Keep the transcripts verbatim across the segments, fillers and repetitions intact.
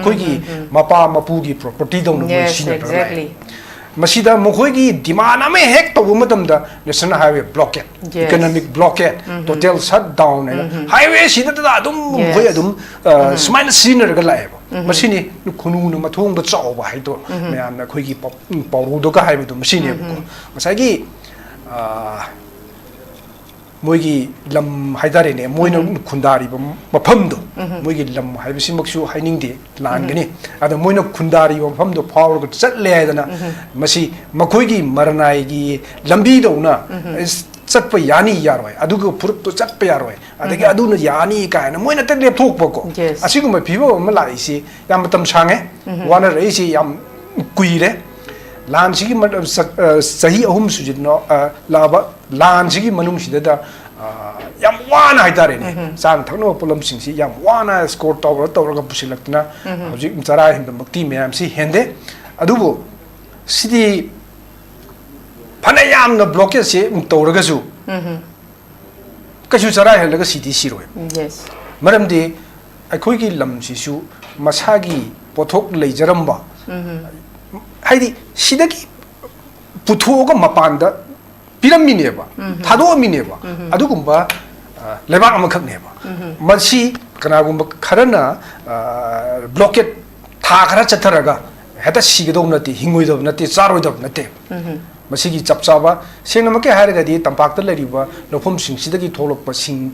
ꯑꯩꯈꯣꯏꯒꯤ ꯃꯄꯥ ꯃꯄꯨꯒꯤ property ꯗꯧꯅ ꯃꯣꯏ ꯁꯤꯖꯤꯟꯅꯔꯒ ꯂꯥꯛꯑꯦ꯫ ꯃꯁꯤꯗ ꯃꯈꯣꯏꯒꯤ demand ꯑꯃ ꯍꯦꯛ ꯇꯧꯕ ꯃꯇꯝꯗ national highway blockade, economic blockade, total shutdown ꯍꯥꯏꯅ highway ꯁꯤꯗꯇꯗ ꯑꯗꯨꯝ ꯃꯈꯣꯏ ꯑꯗꯨꯝ ꯁꯨꯃꯥꯏꯅ ꯁꯤꯖꯤꯟꯅꯔꯒ ꯂꯥꯛꯑꯦꯕ꯫ ꯃꯁꯤꯅꯤ ꯈꯨꯅꯨꯅ ꯃꯊꯣꯡꯗ ꯆꯥꯎꯕ ꯍꯥꯏꯗꯣ꯫ ꯃꯌꯥꯝꯅ ꯑꯩꯈꯣꯏꯒꯤ ꯄꯥꯎꯔꯧꯗꯒ ꯍꯥꯏꯕꯗꯣ ꯃꯁꯤꯅꯦꯕꯀꯣ꯫ ꯉꯁꯥꯏꯒꯤ ꯃꯣꯏꯒꯤ ꯂꯝ ꯍꯥꯏꯇꯥꯔꯦꯅꯦ, ꯃꯣꯏꯅ ꯈꯨꯟꯗꯥꯔꯤꯕ ꯃꯐꯝꯗꯣ, ꯃꯣꯏꯒꯤ ꯂꯝ ꯍꯥꯏꯕꯁꯤꯃꯛꯁꯨ ꯍꯥꯏꯅꯤꯡꯗꯦ, ꯂꯥꯟꯒꯅꯤ꯫ ꯑꯗ ꯃꯣꯏꯅ ꯈꯨꯟꯗꯥꯔꯤꯕ ꯃꯐꯝꯗꯣ ꯐꯥꯎꯔꯒ ꯆꯠꯂꯦ ꯍꯥꯏꯗꯅ ꯃꯁꯤ ꯃꯈꯣꯏꯒꯤ ꯃꯔꯅꯥꯏꯒꯤ ꯂꯝꯕꯤꯗꯧꯅ ꯆꯠꯄ ꯌꯥꯅꯤ ꯌꯥꯔꯣꯏ, ꯑꯗꯨꯒ ꯐꯨꯔꯨꯞꯇꯣ ꯆꯠꯄ ꯌꯥꯔꯣꯏ, ꯑꯗꯒꯤ ꯑꯗꯨꯅ ꯌꯥꯅꯤ ꯀꯥꯏꯅ ꯃꯣꯏꯅ ꯍꯦꯛꯇ ꯂꯦꯞꯊꯣꯛꯄꯀꯣ꯫ ꯑꯁꯤꯒꯨꯝꯕ ꯐꯤꯕꯝ ꯑꯃ ꯂꯥꯛꯏꯁꯤ ꯌꯥꯝ ꯃꯇꯝ ꯁꯥꯡꯉꯦ, ꯋꯥꯅꯔꯛꯏꯁꯤ ꯌꯥꯝ ꯀꯨꯏꯔꯦ꯫ ꯂꯥꯟꯁꯤꯒꯤ ꯆꯍꯤ ꯑꯍꯨꯝ ꯁꯨꯖꯤꯟꯅ ꯂꯥꯛꯑꯕ ꯂꯥꯟꯁꯤꯒꯤ ꯃꯅꯨꯡꯁꯤꯗ ꯌꯥꯝ ꯋꯥꯅ ꯍꯥꯏꯇꯥꯔꯦꯅꯦ, ꯆꯥꯅ ꯊꯛꯅꯕ ꯄꯣꯠꯂꯝꯁꯤꯡꯁꯤ ꯌꯥꯝ ꯋꯥꯅ escort ꯇꯧꯔ ꯇꯧꯔꯒ ꯄꯨꯁꯤꯜꯂꯛꯇꯅ ꯍꯧꯖꯤꯛ ꯆꯔꯥ ꯍꯦꯟꯕꯃꯛꯇꯤ ꯃꯌꯥꯝꯁꯤ ꯍꯦꯟꯗꯦ꯫ ꯑꯗꯨꯕꯨ ꯁꯤꯗꯤ ꯐꯅ ꯌꯥꯝꯅ blockade ꯁꯦ ꯇꯧꯔꯒꯁꯨ ꯀꯩꯁꯨ ꯆꯔꯥ ꯍꯦꯜꯂꯒ ꯁꯤꯗꯤ ꯁꯤꯔꯣꯏ꯫ ꯃꯔꯝꯗꯤ ꯑꯩꯈꯣꯏꯒꯤ ꯂꯝꯁꯤꯁꯨ ꯃꯁꯥꯒꯤ ꯄꯣꯠꯊꯣꯛ ꯂꯩꯖꯔꯝꯕ, ꯍꯥꯏꯗꯤ ꯁꯤꯗꯒꯤ ꯄꯨꯊꯣꯛꯑꯒ ꯃꯄꯥꯟꯗ ꯄꯤꯔꯝꯃꯤꯅꯦꯕ, ꯊꯥꯗꯣꯛꯑꯝꯃꯤꯅꯦꯕ꯫ ꯑꯗꯨꯒꯨꯝꯕ ꯂꯩꯕꯥꯛ ꯑꯃꯈꯛꯅꯦꯕ꯫ ꯃꯁꯤ ꯀꯅꯥꯒꯨꯝꯕ ꯈꯔꯅ blockade ꯊꯥ ꯈꯔ ꯆꯠꯊꯔꯒ ꯍꯦꯛꯇ ꯁꯤꯒꯗꯧꯕ ꯅꯠꯇꯦ, ꯍꯤꯡꯉꯣꯏꯗꯕ ꯅꯠꯇꯦ, ꯆꯥꯔꯣꯏꯗꯕ ꯅꯠꯇꯦ꯫ ꯃꯁꯤꯒꯤ ꯆꯞ ꯆꯥꯕ, ꯁꯦꯡꯅꯃꯛꯀꯤ ꯍꯥꯏꯔꯒꯗꯤ ꯇꯝꯄꯥꯛꯇ ꯂꯩꯔꯤꯕ ꯂꯧꯐꯝꯁꯤꯡꯁꯤꯗꯒꯤ ꯊꯣꯛꯂꯛꯄ ꯁꯤꯡ,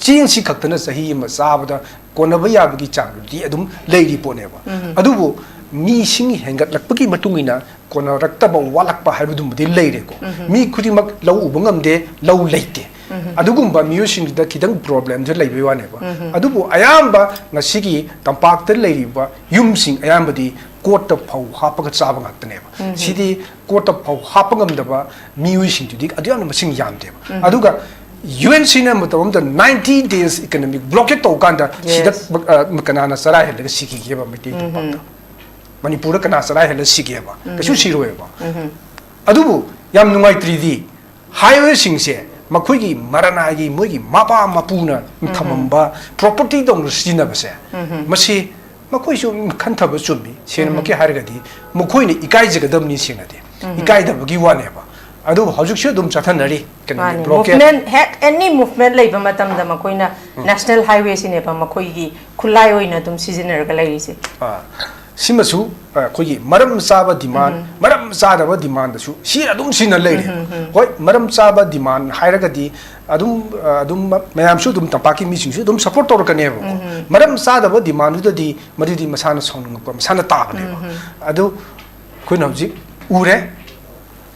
ꯆꯦꯡꯁꯤ ꯈꯛꯇꯅ ꯆꯍꯤ ꯑꯃ ꯆꯥꯕꯗ ꯀꯣꯟꯅꯕ ꯌꯥꯕꯒꯤ ꯆꯥꯡꯗꯨꯗꯤ ꯑꯗꯨꯝ ꯂꯩꯔꯤ ꯄꯣꯠꯅꯦꯕ꯫ ꯑꯗꯨꯕꯨ ꯃꯤꯁꯤꯡ ꯍꯦꯟꯒꯠꯂꯛꯄꯒꯤ ꯃꯇꯨꯡ ꯏꯟꯅ ꯀꯣꯟꯅꯔꯛꯇꯕ, ꯋꯥꯠꯂꯛꯄ ꯍꯥꯏꯕꯗꯨꯃꯗꯤ ꯂꯩꯔꯦꯀꯣ꯫ ꯃꯤ ꯈꯨꯗꯤꯡꯃꯛ ꯂꯧ ꯎꯕ ꯉꯝꯗꯦ, ꯂꯧ ꯂꯩꯇꯦ꯫ ꯑꯗꯨꯒꯨꯝꯕ ꯃꯤꯑꯣꯏꯁꯤꯡꯁꯤꯗ ꯈꯤꯇꯪ problem ꯁꯦ ꯂꯩꯕꯩ ꯋꯥꯅꯦꯕ꯫ ꯑꯗꯨꯕꯨ ꯑꯌꯥꯝꯕ ꯉꯁꯤꯒꯤ ꯇꯝꯄꯥꯛꯇ ꯂꯩꯔꯤꯕ ꯌꯨꯝꯁꯤꯡ ꯑꯌꯥꯝꯕꯗꯤ ꯀꯣꯠꯇ ꯐꯧ ꯍꯥꯞꯄꯒ ꯆꯥꯕ ꯉꯥꯛꯇꯅꯦꯕ꯫ ꯁꯤꯗꯤ ꯀꯣꯠꯇ ꯐꯧ ꯍꯥꯞꯄ ꯉꯝꯗꯕ ꯃꯤꯑꯣꯏꯁꯤꯡꯗꯨꯗꯤ ꯑꯗꯨ ꯌꯥꯝꯅ ꯃꯁꯤꯡ ꯌꯥꯝꯗꯦꯕ꯫ ꯑꯗꯨꯒ UN ꯁꯤꯅ ꯃꯇꯝ ꯑꯃꯗ ninety days economic blockade ꯇꯧꯀꯥꯟꯗ ꯁꯤꯗ ꯀꯅꯥꯅ ꯆꯔꯥ ꯍꯦꯜꯂꯒ ꯁꯤꯈꯤꯒꯦꯕ ꯃꯩꯇꯩ ꯇꯝꯄꯥꯛꯇ? ꯃꯅꯤꯄꯨꯔꯗ ꯀꯅꯥ ꯆꯔꯥ ꯍꯦꯜꯂꯒ ꯁꯤꯒꯦꯕ? ꯀꯩꯁꯨ ꯁꯤꯔꯣꯏꯕ꯫ ꯑꯗꯨꯕꯨ ꯌꯥꯝ ꯅꯨꯡꯉꯥꯏꯇ꯭ꯔꯤꯗꯤ highway ꯁꯤꯡꯁꯦ ꯃꯈꯣꯏꯒꯤ ꯃꯔꯅꯥꯏꯒꯤ ꯃꯣꯏꯒꯤ ꯃꯄꯥ ꯃꯄꯨꯅ ꯊꯝꯃꯝꯕ property ꯗꯧꯅ ꯁꯤꯖꯤꯟꯅꯕꯁꯦ, ꯃꯁꯤ ꯃꯈꯣꯏꯁꯨ ꯈꯟꯊꯕ ꯆꯨꯝꯃꯤ꯫ ꯁꯦꯡꯅꯃꯛꯀꯤ ꯍꯥꯏꯔꯒꯗꯤ ꯃꯈꯣꯏꯅ ꯏꯀꯥꯏꯖꯒꯗꯕꯅꯤ꯫ ꯁꯦꯡꯅꯗꯤ ꯏꯀꯥꯏꯗꯕꯒꯤ ꯋꯥꯅꯦꯕ꯫ ꯑꯗꯨꯕꯨ ꯍꯧꯖꯤꯛꯁꯨ ꯑꯗꯨꯝ ꯆꯠꯊꯅꯔꯤ꯫ ꯀꯩꯅꯣꯗꯤ, ꯃꯥꯅꯤ, blockade movement, ꯍꯦꯛ any movement ꯂꯩꯕ ꯃꯇꯝꯗ ꯃꯈꯣꯏꯅ national highway ꯁꯤꯅꯦꯕ ꯃꯈꯣꯏꯒꯤ ꯈꯨꯠꯂꯥꯏ ꯑꯣꯏꯅ ꯑꯗꯨꯝ ꯁꯤꯖꯤꯟꯅꯔꯒ ꯂꯩꯔꯤꯁꯦ꯫ ꯑꯥ, ꯁꯤꯃꯁꯨ, ꯑ, ꯑꯩꯈꯣꯏꯒꯤ ꯃꯔꯝ ꯆꯥꯕ demand, ꯃꯔꯝ ꯆꯥꯗꯕ demandꯗꯁꯨ ꯁꯤ ꯑꯗꯨꯝ ꯁꯤꯖꯤꯟꯅ ꯂꯩꯔꯦ꯫ ꯍꯣꯏ, ꯃꯔꯝ ꯆꯥꯕ demand ꯍꯥꯏꯔꯒꯗꯤ ꯑꯗꯨꯝ, ꯑ, ꯑꯗꯨꯝ ꯃ-, ꯃꯌꯥꯝꯁꯨ ꯑꯗꯨꯝ, ꯇꯝꯄꯥꯛꯀꯤ ꯃꯤꯁꯤꯡꯁꯨ ꯑꯗꯨꯝ support ꯇꯧꯔꯛꯀꯅꯦꯕꯀꯣ꯫ ꯃꯔꯝ ꯆꯥꯗꯕ demandꯗꯨꯗꯗꯤ ꯃꯗꯨꯗꯤ ꯃꯁꯥꯅ ꯁꯥꯎꯅꯤꯡꯉꯛꯄ ꯃꯁꯥꯅ ꯇꯥꯕꯅꯦꯕ꯫ ꯑꯗꯨ ꯑꯩꯈꯣꯏꯅ ꯍꯧꯖꯤꯛ ꯎꯔꯦ,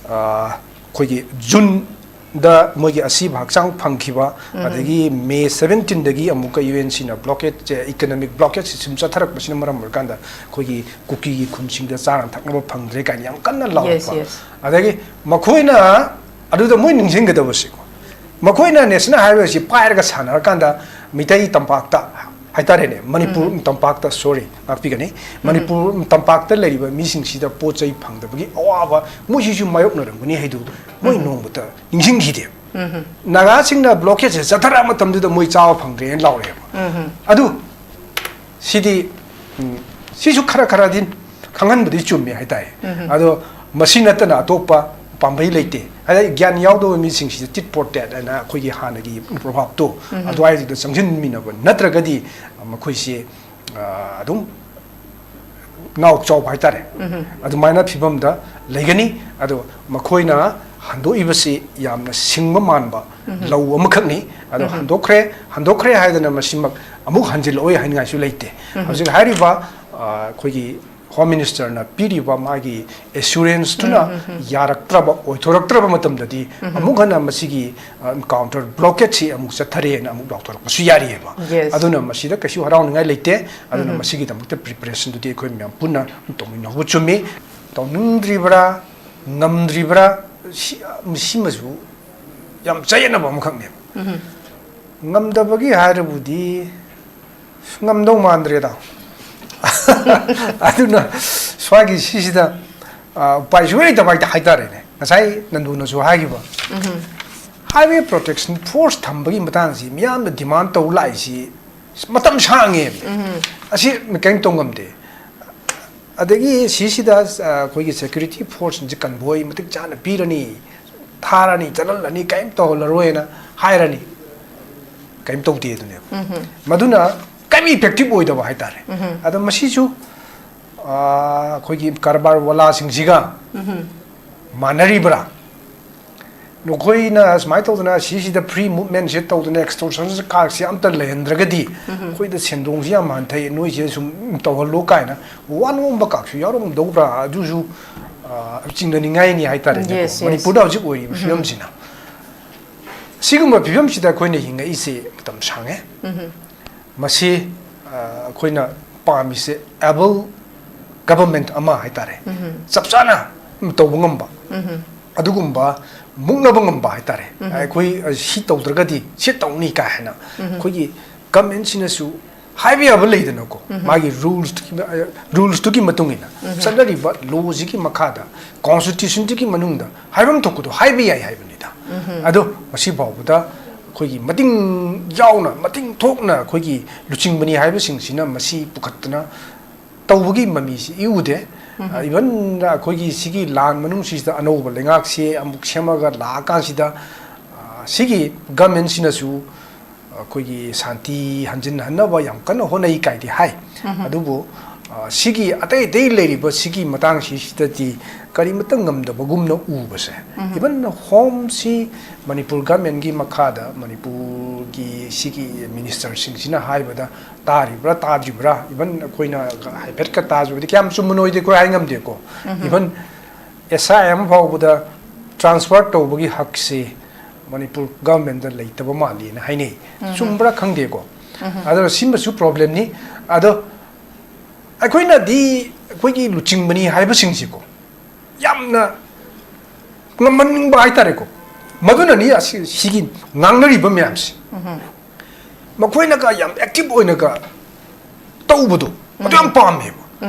ꯑ, ꯑꯩꯈꯣꯏꯒꯤ Juneꯗ ꯃꯣꯏꯒꯤ ꯑꯁꯤꯕ ꯍꯛꯆꯥꯡ ꯐꯪꯈꯤꯕ, ꯑꯗꯒꯤ May seventeenꯗꯒꯤ ꯑꯃꯨꯛꯀ UNCꯅ blockadeꯁꯦ, economic blockadeꯁꯦ ꯁꯨꯝ ꯆꯠꯊꯔꯛꯄꯁꯤꯅ ꯃꯔꯝ ꯑꯣꯏꯔꯀꯥꯟꯗ ꯑꯩꯈꯣꯏꯒꯤ ꯀꯨꯀꯤꯒꯤ ꯈꯨꯟꯁꯤꯡꯗ ꯆꯥꯅ ꯊꯛꯅꯕ ꯐꯪꯗ꯭ꯔꯦ ꯀꯥꯏꯅ ꯌꯥꯝ ꯀꯟꯅ ꯂꯥꯎꯔꯛꯄ꯫ Yes, yes. ꯑꯗꯒꯤ ꯃꯈꯣꯏꯅ ꯑꯗꯨꯗ ꯃꯣꯏ ꯅꯤꯡꯁꯤꯡꯒꯗꯕꯁꯤꯀꯣ, ꯃꯈꯣꯏꯅ national highwayꯁꯤ ꯄꯥꯏꯔꯒ ꯁꯥꯟꯅꯔꯀꯥꯟꯗ ꯃꯤꯇꯩ ꯇꯝꯄꯥꯛꯇ ꯍꯥꯏꯇꯥꯔꯦꯅꯦ, ꯃꯅꯤꯄꯨꯔ ꯇꯝꯄꯥꯛꯇ, sorry, ꯉꯥꯛꯄꯤꯒꯅꯤ, ꯃꯅꯤꯄꯨꯔ ꯇꯝꯄꯥꯛꯇ ꯂꯩꯔꯤꯕ ꯃꯤꯁꯤꯡꯁꯤꯗ ꯄꯣꯠ ꯆꯩ ꯐꯪꯗꯕꯒꯤ ꯑꯋꯥꯕ ꯃꯣꯏꯁꯤꯁꯨ ꯃꯥꯌꯣꯛꯅꯔꯝꯒꯅꯤ ꯍꯥꯏꯗꯨ ꯃꯣꯏ ꯅꯣꯡꯃꯇ ꯅꯤꯡꯁꯤꯡꯈꯤꯗꯦ꯫ ꯅꯥꯒꯥꯁꯤꯡꯅ blockadeꯁꯦ ꯆꯠꯊꯔꯛꯑ ꯃꯇꯝꯗꯨꯗ ꯃꯣꯏ ꯆꯥꯕ ꯐꯪꯗ꯭ꯔꯦꯅ ꯂꯥꯎꯔꯛꯑꯦꯕ꯫ ꯑꯗꯨ ꯁꯤꯗꯤ, ꯎꯝ, ꯁꯤꯁꯨ ꯈꯔ ꯈꯔꯗꯤ ꯈꯪꯍꯟꯕꯗꯤ ꯆꯨꯝꯃꯤ ꯍꯥꯏꯇꯥꯏ꯫ ꯑꯗꯣ ꯃꯁꯤ ꯅꯠꯇꯅ ꯑꯇꯣꯞꯄ ꯄꯥꯝꯕꯩ ꯂꯩꯇꯦ꯫ ꯍꯥꯏꯗꯤ ꯒ꯭ꯌꯥꯟ ꯌꯥꯎꯗꯕ ꯃꯤꯁꯤꯡꯁꯤꯗ tit for tat ꯍꯥꯏꯅ ꯑꯩꯈꯣꯏꯒꯤ ꯍꯥꯟꯅꯒꯤ ꯄ꯭ꯔꯣꯚꯥꯞꯇꯣ ꯑꯗꯨꯋꯥꯏꯗꯨꯗ ꯆꯪꯁꯤꯟꯃꯤꯟꯅꯕ ꯅꯠꯇ꯭ꯔꯒꯗꯤ ꯃꯈꯣꯏꯁꯦ, ꯑ, ꯑꯗꯨꯝ ꯅꯥꯎ ꯆꯥꯎꯕ ꯍꯥꯏꯇꯥꯔꯦ꯫ ꯑꯗꯨꯃꯥꯏꯅ ꯐꯤꯕꯝꯗ ꯂꯩꯒꯅꯤ꯫ ꯑꯗꯣ ꯃꯈꯣꯏꯅ ꯍꯟꯗꯣꯛꯏꯕꯁꯤ ꯌꯥꯝꯅ ꯁꯤꯡꯕ ꯃꯥꯟꯕ ꯂꯧ ꯑꯃꯈꯛꯅꯤ꯫ ꯑꯗꯣ ꯍꯟꯗꯣꯛꯈ꯭ꯔꯦ, ꯍꯟꯗꯣꯛꯈ꯭ꯔꯦ ꯍꯥꯏꯗꯅ ꯃꯁꯤꯃꯛ ꯑꯃꯨꯛ ꯍꯟꯖꯤꯜꯂꯛꯑꯣꯏ ꯍꯥꯏꯅꯤꯡꯉꯥꯏꯁꯨ ꯂꯩꯇꯦ꯫ ꯍꯧꯖꯤꯛ ꯍꯥꯏꯔꯤꯕ, ꯑ, ꯑꯩꯈꯣꯏꯒꯤ Home Ministerꯅ ꯄꯤꯔꯤꯕ ꯃꯥꯒꯤ assuranceꯗꯨꯅ ꯌꯥꯔꯛꯇ꯭ꯔꯕ, ꯑꯣꯏꯊꯣꯔꯛꯇ꯭ꯔꯕ ꯃꯇꯝꯗꯗꯤ ꯑꯃꯨꯛ ꯍꯟꯅ ꯃꯁꯤꯒꯤ, ꯑ, counter blockadeꯁꯤ ꯑꯃꯨꯛ ꯆꯠꯊꯔꯦꯅ ꯑꯃꯨꯛ ꯂꯥꯎꯊꯣꯔꯛꯄꯁꯨ ꯌꯥꯔꯤꯑꯕ꯫ Yes. ꯑꯗꯨꯅ ꯃꯁꯤꯗ ꯀꯩꯁꯨ ꯍꯔꯥꯎꯅꯤꯡꯉꯥꯏ ꯂꯩꯇꯦ꯫ ꯑꯗꯨꯅ ꯃꯁꯤꯒꯤꯗꯃꯛꯇ preparationꯗꯨꯗꯤ ꯑꯩꯈꯣꯏ ꯃꯌꯥꯝ ꯄꯨꯟꯅ ꯇꯧꯃꯤꯟꯅꯍꯧꯕ ꯆꯨꯝꯃꯤ꯫ ꯇꯧꯅꯤꯡꯗ꯭ꯔꯤꯕ꯭ꯔꯥ, ꯉꯝꯗ꯭ꯔꯤꯕ꯭ꯔꯥ, ꯁꯤ, ꯁꯤꯃꯁꯨ ꯌꯥꯝ ꯆꯌꯦꯠꯅꯕ ꯑꯃꯈꯛꯅꯦꯕ꯫ ꯉꯝꯗꯕꯒꯤ ꯍꯥꯏꯔꯕꯨꯗꯤ ꯉꯝꯗꯧ ꯃꯥꯟꯗ꯭ꯔꯦꯗ꯫ ꯑꯗꯨꯅ ꯁ꯭ꯋꯥꯏꯒꯤ ꯁꯤꯁꯤꯗ, ꯑ, ꯎꯄꯥꯏ ꯁꯨꯡꯂꯩ ꯂꯩꯇꯕ ꯍꯥꯏꯇ-, ꯍꯥꯏꯇꯥꯔꯦꯅꯦ꯫ ꯉꯁꯥꯏ ꯅꯟꯗꯨꯅꯁꯨ ꯍꯥꯏꯈꯤꯕ, Highway Protection Force ꯊꯝꯕꯒꯤ ꯃꯇꯥꯡꯁꯤ ꯃꯤꯌꯥꯝꯅ demand ꯇꯧ ꯂꯥꯛꯏꯁꯤ ꯃꯇꯝ ꯁꯥꯡꯉꯦ꯫ ꯑꯁꯤ ꯀꯔꯤꯝ ꯇꯧ ꯉꯝꯗꯦ꯫ ꯑꯗꯒꯤ ꯁꯤꯁꯤꯗ, ꯑ, ꯑꯩꯈꯣꯏꯒꯤ security forceꯁꯤꯡꯁꯦ convoy ꯃꯇꯤꯛ ꯆꯥꯅ ꯄꯤꯔꯅꯤ, ꯊꯥꯔꯅꯤ, ꯆꯠꯍꯜꯂꯅꯤ, ꯀꯔꯤꯝ ꯇꯧꯍꯜꯂꯔꯣꯏꯅ ꯍꯥꯏꯔꯅꯤ꯫ ꯀꯔꯤꯝ ꯇꯧꯗꯦ ꯑꯗꯨꯅꯦꯕ꯫ ꯃꯗꯨꯅ ꯀꯔꯤꯝ effective ꯑꯣꯏꯗꯕ ꯍꯥꯏꯇꯥꯔꯦ꯫ ꯑꯗꯣ ꯃꯁꯤꯁꯨ, ꯑ, ꯑꯩꯈꯣꯏꯒꯤ ꯀꯔꯕꯥꯔ ꯋꯥꯂꯥꯁꯤꯡꯁꯤꯒ ꯃꯥꯟꯅꯔꯤꯕ꯭ꯔꯥ? ꯅꯈꯣꯏꯅ ꯁꯨꯃꯥꯏꯅ ꯇꯧꯗꯅ ꯁꯤꯁꯤꯗ free movementꯁꯦ ꯇꯧꯗꯅ extortionꯁꯦ ꯀꯥꯔꯛꯁꯦ ꯑꯝꯇ ꯂꯩꯍꯟꯗ꯭ꯔꯒꯗꯤ ꯑꯩꯈꯣꯏꯗ ꯁꯦꯟꯗꯣꯡꯁꯤ ꯌꯥꯝ ꯍꯟꯊꯩ, ꯅꯣꯏꯁꯦ ꯁꯨꯝ ꯇꯧꯍꯜꯂꯣ ꯀꯥꯏꯅ ꯋꯥ ꯅꯣꯝꯕ ꯀꯥꯔꯛꯁꯨ ꯌꯥꯎꯔꯝꯗꯧꯕ꯭ꯔꯥ? ꯑꯗꯨꯁꯨ, ꯑ, ꯆꯤꯡꯅꯅꯤꯡꯉꯥꯏꯅꯤ ꯍꯥꯏꯇꯥꯔꯦꯅꯦꯀꯣ꯫ Yes, yes. ꯃꯅꯤꯄꯨꯔꯗ ꯍꯧꯖꯤꯛ ꯑꯣꯏꯔꯤꯕ ꯐꯤꯕꯝꯁꯤꯅ꯫ ꯁꯤꯒꯨꯝꯕ ꯐꯤꯕꯝꯁꯤꯗ ꯑꯩꯈꯣꯏꯅ ꯍꯤꯡꯉꯛꯏꯁꯦ ꯃꯇꯝ ꯁꯥꯡꯉꯦ꯫ ꯃꯁꯤ, ꯑ, ꯑꯩꯈꯣꯏꯅ ꯄꯥꯝꯃꯤꯁꯦ able government ꯑꯃ ꯍꯥꯏꯇꯥꯔꯦ꯫ ꯆꯞ ꯆꯥꯅ ꯇꯧꯕ ꯉꯝꯕ, ꯑꯗꯨꯒꯨꯝꯕ ꯃꯨꯛꯅꯕ ꯉꯝꯕ ꯍꯥꯏꯇꯥꯔꯦ꯫ ꯑꯩꯈꯣꯏ, ꯑ, ꯁꯤ ꯇꯧꯗ꯭ꯔꯒꯗꯤ ꯁꯤ ꯇꯧꯅꯤ ꯀꯥꯏ ꯍꯥꯏꯅ ꯑꯩꯈꯣꯏꯒꯤ governmentꯁꯤꯅꯁꯨ ꯍꯥꯏꯕ ꯌꯥꯕ ꯂꯩꯗꯅꯀꯣ, ꯃꯥꯒꯤ rules, rulesꯇꯨꯒꯤ ꯃꯇꯨꯡ ꯏꯟꯅ ꯆꯠꯅꯔꯤꯕ lawꯁꯤꯒꯤ ꯃꯈꯥꯗ, constitutionꯗꯨꯒꯤ ꯃꯅꯨꯡꯗ ꯍꯥꯏꯐꯝ ꯊꯣꯛꯄꯗꯣ ꯍꯥꯏꯕ ꯌꯥꯏ ꯍꯥꯏꯕꯅꯤꯗ꯫ ꯑꯗꯣ ꯉꯁꯤ ꯐꯥꯎꯕꯗ ꯑꯩꯈꯣꯏꯒꯤ ꯃꯇꯤꯡ ꯌꯥꯎꯅ, ꯃꯇꯤꯡ ꯊꯣꯛꯅ ꯑꯩꯈꯣꯏꯒꯤ ꯂꯨꯆꯤꯡꯕꯅꯤ ꯍꯥꯏꯕꯁꯤꯡꯁꯤꯅ ꯃꯁꯤ ꯄꯨꯈꯠꯇꯅ ꯇꯧꯕꯒꯤ ꯃꯃꯤꯁꯤ ꯏꯎꯗꯦ꯫ Even ꯑꯩꯈꯣꯏꯒꯤ ꯁꯤꯒꯤ ꯂꯥꯟ ꯃꯅꯨꯡꯁꯤꯗ ꯑꯅꯧꯕ ꯂꯩꯉꯥꯛꯁꯤ ꯑꯃꯨꯛ ꯁꯦꯝꯃꯒ ꯂꯥꯛꯑꯀꯥꯟꯁꯤꯗ, ꯑ, ꯁꯤꯒꯤ governmentꯁꯤꯅꯁꯨ ꯑꯩꯈꯣꯏꯒꯤ ꯁꯥꯟꯇꯤ ꯍꯟꯖꯤꯟꯍꯟꯅꯕ ꯌꯥꯝ ꯀꯟꯅ ꯍꯣꯠꯅꯩ ꯀꯥꯏꯗꯤ ꯍꯥꯏ꯫ ꯑꯗꯨꯕꯨ, ꯑ, ꯁꯤꯒꯤ ꯑꯇꯩ ꯑꯇꯩ ꯂꯩꯔꯤꯕ ꯁꯤꯒꯤ ꯃꯇꯥꯡꯁꯤꯗꯗꯤ ꯀꯔꯤꯃꯠꯇ ꯉꯝꯗꯕꯒꯨꯝꯅ ꯎꯕꯁꯦ꯫ Even homeꯁꯤ ꯃꯅꯤꯄꯨꯔ governmentꯀꯤ ꯃꯈꯥꯗ ꯃꯅꯤꯄꯨꯔꯒꯤ ꯁꯤꯒꯤ ministerꯁꯤꯡꯁꯤꯅ ꯍꯥꯏꯕꯗ ꯇꯥꯔꯤꯕ꯭ꯔꯥ ꯇꯥꯗ꯭ꯔꯤꯕ꯭ꯔꯥ, even ꯑꯩꯈꯣꯏꯅ ꯍꯥꯏꯐꯦꯠꯀ ꯇꯥꯖꯕꯗꯤ ꯀꯌꯥꯝ ꯆꯨꯝꯕꯅꯣꯗꯤ ꯑꯩꯈꯣꯏ ꯍꯥꯏ ꯉꯝꯗꯦꯀꯣ꯫ Even SI ꯑꯃ ꯐꯥꯎꯕꯗ transfer ꯇꯧꯕꯒꯤ ꯍꯛꯁꯦ ꯃꯅꯤꯄꯨꯔ governmentꯇ ꯂꯩꯇꯕ ꯃꯥꯜꯂꯤꯅ ꯍꯥꯏꯅꯩ꯫ ꯆꯨꯝꯕ꯭ꯔꯥ ꯈꯪꯗꯦꯀꯣ꯫ ꯑꯗꯨꯅ ꯁꯤꯃꯁꯨ problemꯅꯤ꯫ ꯑꯗꯣ ꯑꯩꯈꯣꯏꯅꯗꯤ ꯑꯩꯈꯣꯏꯒꯤ ꯂꯨꯆꯤꯡꯕꯅꯤ ꯍꯥꯏꯕꯁꯤꯡꯁꯤꯀꯣ, ꯌꯥꯝꯅ ꯉꯝꯍꯟꯅꯤꯡꯕ ꯍꯥꯏꯇꯥꯔꯦꯀꯣ꯫ ꯃꯗꯨꯅꯅꯤ ꯑꯁꯤ, ꯁꯤꯒꯤ ꯉꯥꯡꯅꯔꯤꯕ ꯃꯌꯥꯝꯁꯦ꯫ ꯃꯈꯣꯏꯅꯒ ꯌꯥꯝ active ꯑꯣꯏꯅꯒ ꯇꯧꯕꯗꯣ, ꯃꯗꯨ ꯌꯥꯝ ꯄꯥꯝꯃꯦꯕ꯫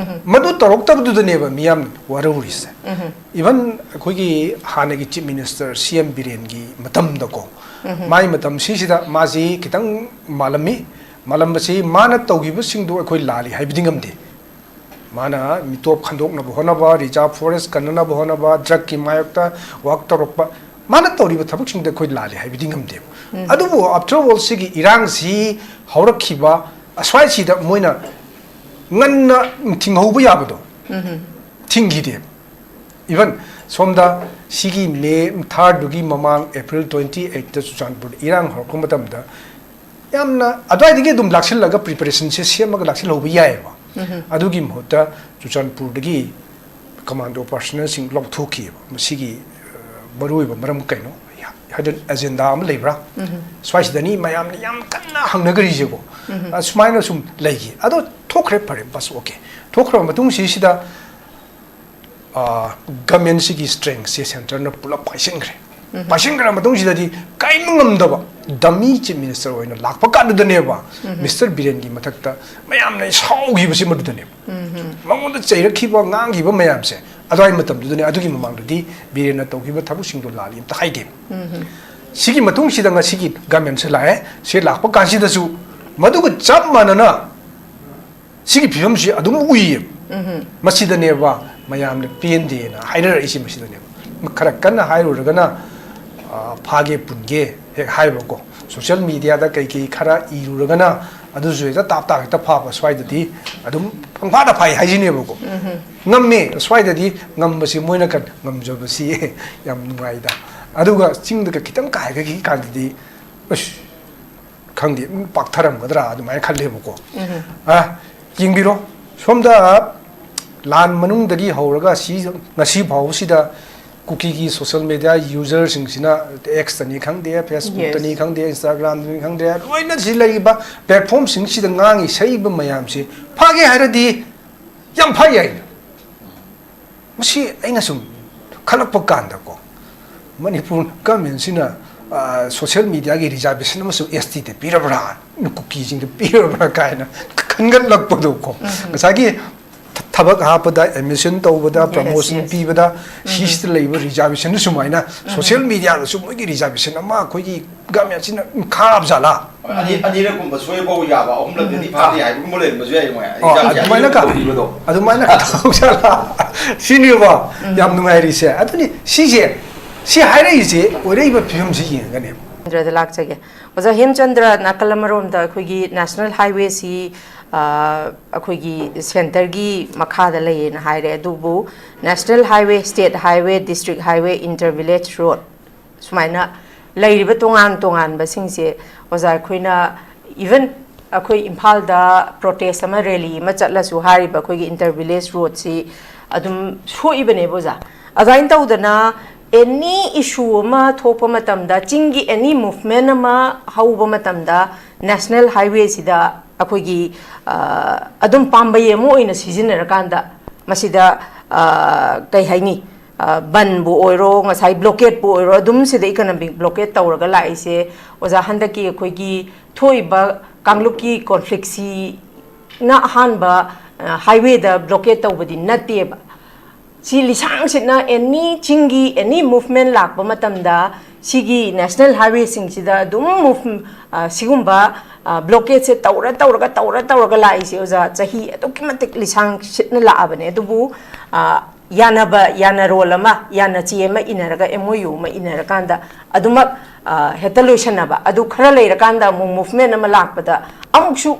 ꯃꯗꯨ ꯇꯧꯔꯛꯇꯕꯗꯨꯗꯅꯦꯕ ꯃꯤꯌꯥꯝꯅ ꯋꯥꯔꯧꯔꯤꯁꯦ꯫ Even ꯑꯩꯈꯣꯏꯒꯤ ꯍꯥꯟꯅꯒꯤ chief minister CM ꯕꯤꯔꯦꯟꯒꯤ ꯃꯇꯝꯗꯀꯣ, ꯃꯥꯏ ꯃꯇꯝꯁꯤꯁꯤꯗ ꯃꯥꯁꯤ ꯈꯤꯇꯪ ꯃꯥꯜꯂꯝꯃꯤ꯫ ꯃꯥꯂꯝꯕꯁꯤ ꯃꯥꯅ ꯇꯧꯈꯤꯕꯁꯤꯡꯗꯨ ꯑꯩꯈꯣꯏ ꯂꯥꯜꯂꯤ ꯍꯥꯏꯕꯗꯤ ꯉꯝꯗꯦ꯫ ꯃꯥꯅ ꯃꯤꯇꯣꯞ ꯈꯟꯗꯣꯛꯅꯕ ꯍꯣꯠꯅꯕ, ꯔꯤꯖꯥꯔꯚ ꯐꯣꯔꯦꯁ ꯀꯟꯅꯅꯕ ꯍꯣꯠꯅꯕ, ꯗ꯭ꯔꯒꯀꯤ ꯃꯥꯌꯣꯛꯇ ꯋꯥꯛ ꯇꯧꯔꯛꯄ, ꯃꯥꯅ ꯇꯧꯔꯤꯕ ꯊꯕꯛꯁꯤꯡꯗ ꯑꯩꯈꯣꯏ ꯂꯥꯜꯂꯤ ꯍꯥꯏꯕꯗꯤ ꯉꯝꯗꯦꯕ꯫ ꯑꯗꯨꯕꯨ after all ꯁꯤꯒꯤ ꯏꯔꯥꯡꯁꯤ ꯍꯧꯔꯛꯈꯤꯕ ꯑꯁ꯭ꯋꯥꯏꯁꯤꯗ ꯃꯣꯏꯅ ꯉꯟꯅ ꯊꯤꯡꯍꯧꯕ ꯌꯥꯕꯗꯣ ꯊꯤꯡꯈꯤꯗꯦꯕ꯫ Even ꯁꯣꯝꯗ ꯁꯤꯒꯤ ꯃꯦ ꯊꯥꯔꯗꯨꯒꯤ ꯃꯃꯥꯡ ꯑꯦꯄ꯭ꯔꯤꯜ ꯇ꯭ꯋꯦꯟꯇꯤ ꯑꯩꯠꯇ ꯆꯨꯔꯆꯥꯟꯄꯨꯔꯗ ꯏꯔꯥꯡ ꯍꯧꯔꯛꯄ ꯃꯇꯝꯗ ꯌꯥꯝꯅ ꯑꯗꯨꯋꯥꯏꯗꯒꯤ ꯑꯗꯨꯝ ꯂꯥꯛꯁꯤꯜꯂꯒ ꯄ꯭ꯔꯤꯄꯦꯔꯦꯁꯟꯁꯦ ꯁꯦꯝꯃꯒ ꯂꯥꯛꯁꯤꯜꯍꯧꯕ ꯌꯥꯏꯑꯕ꯫ ꯑꯗꯨꯒꯤ ꯃꯍꯨꯠꯇ ꯆꯨꯔꯆꯥꯟꯄꯨꯔꯗꯒꯤ ꯀꯃꯥꯟꯗꯣ ꯄꯥꯔꯁꯅꯦꯜꯁꯤꯡ ꯂꯧꯊꯣꯛꯈꯤꯑꯕ꯫ ꯃꯁꯤꯒꯤ ꯑ, ꯃꯔꯨꯑꯣꯏꯕ ꯃꯔꯝ ꯀꯩꯅꯣ? ꯍꯥꯏꯗꯤ ꯑꯦꯖꯦꯟꯗꯥ ꯑꯃ ꯂꯩꯕ꯭ꯔꯥ? ꯁ꯭ꯋꯥꯏꯁꯤꯗꯅꯤ ꯃꯌꯥꯝꯅ ꯌꯥꯝ ꯀꯟꯅ ꯍꯪꯅꯒꯔꯤꯁꯦꯀꯣ꯫ ꯑ, ꯁꯨꯃꯥꯏꯅ ꯁꯨꯝ ꯂꯩꯈꯤ꯫ ꯑꯗꯣ ꯊꯣꯛꯈ꯭ꯔꯦ, ꯐꯔꯦ, ꯕꯁ, ꯑꯣꯀꯦ꯫ ꯊꯣꯛꯈ꯭ꯔꯕ ꯃꯇꯨꯡꯁꯤꯁꯤꯗ ꯒꯃꯦꯟꯁꯤꯒꯤ ꯁ꯭ꯇꯔꯦꯡꯁꯦ ꯁꯦꯟꯇꯔꯅ ꯄꯨꯂꯞ ꯄꯥꯏꯁꯤꯟꯈ꯭ꯔꯦ꯫ ꯄꯥꯏꯁꯤꯟꯈ꯭ꯔ ꯃꯇꯨꯡꯁꯤꯗꯗꯤ ꯀꯔꯤꯝ ꯉꯝꯗꯕ ꯗꯃꯤ ꯆꯤꯐ ꯃꯤꯅꯤꯁꯇꯔ ꯑꯣꯏꯅ ꯂꯥꯛꯄ ꯀꯥꯟꯗꯨꯗꯅꯦꯕ ꯃꯤꯁꯇꯔ ꯕꯤꯔꯦꯟꯒꯤ ꯃꯊꯛꯇ ꯃꯌꯥꯝꯅ ꯁꯥꯎꯈꯤꯕꯁꯤ ꯃꯗꯨꯗꯅꯦꯕ꯫ ꯃꯉꯣꯟꯗ ꯆꯩꯔꯛꯈꯤꯕ, ꯉꯥꯡꯈꯤꯕ ꯃꯌꯥꯝꯁꯦ ꯑꯗꯨꯋꯥꯏ ꯃꯇꯝꯗꯨꯗꯅꯦ꯫ ꯑꯗꯨꯒꯤ ꯃꯃꯥꯡꯗꯗꯤ ꯕꯤꯔꯦꯟꯅ ꯇꯧꯈꯤꯕ ꯊꯕꯛꯁꯤꯡꯗꯣ ꯂꯥꯜꯂꯤ ꯑꯝꯇ ꯍꯥꯏꯗꯦ꯫ ꯁꯤꯒꯤ ꯃꯇꯨꯡꯁꯤꯗ ꯉꯁꯤꯒꯤ ꯒꯃꯦꯟꯁꯦ ꯂꯥꯛꯑꯦ꯫ ꯁꯤ ꯂꯥꯛꯄ ꯀꯥꯟꯁꯤꯗꯁꯨ ꯃꯗꯨꯒ ꯆꯞ ꯃꯥꯟꯅꯅ ꯁꯤꯒꯤ ꯐꯤꯕꯝꯁꯤ ꯑꯗꯨꯝ ꯎꯏꯌꯦꯕ꯫ ꯃꯁꯤꯗꯅꯦꯕ ꯃꯌꯥꯝꯅ ꯄꯦꯟꯗꯦꯅ ꯍꯥꯏꯅꯔꯛꯏꯁꯦ꯫ ꯃꯁꯤꯗꯅꯦꯕ ꯈꯔ ꯀꯟꯅ ꯍꯥꯏꯔꯨꯔꯒꯅ, ꯑ, ꯐꯥꯒꯦ ꯄꯨꯟꯒꯦ ꯍꯦꯛ ꯍꯥꯏꯕꯀꯣ, ꯁꯣꯁꯤꯌꯦꯜ ꯃꯤꯗꯤꯌꯥꯗ ꯀꯩꯀꯩ ꯈꯔ ꯏꯔꯨꯔꯒꯅ ꯑꯗꯨꯁꯨ ꯍꯦꯛꯇ ꯇꯥꯞ ꯇꯥꯞ ꯍꯦꯛꯇ ꯐꯥꯕ꯫ ꯁ꯭ꯋꯥꯏꯗꯗꯤ ꯑꯗꯨꯝ ꯄꯪꯐꯥꯗ ꯐꯥꯏ ꯍꯥꯏꯁꯤꯅꯦꯕꯀꯣ꯫ ꯉꯝꯃꯦ꯫ ꯁ꯭ꯋꯥꯏꯗꯗꯤ ꯉꯝꯕꯁꯤ ꯃꯣꯏꯅ ꯀꯟ-, ꯉꯝꯖꯕꯁꯤ ꯌꯥꯝ ꯅꯨꯡꯉꯥꯏꯗ꯫ ꯑꯗꯨꯒ ꯆꯤꯡꯗꯒ ꯈꯤꯇꯪ ꯀꯥꯏꯈꯠꯈꯤ ꯀꯥꯟꯗꯗꯤ ꯑꯁ, ꯈꯪꯗꯦ, ꯄꯥꯛꯊꯔꯝꯒꯗ꯭ꯔꯥ ꯑꯗꯨꯃꯥꯏꯅ ꯈꯜꯂꯦꯕꯀꯣ꯫ ꯑ, ꯌꯦꯡꯕꯤꯔꯣ, ꯁꯣꯝꯗ ꯂꯥꯟ ꯃꯅꯨꯡꯗꯒꯤ ꯍꯧꯔꯒ ꯁꯤ ꯉꯁꯤ ꯐꯥꯎꯕꯁꯤꯗ ꯀꯨꯀꯤꯒꯤ ꯁꯣꯁꯤꯌꯦꯜ ꯃꯤꯗꯤꯌꯥ ꯌꯨꯖꯔꯁꯤꯡꯁꯤꯅ, ꯑꯦꯛꯁꯇꯅꯤ ꯈꯪꯗꯦ, ꯐꯦꯁꯕꯨꯛꯇꯅꯤ ꯈꯪꯗꯦ, ꯏꯟꯁꯇꯥꯒ꯭ꯔꯥꯝꯗꯅꯤ ꯈꯪꯗꯦ, ꯂꯣꯏꯅ ꯁꯤ ꯂꯩꯔꯤꯕ ꯄ꯭ꯂꯦꯠꯐꯣꯝꯁꯤꯡꯁꯤꯗ ꯉꯥꯡꯉꯤ ꯁꯛꯏꯕ ꯃꯌꯥꯝꯁꯤ ꯐꯥꯒꯦ ꯍꯥꯏꯔꯗꯤ ꯌꯥꯝ ꯐꯥ ꯌꯥꯏ꯫ ꯃꯁꯤ ꯑꯩꯅ ꯁꯨꯝ ꯈꯜꯂꯛꯄ ꯀꯥꯟꯗꯀꯣ, ꯃꯅꯤꯄꯨꯔ ꯒꯃꯦꯟꯁꯤꯅ, ꯑ, ꯁꯣꯁꯤꯌꯦꯜ ꯃꯤꯗꯤꯌꯥꯒꯤ ꯔꯤꯖꯥꯔꯕꯦꯁꯟ ꯑꯃꯁꯨ ꯑꯦꯁ ꯇꯤꯗ ꯄꯤꯔꯕ꯭ꯔꯥ, ꯀꯨꯀꯤꯁꯤꯡꯗ ꯄꯤꯔꯕ꯭ꯔꯥ ꯀꯥꯏꯅ ꯈꯟꯒꯠꯂꯛꯄꯗꯣꯀꯣ꯫ ꯉꯁꯥꯏꯒꯤ ꯊ-, ꯊꯕꯛ ꯍꯥꯞꯄꯗ, ꯑꯦꯗꯃꯤꯁꯟ ꯇꯧꯕꯗ, ꯄ꯭ꯔꯃꯣꯁꯟ ꯄꯤꯕꯗ, ꯁꯤꯁꯤꯗ ꯂꯩꯕ ꯔꯤꯖꯥꯔꯕꯦꯁꯟ ꯁꯨꯃꯥꯏꯅ ꯁꯣꯁꯤꯌꯦꯜ ꯃꯤꯗꯤꯌꯥꯗꯁꯨ ꯃꯣꯏꯒꯤ ꯔꯤꯖꯥꯔꯕꯦꯁꯟ ꯑꯃ ꯑꯩꯈꯣꯏꯒꯤ ꯒꯃꯦꯟꯁꯤꯅ ꯈꯥꯕ ꯖꯥꯠꯂꯥ? ꯑꯅꯤꯔꯛꯀꯨꯝꯕ ꯁꯣꯏꯕ ꯌꯥꯕ, ꯑꯍꯨꯝꯂꯛꯇꯗꯤ ꯐꯥꯗꯦ ꯍꯥꯏꯕꯒꯨꯝꯕ ꯂꯩꯔꯝꯕꯁꯨ ꯌꯥꯏ ꯃꯣꯏ꯫ ꯑꯣ, ꯑꯗꯨꯃꯥꯏꯅ ꯀ-, ꯑꯗꯨꯃꯥꯏꯅ ꯀ-, ꯇꯧꯕ ꯖꯥꯠꯂꯥ? ꯁꯤꯅꯦꯕ ꯌꯥꯝ ꯅꯨꯡꯉꯥꯏꯔꯤꯁꯦ꯫ ꯑꯗꯨꯅꯤ ꯁꯤꯁꯦ, ꯁꯤ ꯍꯥꯏꯔꯛꯏꯁꯦ ꯑꯣꯏꯔꯛꯏꯕ ꯐꯤꯕꯝꯁꯤ ꯌꯦꯡꯉꯒꯅꯦꯕ꯫ ꯆꯟꯗ꯭ꯔꯗ ꯂꯥꯛꯆꯒꯦ꯫ ꯑꯣꯖꯥ ꯍꯦꯝꯆꯟꯗ꯭ꯔ, ꯅꯥꯀꯜ ꯑꯃꯔꯣꯝꯗ ꯑꯩꯈꯣꯏꯒꯤ ꯅꯦꯁꯅꯦꯜ ꯍꯥꯏꯋꯦꯁꯤ, ꯑ, ꯑꯩꯈꯣꯏꯒꯤ ꯁꯦꯟꯇꯔꯒꯤ ꯃꯈꯥꯗ ꯂꯩꯌꯦꯅ ꯍꯥꯏꯔꯦ, ꯑꯗꯨꯕꯨ national highway, state highway, district highway, inter village road, ꯁꯨꯃꯥꯏꯅ ꯂꯩꯔꯤꯕ ꯇꯣꯉꯥꯟ ꯇꯣꯉꯥꯟꯕꯁꯤꯡꯁꯦ, ꯑꯣꯖꯥ, ꯑꯩꯈꯣꯏꯅ ꯏꯚꯟ ꯑꯩꯈꯣꯏ ꯏꯝꯐꯥꯜꯗ ꯄ꯭ꯔꯣꯇꯦꯁ ꯑꯃ, ꯔꯦꯂꯤ ꯑꯃ ꯆꯠꯂꯁꯨ, ꯍꯥꯏꯔꯤꯕ ꯑꯩꯈꯣꯏꯒꯤ ꯏꯟꯇꯔ ꯚꯤꯂꯦꯖ ꯔꯣꯗꯁꯤ ꯑꯗꯨꯝ ꯁꯣꯛꯏꯕꯅꯦꯕ, ꯑꯣꯖꯥ꯫ ꯑꯗꯨꯃꯥꯏꯅ ꯇꯧꯗꯅ ꯑꯦꯅꯤ ꯏꯁꯨ ꯑꯃ ꯊꯣꯛꯄ ꯃꯇꯝꯗ, ꯆꯤꯡꯒꯤ ꯑꯦꯅꯤ ꯃꯨꯚꯃꯦꯟ ꯑꯃ ꯍꯧꯕ ꯃꯇꯝꯗ, ꯅꯦꯁꯅꯦꯜ ꯍꯥꯏꯋꯦꯁꯤꯗ ꯑꯩꯈꯣꯏꯒꯤ, ꯑ, ꯑꯗꯨꯝ ꯄꯥꯝꯕꯩ ꯑꯃ ꯑꯣꯏꯅ ꯁꯤꯖꯤꯟꯅꯔꯀꯥꯟꯗ, ꯃꯁꯤꯗ, ꯑ, ꯀꯩ ꯍꯥꯏꯅꯤ, ꯑ, ꯕꯟꯕꯨ ꯑꯣꯏꯔꯣ, ꯉꯁꯥꯏ ꯕ꯭ꯂꯣꯀꯦꯠꯄꯨ ꯑꯣꯏꯔꯣ, ꯑꯗꯨꯝ ꯁꯤꯗ ꯏꯀꯣꯅꯣꯃꯤꯛ ꯕ꯭ꯂꯣꯀꯦꯠ ꯇꯧꯔꯒ ꯂꯥꯛꯏꯁꯦ, ꯑꯣꯖꯥ, ꯍꯟꯗꯛꯀꯤ ꯑꯩꯈꯣꯏꯒꯤ ꯊꯣꯛꯏꯕ ꯀꯥꯡꯂꯨꯞꯀꯤ ꯀꯣꯟꯐ꯭ꯂꯤꯛꯁꯤꯅ ꯑꯍꯥꯟꯕ, ꯑ, ꯍꯥꯏꯋꯦꯗ ꯕ꯭ꯂꯣꯀꯦꯠ ꯇꯧꯕꯗꯤ ꯅꯠꯇꯦꯕ꯫ ꯁꯤ ꯂꯤꯁꯥꯡ ꯁꯤꯠꯅ ꯑꯦꯅꯤ ꯆꯤꯡꯒꯤ ꯑꯦꯅꯤ ꯃꯨꯚꯃꯦꯟ ꯂꯥꯛꯄ ꯃꯇꯝꯗ ꯁꯤꯒꯤ ꯅꯦꯁꯅꯦꯜ ꯍꯥꯏꯋꯦꯁꯤꯡꯁꯤꯗ ꯑꯗꯨꯝ ꯃꯨꯚ-, ꯑ, ꯁꯤꯒꯨꯝꯕ, ꯑ, ꯕ꯭ꯂꯣꯀꯦꯠꯁꯦ ꯇꯧꯔ, ꯇꯧꯔꯒ, ꯇꯧꯔ, ꯇꯧꯔꯒ ꯂꯥꯛꯏꯁꯦ, ꯑꯣꯖꯥ, ꯆꯍꯤ ꯑꯗꯨꯛꯀꯤ ꯃꯇꯤꯛ ꯂꯤꯁꯥꯡ ꯁꯤꯠꯅ ꯂꯥꯛꯑꯕꯅꯦ꯫ ꯑꯗꯨꯕꯨ, ꯑ, ꯌꯥꯅꯕ, ꯌꯥꯅꯔꯣꯜ ꯑꯃ, ꯌꯥꯅꯆꯦ ꯑꯃ ꯏꯟꯅꯔꯒ, ꯑꯦꯝ ꯑꯣ ꯌꯨ ꯑꯃ ꯏꯟꯅꯔꯀꯥꯟꯗ ꯑꯗꯨꯃꯛ, ꯑ, ꯍꯦꯛꯇ ꯂꯣꯏꯁꯟꯅꯕ, ꯑꯗꯨ ꯈꯔ ꯂꯩꯔꯀꯥꯟꯗ ꯑꯃꯨꯛ ꯃꯨꯚꯃꯦꯟ ꯑꯃ ꯂꯥꯛꯄꯗ ꯑꯃꯨꯛꯁꯨ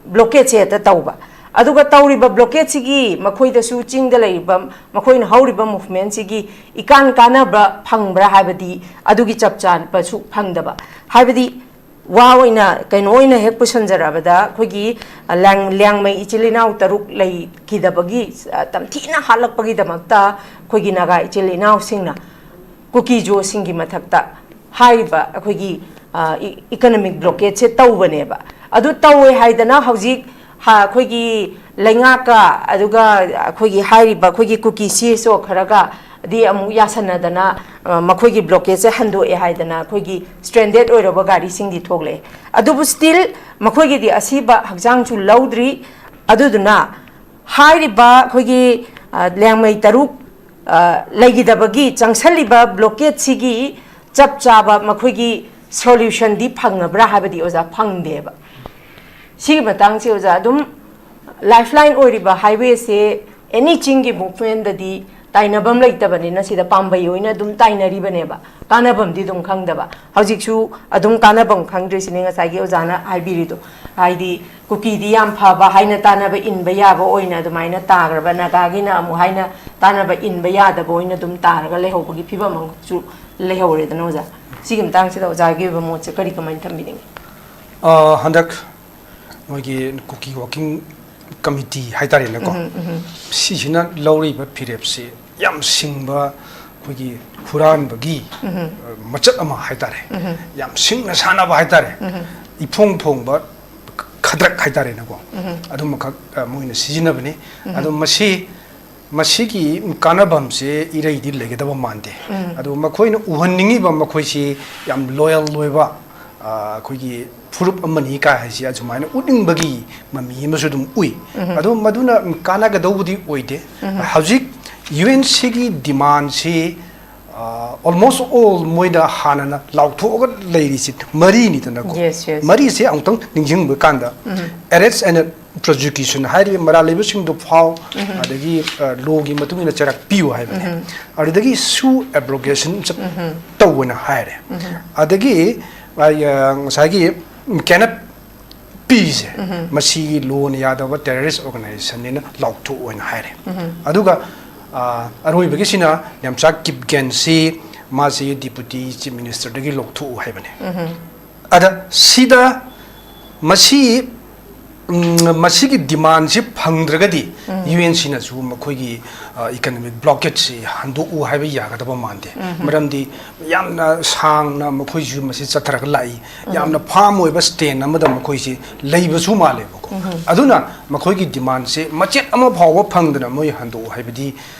ꯕ꯭ꯂꯣꯀꯦꯠꯁꯦ ꯍꯦꯛꯇ ꯇꯧꯕ꯫ ꯑꯗꯨꯒ ꯇꯧꯔꯤꯕ ꯕ꯭ꯂꯣꯀꯦꯠꯁꯤꯒꯤ ꯃꯈꯣꯏꯗꯁꯨ, ꯆꯤꯡꯗ ꯂꯩꯔꯤꯕ ꯃꯈꯣꯏꯅ ꯍꯧꯔꯤꯕ ꯃꯨꯚꯃꯦꯟꯁꯤꯒꯤ ꯏꯀꯥꯟ ꯀꯥꯟꯅꯕ ꯐꯪꯕ꯭ꯔꯥ ꯍꯥꯏꯕꯗꯤ ꯑꯗꯨꯒꯤ ꯆꯞ ꯆꯥꯕꯁꯨ ꯐꯪꯗꯕ꯫ ꯍꯥꯏꯕꯗꯤ ꯋꯥ ꯑꯣꯏꯅ, ꯀꯩꯅꯣ ꯑꯣꯏꯅ ꯍꯦꯛ ꯄꯨꯁꯟꯖꯔꯕꯗ, ꯑꯩꯈꯣꯏꯒꯤ, ꯑ, ꯂꯥꯡ-, ꯂꯤꯌꯥꯡꯃꯩ ꯏꯆꯤꯜ ꯏꯅꯥꯎ ꯇꯔꯨꯛ ꯂꯩꯈꯤꯗꯕꯒꯤ, ꯑ, ꯇꯝꯊꯤꯅ ꯍꯥꯠꯂꯛꯄꯒꯤꯗꯃꯛꯇ ꯑꯩꯈꯣꯏꯒꯤ ꯅꯥꯒꯥ ꯏꯆꯤꯜ ꯏꯅꯥꯎꯁꯤꯡꯅ ꯀꯨꯀꯤ ꯖꯣꯁꯤꯡꯒꯤ ꯃꯊꯛꯇ ꯍꯥꯏꯔꯤꯕ ꯑꯩꯈꯣꯏꯒꯤ, ꯑ, ꯏ-, ꯏꯀꯣꯅꯣꯃꯤꯛ ꯕ꯭ꯂꯣꯀꯦꯠꯁꯦ ꯇꯧꯕꯅꯦꯕ꯫ ꯑꯗꯨ ꯇꯧꯋꯦ ꯍꯥꯏꯗꯅ ꯍꯧꯖꯤꯛ ꯍ-, ꯑꯩꯈꯣꯏꯒꯤ ꯂꯩꯉꯥꯛꯀ, ꯑꯗꯨꯒ ꯑꯩꯈꯣꯏꯒꯤ ꯍꯥꯏꯔꯤꯕ ꯑꯩꯈꯣꯏꯒꯤ ꯀꯨꯀꯤ ꯁꯤ ꯑꯦꯁ ꯑꯣ ꯈꯔꯒꯗꯤ ꯑꯃꯨꯛ ꯌꯥꯁꯟꯅꯗꯅ, ꯑ, ꯃꯈꯣꯏꯒꯤ ꯕ꯭ꯂꯣꯀꯦꯠꯁꯦ ꯍꯟꯗꯣꯛꯑꯦ ꯍꯥꯏꯗꯅ ꯑꯩꯈꯣꯏꯒꯤ ꯁ꯭ꯇ꯭ꯔꯦꯟꯗꯦꯠ ꯑꯣꯏꯔꯕ ꯒꯥꯔꯤꯁꯤꯡꯗꯤ ꯊꯣꯛꯂꯛꯑꯦ꯫ ꯑꯗꯨꯕꯨ ꯁ꯭ꯇꯤꯜ ꯃꯈꯣꯏꯒꯤꯗꯤ ꯑꯁꯤꯕ ꯍꯛꯆꯥꯡꯁꯨ ꯂꯧꯗ꯭ꯔꯤ꯫ ꯑꯗꯨꯗꯨꯅ ꯍꯥꯏꯔꯤꯕ ꯑꯩꯈꯣꯏꯒꯤ, ꯑ, ꯂꯤꯌꯥꯡꯃꯩ ꯇꯔꯨꯛ, ꯑ, ꯂꯩꯈꯤꯗꯕꯒꯤ ꯆꯪꯁꯜꯂꯤꯕ blockade ꯁꯤꯒꯤ ꯆꯞ ꯆꯥꯕ ꯃꯈꯣꯏꯒꯤ solution ꯗꯤ ꯐꯪꯉꯕ꯭ꯔꯥ ꯍꯥꯏꯕꯗꯤ, ꯑꯣꯖꯥ, ꯐꯪꯗꯦꯕ꯫ ꯁꯤꯒꯤ ꯃꯇꯥꯡꯁꯦ, ꯑꯣꯖꯥ, ꯑꯗꯨꯝ lifeline ꯑꯣꯏꯔꯤꯕ highway ꯁꯦ any ꯆꯤꯡꯒꯤ movement ꯗꯗꯤ ꯇꯥꯏꯅꯐꯝ ꯂꯩꯇꯕꯅꯤꯅ ꯁꯤꯗ ꯄꯥꯝꯕꯩ ꯑꯣꯏꯅ ꯑꯗꯨꯝ ꯇꯥꯏꯅꯔꯤꯕꯅꯦꯕ, ꯀꯥꯟꯅꯐꯝꯗꯤ ꯑꯗꯨꯝ ꯈꯪꯗꯕ꯫ ꯍꯧꯖꯤꯛꯁꯨ ꯑꯗꯨꯝ ꯀꯥꯟꯅꯐꯝ ꯈꯪꯗ꯭ꯔꯤꯁꯤꯅꯦ ꯉꯁꯥꯏꯒꯤ ꯑꯣꯖꯥꯅ ꯍꯥꯏꯕꯤꯔꯤꯗꯣ, ꯍꯥꯏꯗꯤ ꯀꯨꯀꯤꯗꯤ ꯌꯥꯝ ꯐꯕ ꯍꯥꯏꯅ ꯇꯥꯟꯅꯕ ꯏꯟꯕ ꯌꯥꯕ ꯑꯣꯏꯅ ꯑꯗꯨꯃꯥꯏꯅ ꯇꯥꯈ꯭ꯔꯕ, ꯅꯥꯒꯥꯒꯤꯅ ꯑꯃꯨꯛ ꯍꯥꯏꯅ ꯇꯥꯟꯅꯕ ꯏꯟꯕ ꯌꯥꯗꯕ ꯑꯣꯏꯅ ꯑꯗꯨꯝ ꯇꯥꯔꯒ ꯂꯩꯍꯧꯕꯒꯤ ꯐꯤꯕꯝ ꯑꯃꯁꯨ ꯂꯩꯍꯧꯔꯦꯗꯅ ꯑꯣꯖꯥ꯫ ꯁꯤꯒꯤ ꯃꯇꯥꯡꯁꯤꯗ ꯑꯣꯖꯥꯒꯤ ꯑꯣꯏꯕ ꯃꯣꯠꯁꯦ ꯀꯔꯤ, ꯀꯃꯥꯏꯅ ꯊꯝꯕꯤꯅꯤꯡꯉꯤ? ꯑ, ꯍꯟꯗꯛ ꯃꯣꯏꯒꯤ ꯀꯨꯀꯤ working committee ꯍꯥꯏꯇꯥꯔꯦꯅꯦꯀꯣ, ꯁꯤꯁꯤꯅ ꯂꯧꯔꯤꯕ ꯐꯤꯔꯦꯞꯁꯤ ꯌꯥꯝ ꯁꯤꯡꯕ, ꯑꯩꯈꯣꯏꯒꯤ ꯍꯨꯔꯥꯟꯕꯒꯤ, ꯑ, ꯃꯆꯠ ꯑꯃ ꯍꯥꯏꯇꯥꯔꯦ, ꯌꯥꯝ ꯁꯤꯡꯅ ꯁꯥꯟꯅꯕ ꯍꯥꯏꯇꯥꯔꯦ, ꯏꯐꯣꯡ ꯐꯣꯡꯕ ꯈꯗ꯭ꯔꯛ ꯍꯥꯏꯇꯥꯔꯦꯅꯦꯀꯣ, ꯑꯗꯨꯃꯈꯛ, ꯑ, ꯃꯣꯏꯅ ꯁꯤꯖꯤꯟꯅꯕꯅꯤ꯫ ꯑꯗꯣ ꯃꯁꯤ, ꯃꯁꯤꯒꯤ ꯀꯥꯟꯅꯐꯝꯁꯦ ꯏꯔꯩꯗꯤ ꯂꯩꯒꯗꯕ ꯃꯥꯟꯗꯦ꯫ ꯑꯗꯣ ꯃꯈꯣꯏꯅ ꯎꯍꯟꯅꯤꯡꯉꯤꯕ ꯃꯈꯣꯏꯁꯤ ꯌꯥꯝ loyal ꯑꯣꯏꯕ, ꯑ, ꯑꯩꯈꯣꯏꯒꯤ ꯐꯨꯔꯨꯞ ꯑꯃꯅꯤ ꯀꯥꯏ ꯍꯥꯏꯁꯤ ꯑꯁꯨꯃꯥꯏꯅ ꯎꯠꯅꯤꯡꯕꯒꯤ ꯃꯃꯤ ꯑꯃꯁꯨ ꯑꯗꯨꯝ ꯎꯏ꯫ ꯑꯗꯣ ꯃꯗꯨꯅ ꯀꯥꯟꯅꯒꯗꯧꯕꯗꯤ ꯑꯣꯏꯗꯦ꯫ ꯍꯧꯖꯤꯛ ꯌꯨ ꯑꯦꯟ ꯁꯤꯒꯤ ꯗꯤꯃꯥꯟꯁꯤ, ꯑ, almost all ꯃꯣꯏꯅ ꯍꯥꯟꯅꯅ ꯂꯥꯎꯊꯣꯛꯑꯒ ꯂꯩꯔꯤꯁꯤ ꯃꯔꯤꯅꯤꯗꯅꯀꯣ꯫ Yes, yes. ꯃꯔꯤꯁꯦ ꯑꯃꯨꯛꯇꯪ ꯅꯤꯡꯁꯤꯡꯕ ꯀꯥꯟꯗ, arrest and prosecution ꯍꯥꯏꯔꯤꯕ ꯃꯔꯥꯜ ꯂꯩꯕꯁꯤꯡꯗꯨ ꯐꯥꯎ, ꯑꯗꯒꯤ, ꯑ, law ꯒꯤ ꯃꯇꯨꯡ ꯏꯟꯅ ꯆꯩꯔꯥꯛ ꯄꯤꯌꯨ ꯍꯥꯏꯕꯅꯦ꯫ ꯑꯗꯨꯗꯒꯤ sue abrogation ꯆꯠ-, ꯇꯧꯑꯣꯅ ꯍꯥꯏꯔꯦ꯫ ꯑꯗꯒꯤ, ꯑ, ꯑ, ꯉꯁꯥꯏꯒꯤ ꯀꯦꯅꯠ ꯄꯤꯁꯦ, ꯃꯁꯤ law ꯅ ꯌꯥꯗꯕ terrorist organization ꯅꯤꯅ ꯂꯥꯎꯊꯣꯛꯑꯣꯅ ꯍꯥꯏꯔꯦ꯫ ꯑꯗꯨꯒ, ꯑ, ꯑꯔꯣꯏꯕꯒꯤꯁꯤꯅ ꯅꯦꯝꯆꯥ ꯀꯤꯞꯒꯦꯟꯁꯤ, ꯃꯥꯁꯤ deputy chief minister ꯗꯒꯤ ꯂꯧꯊꯣꯛꯎ ꯍꯥꯏꯕꯅꯦ꯫ ꯑꯗ ꯁꯤꯗ ꯃꯁꯤ, ꯎꯝ, ꯃꯁꯤꯒꯤ demand ꯁꯤ ꯐꯪꯗ꯭ꯔꯒꯗꯤ ꯌꯨ ꯑꯦꯟ ꯁꯤꯅꯁꯨ ꯃꯈꯣꯏꯒꯤ, ꯑ, economic blockade ꯁꯤ ꯍꯟꯗꯣꯛꯎ ꯍꯥꯏꯕ ꯌꯥꯒꯗꯕ ꯃꯥꯟꯗꯦ꯫ ꯃꯔꯝꯗꯤ ꯌꯥꯝꯅ ꯁꯥꯡꯅ ꯃꯈꯣꯏꯁꯨ ꯃꯁꯤ ꯆꯠꯊꯔꯒ ꯂꯥꯛꯏ, ꯌꯥꯝꯅ firm ꯑꯣꯏꯕ stand ꯑꯃꯗ ꯃꯈꯣꯏꯁꯤ ꯂꯩꯕꯁꯨ ꯃꯥꯜꯂꯦꯕꯀꯣ꯫ ꯑꯗꯨꯅ ꯃꯈꯣꯏꯒꯤ demand ꯁꯦ ꯃꯆꯦꯠ ꯑꯃ ꯐꯥꯎꯕ ꯐꯪꯗꯅ ꯃꯣꯏ ꯍꯟꯗꯣꯛꯎ ꯍꯥꯏꯕꯗꯤ,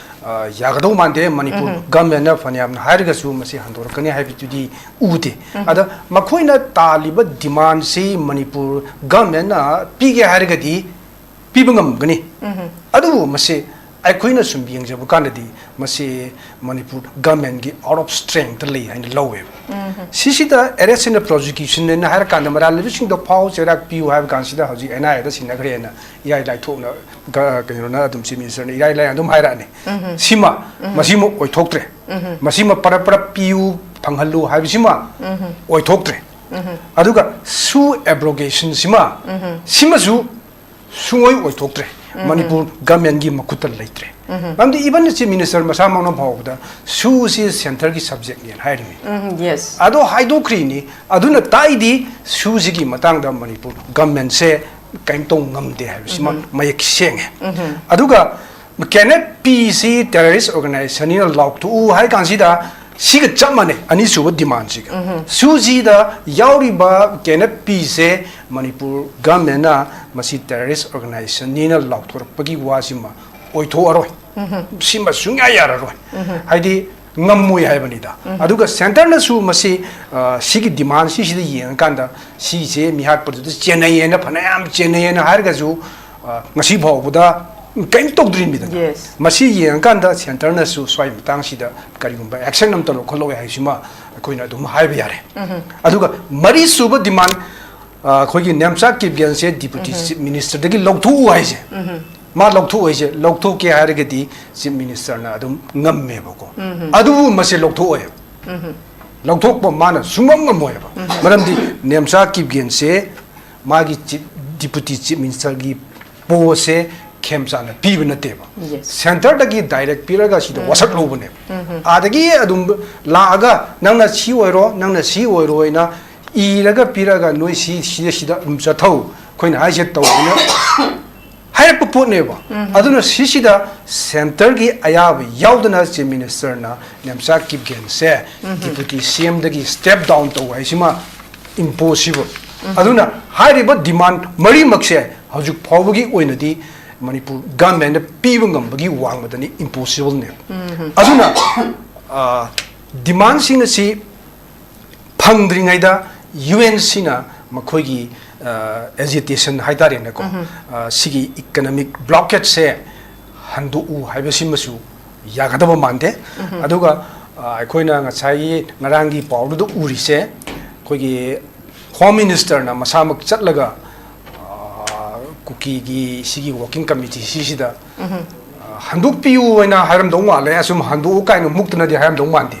ꯑ, ꯌꯥꯒꯗꯧ ꯃꯥꯟꯗꯦ꯫ ꯃꯅꯤꯄꯨꯔ government ꯅ ꯐꯅꯌꯥꯝꯅ ꯍꯥꯏꯔꯒꯁꯨ ꯃꯁꯤ ꯍꯟꯗꯣꯔꯛꯀꯅꯤ ꯍꯥꯏꯕꯗꯨꯗꯤ ꯎꯗꯦ꯫ ꯑꯗ ꯃꯈꯣꯏꯅ ꯇꯥꯜꯂꯤꯕ demand ꯁꯤ ꯃꯅꯤꯄꯨꯔ government ꯅ ꯄꯤꯒꯦ ꯍꯥꯏꯔꯒꯗꯤ ꯄꯤꯕ ꯉꯝꯒꯅꯤ꯫ ꯑꯗꯨꯕꯨ ꯃꯁꯤ ꯑꯩꯈꯣꯏꯅ ꯁꯨꯝ ꯌꯦꯡꯖꯕ ꯀꯥꯟꯗꯗꯤ ꯃꯁꯤ ꯃꯅꯤꯄꯨꯔ ꯒꯚꯔꯟꯃꯦꯟꯒꯤ ꯑꯥꯎꯠ ꯑꯣꯐ ꯁ꯭ꯇ꯭ꯔꯦꯡꯇ ꯂꯩ ꯍꯥꯏꯅ ꯂꯧꯋꯦꯕ꯫ ꯁꯤꯁꯤꯗ ꯑꯦꯔꯦꯁ ꯑꯦꯟ ꯄ꯭ꯔꯣꯁꯤꯀ꯭ꯌꯨꯁꯟ ꯍꯥꯏꯅ ꯍꯥꯏꯔ ꯀꯥꯟꯗ ꯃꯔꯥꯜꯂꯤꯕꯁꯤꯡꯗꯣ ꯐꯥꯎ ꯆꯩꯔꯥꯛ ꯄꯤꯌꯨ ꯍꯥꯏꯕ ꯀꯥꯟꯁꯤꯗ ꯍꯧꯖꯤꯛ ꯑꯦꯟ ꯑꯥꯏ ꯑꯦꯗ ꯁꯤꯟꯅꯈ꯭ꯔꯦꯅ ꯏꯔꯥꯏ ꯂꯥꯏꯊꯣꯛꯅ ꯒ-, ꯀꯩꯅꯣꯅ ꯑꯗꯨꯝ ꯆꯤꯐ ꯃꯤꯅꯤꯁꯇꯔꯅ ꯏꯔꯥꯏ ꯂꯥꯏꯅ ꯑꯗꯨꯝ ꯍꯥꯏꯔꯛꯑꯅꯤ꯫ ꯁꯤꯃ ꯃꯁꯤꯃ ꯑꯣꯏꯊꯣꯛꯇ꯭ꯔꯦ꯫ ꯃꯁꯤꯃ ꯄꯔꯞ ꯄꯔꯞ ꯄꯤꯌꯨ, ꯐꯪꯍꯜꯂꯨ ꯍꯥꯏꯕꯁꯤꯃ ꯑꯣꯏꯊꯣꯛꯇ꯭ꯔꯦ꯫ ꯑꯗꯨꯒ ꯁꯨ ꯑꯦꯕ꯭ꯔꯣꯒꯦꯁꯟꯁꯤꯃ ꯁꯤꯃꯁꯨ ꯁꯨꯡꯑꯣꯏ ꯑꯣꯏꯊꯣꯛꯇ꯭ꯔꯦ꯫ ꯃꯅꯤꯄꯨꯔ ꯒꯚꯔꯟꯃꯦꯟꯒꯤ ꯃꯈꯨꯠꯇ ꯂꯩꯇ꯭ꯔꯦ꯫ ꯃꯔꯝꯗꯤ ꯏꯚꯟ ꯆꯤꯐ ꯃꯤꯅꯤꯁꯇꯔ ꯃꯁꯥꯃꯛꯅ ꯐꯥꯎꯕꯗ ꯁꯨꯁꯤ ꯁꯦꯟꯇꯔꯒꯤ ꯁꯕꯖꯦꯛꯅꯦꯅ ꯍꯥꯏꯔꯤꯅꯤ꯫ ꯎꯝ, ꯌꯦꯁ꯫ ꯑꯗꯣ ꯍꯥꯏꯗꯣꯛꯈ꯭ꯔꯤꯅꯤ꯫ ꯑꯗꯨꯅ ꯇꯥꯛꯏꯗꯤ ꯁꯨꯁꯤꯒꯤ ꯃꯇꯥꯡꯗ ꯃꯅꯤꯄꯨꯔ ꯒꯚꯔꯟꯃꯦꯟꯁꯦ ꯀꯔꯤꯝ ꯇꯧ ꯉꯝꯗꯦ ꯍꯥꯏꯕꯁꯤꯃ ꯃꯌꯦꯛ ꯁꯦꯡꯉꯦ꯫ ꯑꯗꯨꯒ ꯀꯦꯅꯦꯠ ꯄꯤꯁꯤ ꯇꯦꯔꯣꯔꯤꯁ ꯑꯣꯔꯒꯅꯥꯏꯖꯦꯁꯟꯅꯤꯅ ꯂꯥꯎꯊꯣꯛꯎ ꯍꯥꯏ ꯀꯥꯟꯁꯤꯗ ꯁꯤꯒ ꯆꯞ ꯃꯥꯟꯅꯩ, ꯑꯅꯤꯁꯨꯕ ꯗꯤꯃꯥꯟꯁꯤꯒ꯫ ꯁꯨꯁꯤꯗ ꯌꯥꯎꯔꯤꯕ ꯀꯦꯅꯦꯠ ꯄꯤꯁꯦ ꯃꯅꯤꯄꯨꯔ ꯒꯚꯔꯟꯃꯦꯟꯅ ꯃꯁꯤ ꯇꯦꯔꯣꯔꯤꯁ ꯑꯣꯔꯒꯅꯥꯏꯖꯦꯁꯟꯅꯤꯅ ꯂꯥꯎꯊꯣꯔꯛꯄꯒꯤ ꯋꯥꯁꯤꯃ ꯑꯣꯏꯊꯣꯛꯑꯔꯣꯏ꯫ ꯁꯤꯃ ꯁꯨꯡꯌꯥ ꯌꯥꯔꯔꯣꯏ꯫ ꯍꯥꯏꯗꯤ ꯉꯝꯃꯣꯏ ꯍꯥꯏꯕꯅꯤꯗ꯫ ꯑꯗꯨꯒ ꯁꯦꯟꯇꯔꯅꯁꯨ ꯃꯁꯤ, ꯑ, ꯁꯤꯒꯤ ꯗꯤꯃꯥꯟ ꯁꯤꯁꯤꯗ ꯌꯦꯡꯉꯀꯥꯟꯗ ꯁꯤꯁꯦ ꯃꯤꯍꯥꯠꯄꯗꯨꯗ ꯆꯦꯟꯅꯩꯌꯦꯅ, ꯐꯅꯌꯥꯝ ꯆꯦꯟꯅꯩꯌꯦꯅ ꯍꯥꯏꯔꯒꯁꯨ, ꯑ, ꯉꯁꯤ ꯐꯥꯎꯕꯗ ꯀꯔꯤꯝ ꯇꯧꯗ꯭ꯔꯤꯕꯅꯤꯗꯅ꯫ ꯌꯦꯁ꯫ ꯃꯁꯤ ꯌꯦꯡꯉꯀꯥꯟꯗ ꯁꯦꯟꯇꯔꯅꯁꯨ ꯁ꯭ꯋꯥꯏ ꯃꯇꯥꯡꯁꯤꯗ ꯀꯔꯤꯒꯨꯝꯕ ꯑꯦꯛꯁꯟ ꯑꯝꯇ ꯂꯧꯈꯠꯂꯛꯑꯣ ꯍꯥꯏꯁꯤꯃ ꯑꯩꯈꯣꯏꯅ ꯑꯗꯨꯝ ꯍꯥꯏꯕ ꯌꯥꯔꯦ꯫ ꯑꯗꯨꯒ ꯃꯔꯤꯁꯨꯕ ꯗꯤꯃꯥꯟ, ꯑ, ꯑꯩꯈꯣꯏꯒꯤ ꯅꯦꯝꯆꯥ ꯀꯤꯞꯒꯦꯟꯁꯦ ꯗꯤꯄꯨꯇꯤ ꯆꯤꯐ ꯃꯤꯅꯤꯁꯇꯔꯗꯒꯤ ꯂꯧꯊꯣꯛꯎ ꯍꯥꯏꯁꯦ꯫ ꯃꯥ ꯂꯧꯊꯣꯛꯑꯣꯏꯁꯦ, ꯂꯧꯊꯣꯛꯀꯦ ꯍꯥꯏꯔꯒꯗꯤ ꯆꯤꯐ ꯃꯤꯅꯤꯁꯇꯔꯅ ꯑꯗꯨꯝ ꯉꯝꯃꯦꯕꯀꯣ꯫ ꯑꯗꯨꯕꯨ ꯃꯁꯤ ꯂꯧꯊꯣꯛꯑꯣꯏꯕ꯫ ꯂꯧꯊꯣꯛꯄ ꯃꯥꯅ ꯁꯨꯡꯉꯝ ꯉꯝꯃꯣꯏꯕ꯫ ꯃꯔꯝꯗꯤ ꯅꯦꯝꯆꯥ ꯀꯤꯞꯒꯦꯟꯁꯦ ꯃꯥꯒꯤ ꯆꯤꯐ, ꯗꯤꯄꯨꯇꯤ ꯆꯤꯐ ꯃꯤꯅꯤꯁꯇꯔꯒꯤ ꯄꯣꯁꯁꯦ ꯈꯦꯝꯆꯥꯅ ꯄꯤꯕ ꯅꯠꯇꯦꯕ꯫ ꯌꯦꯁ꯫ ꯁꯦꯟꯇꯔꯗꯒꯤ ꯗꯥꯏꯔꯦꯛ ꯄꯤꯔꯒ ꯁꯤꯗ ꯋꯥꯁꯛ ꯂꯧꯕꯅꯦꯕ꯫ ꯑꯥꯗꯒꯤ ꯑꯗꯨꯝ ꯂꯥꯛꯑꯒ ꯅꯪꯅ ꯁꯤ ꯑꯣꯏꯔꯣ, ꯅꯪꯅ ꯁꯤ ꯑꯣꯏꯔꯣ ꯍꯥꯏꯅ ꯏꯔꯒ ꯄꯤꯔꯒ ꯅꯣꯏ ꯁꯤ, ꯁꯤꯗ, ꯁꯤꯗ ꯑꯗꯨꯝ ꯆꯠꯊꯧ, ꯑꯩꯈꯣꯏꯅ ꯍꯥꯏꯁꯦ ꯇꯧꯕꯅ ꯍꯥꯏꯔꯛꯄ ꯄꯣꯠꯅꯦꯕ꯫ ꯑꯗꯨꯅ ꯁꯤꯁꯤꯗ ꯁꯦꯟꯇꯔꯒꯤ ꯑꯌꯥꯕ ꯌꯥꯎꯗꯅ ꯆꯤꯐ ꯃꯤꯅꯤꯁꯇꯔꯅ ꯅꯦꯝꯆꯥ ꯀꯤꯞꯒꯦꯟꯁꯦ ꯗꯤꯄꯨꯇꯤ ꯁꯤ ꯑꯦꯝꯗꯒꯤ ꯁ꯭ꯇꯦꯞ ꯗꯥꯎꯟ ꯇꯧ ꯍꯥꯏꯁꯤꯃ ꯏꯝꯄꯣꯁꯤꯕꯜ꯫ ꯑꯗꯨꯅ ꯍꯥꯏꯔꯤꯕ ꯗꯤꯃꯥꯟ ꯃꯔꯤꯃꯛꯁꯦ ꯍꯧꯖꯤꯛ ꯐꯥꯎꯕꯒꯤ ꯑꯣꯏꯅꯗꯤ ꯃꯅꯤꯄꯨꯔ ꯒꯚꯔꯟꯃꯦꯟꯅ ꯄꯤꯕ ꯉꯝꯕꯒꯤ ꯋꯥꯡꯃꯗꯅꯤ, ꯏꯝꯄꯣꯁꯤꯕꯜꯅꯦꯕ꯫ ꯑꯗꯨꯅ, ꯑ, ꯗꯤꯃꯥꯟꯁꯤꯡ ꯑꯁꯤ ꯐꯪꯗ꯭ꯔꯤꯉꯩꯗ ꯌꯨ ꯑꯦꯟ ꯁꯤꯅ ꯃꯈꯣꯏꯒꯤ, ꯑꯦꯖꯤꯇꯦꯁꯟ ꯍꯥꯏꯇꯥꯔꯦꯅꯦꯀꯣ, ꯑ, ꯁꯤꯒꯤ ꯏꯀꯅꯣꯃꯤꯛ ꯕ꯭ꯂꯣꯀꯦꯠꯁꯦ ꯍꯟꯗꯣꯛꯎ ꯍꯥꯏꯕꯁꯤꯃꯁꯨ ꯌꯥꯒꯗꯕ ꯃꯥꯟꯗꯦ꯫ ꯑꯗꯨꯒ, ꯑ, ꯑꯩꯈꯣꯏꯅ ꯉꯁꯥꯏꯒꯤ ꯉꯔꯥꯡꯒꯤ ꯄꯥꯎꯗꯨꯗ ꯎꯔꯤꯁꯦ, ꯑꯩꯈꯣꯏꯒꯤ ꯍꯣꯝ ꯃꯤꯅꯤꯁꯇꯔꯅ ꯃꯁꯥꯃꯛ ꯆꯠꯂꯒ, ꯑ, ꯀꯨꯀꯤꯒꯤ ꯁꯤꯒꯤ ꯋꯥꯔꯀꯤꯡ ꯀꯃꯤꯇꯤ ꯁꯤꯁꯤꯗ, ꯑ, ꯍꯟꯗꯣꯛꯄꯤꯌꯨ ꯍꯥꯏꯅ ꯍꯥꯏꯔꯝꯗꯧ ꯃꯥꯜꯂꯦ꯫ ꯑꯁꯨꯝ ꯍꯟꯗꯣꯛꯎ ꯀꯥꯏꯅ ꯃꯨꯛꯇꯅꯗꯤ ꯍꯥꯏꯔꯝꯗꯧ ꯃꯥꯟꯗꯦ꯫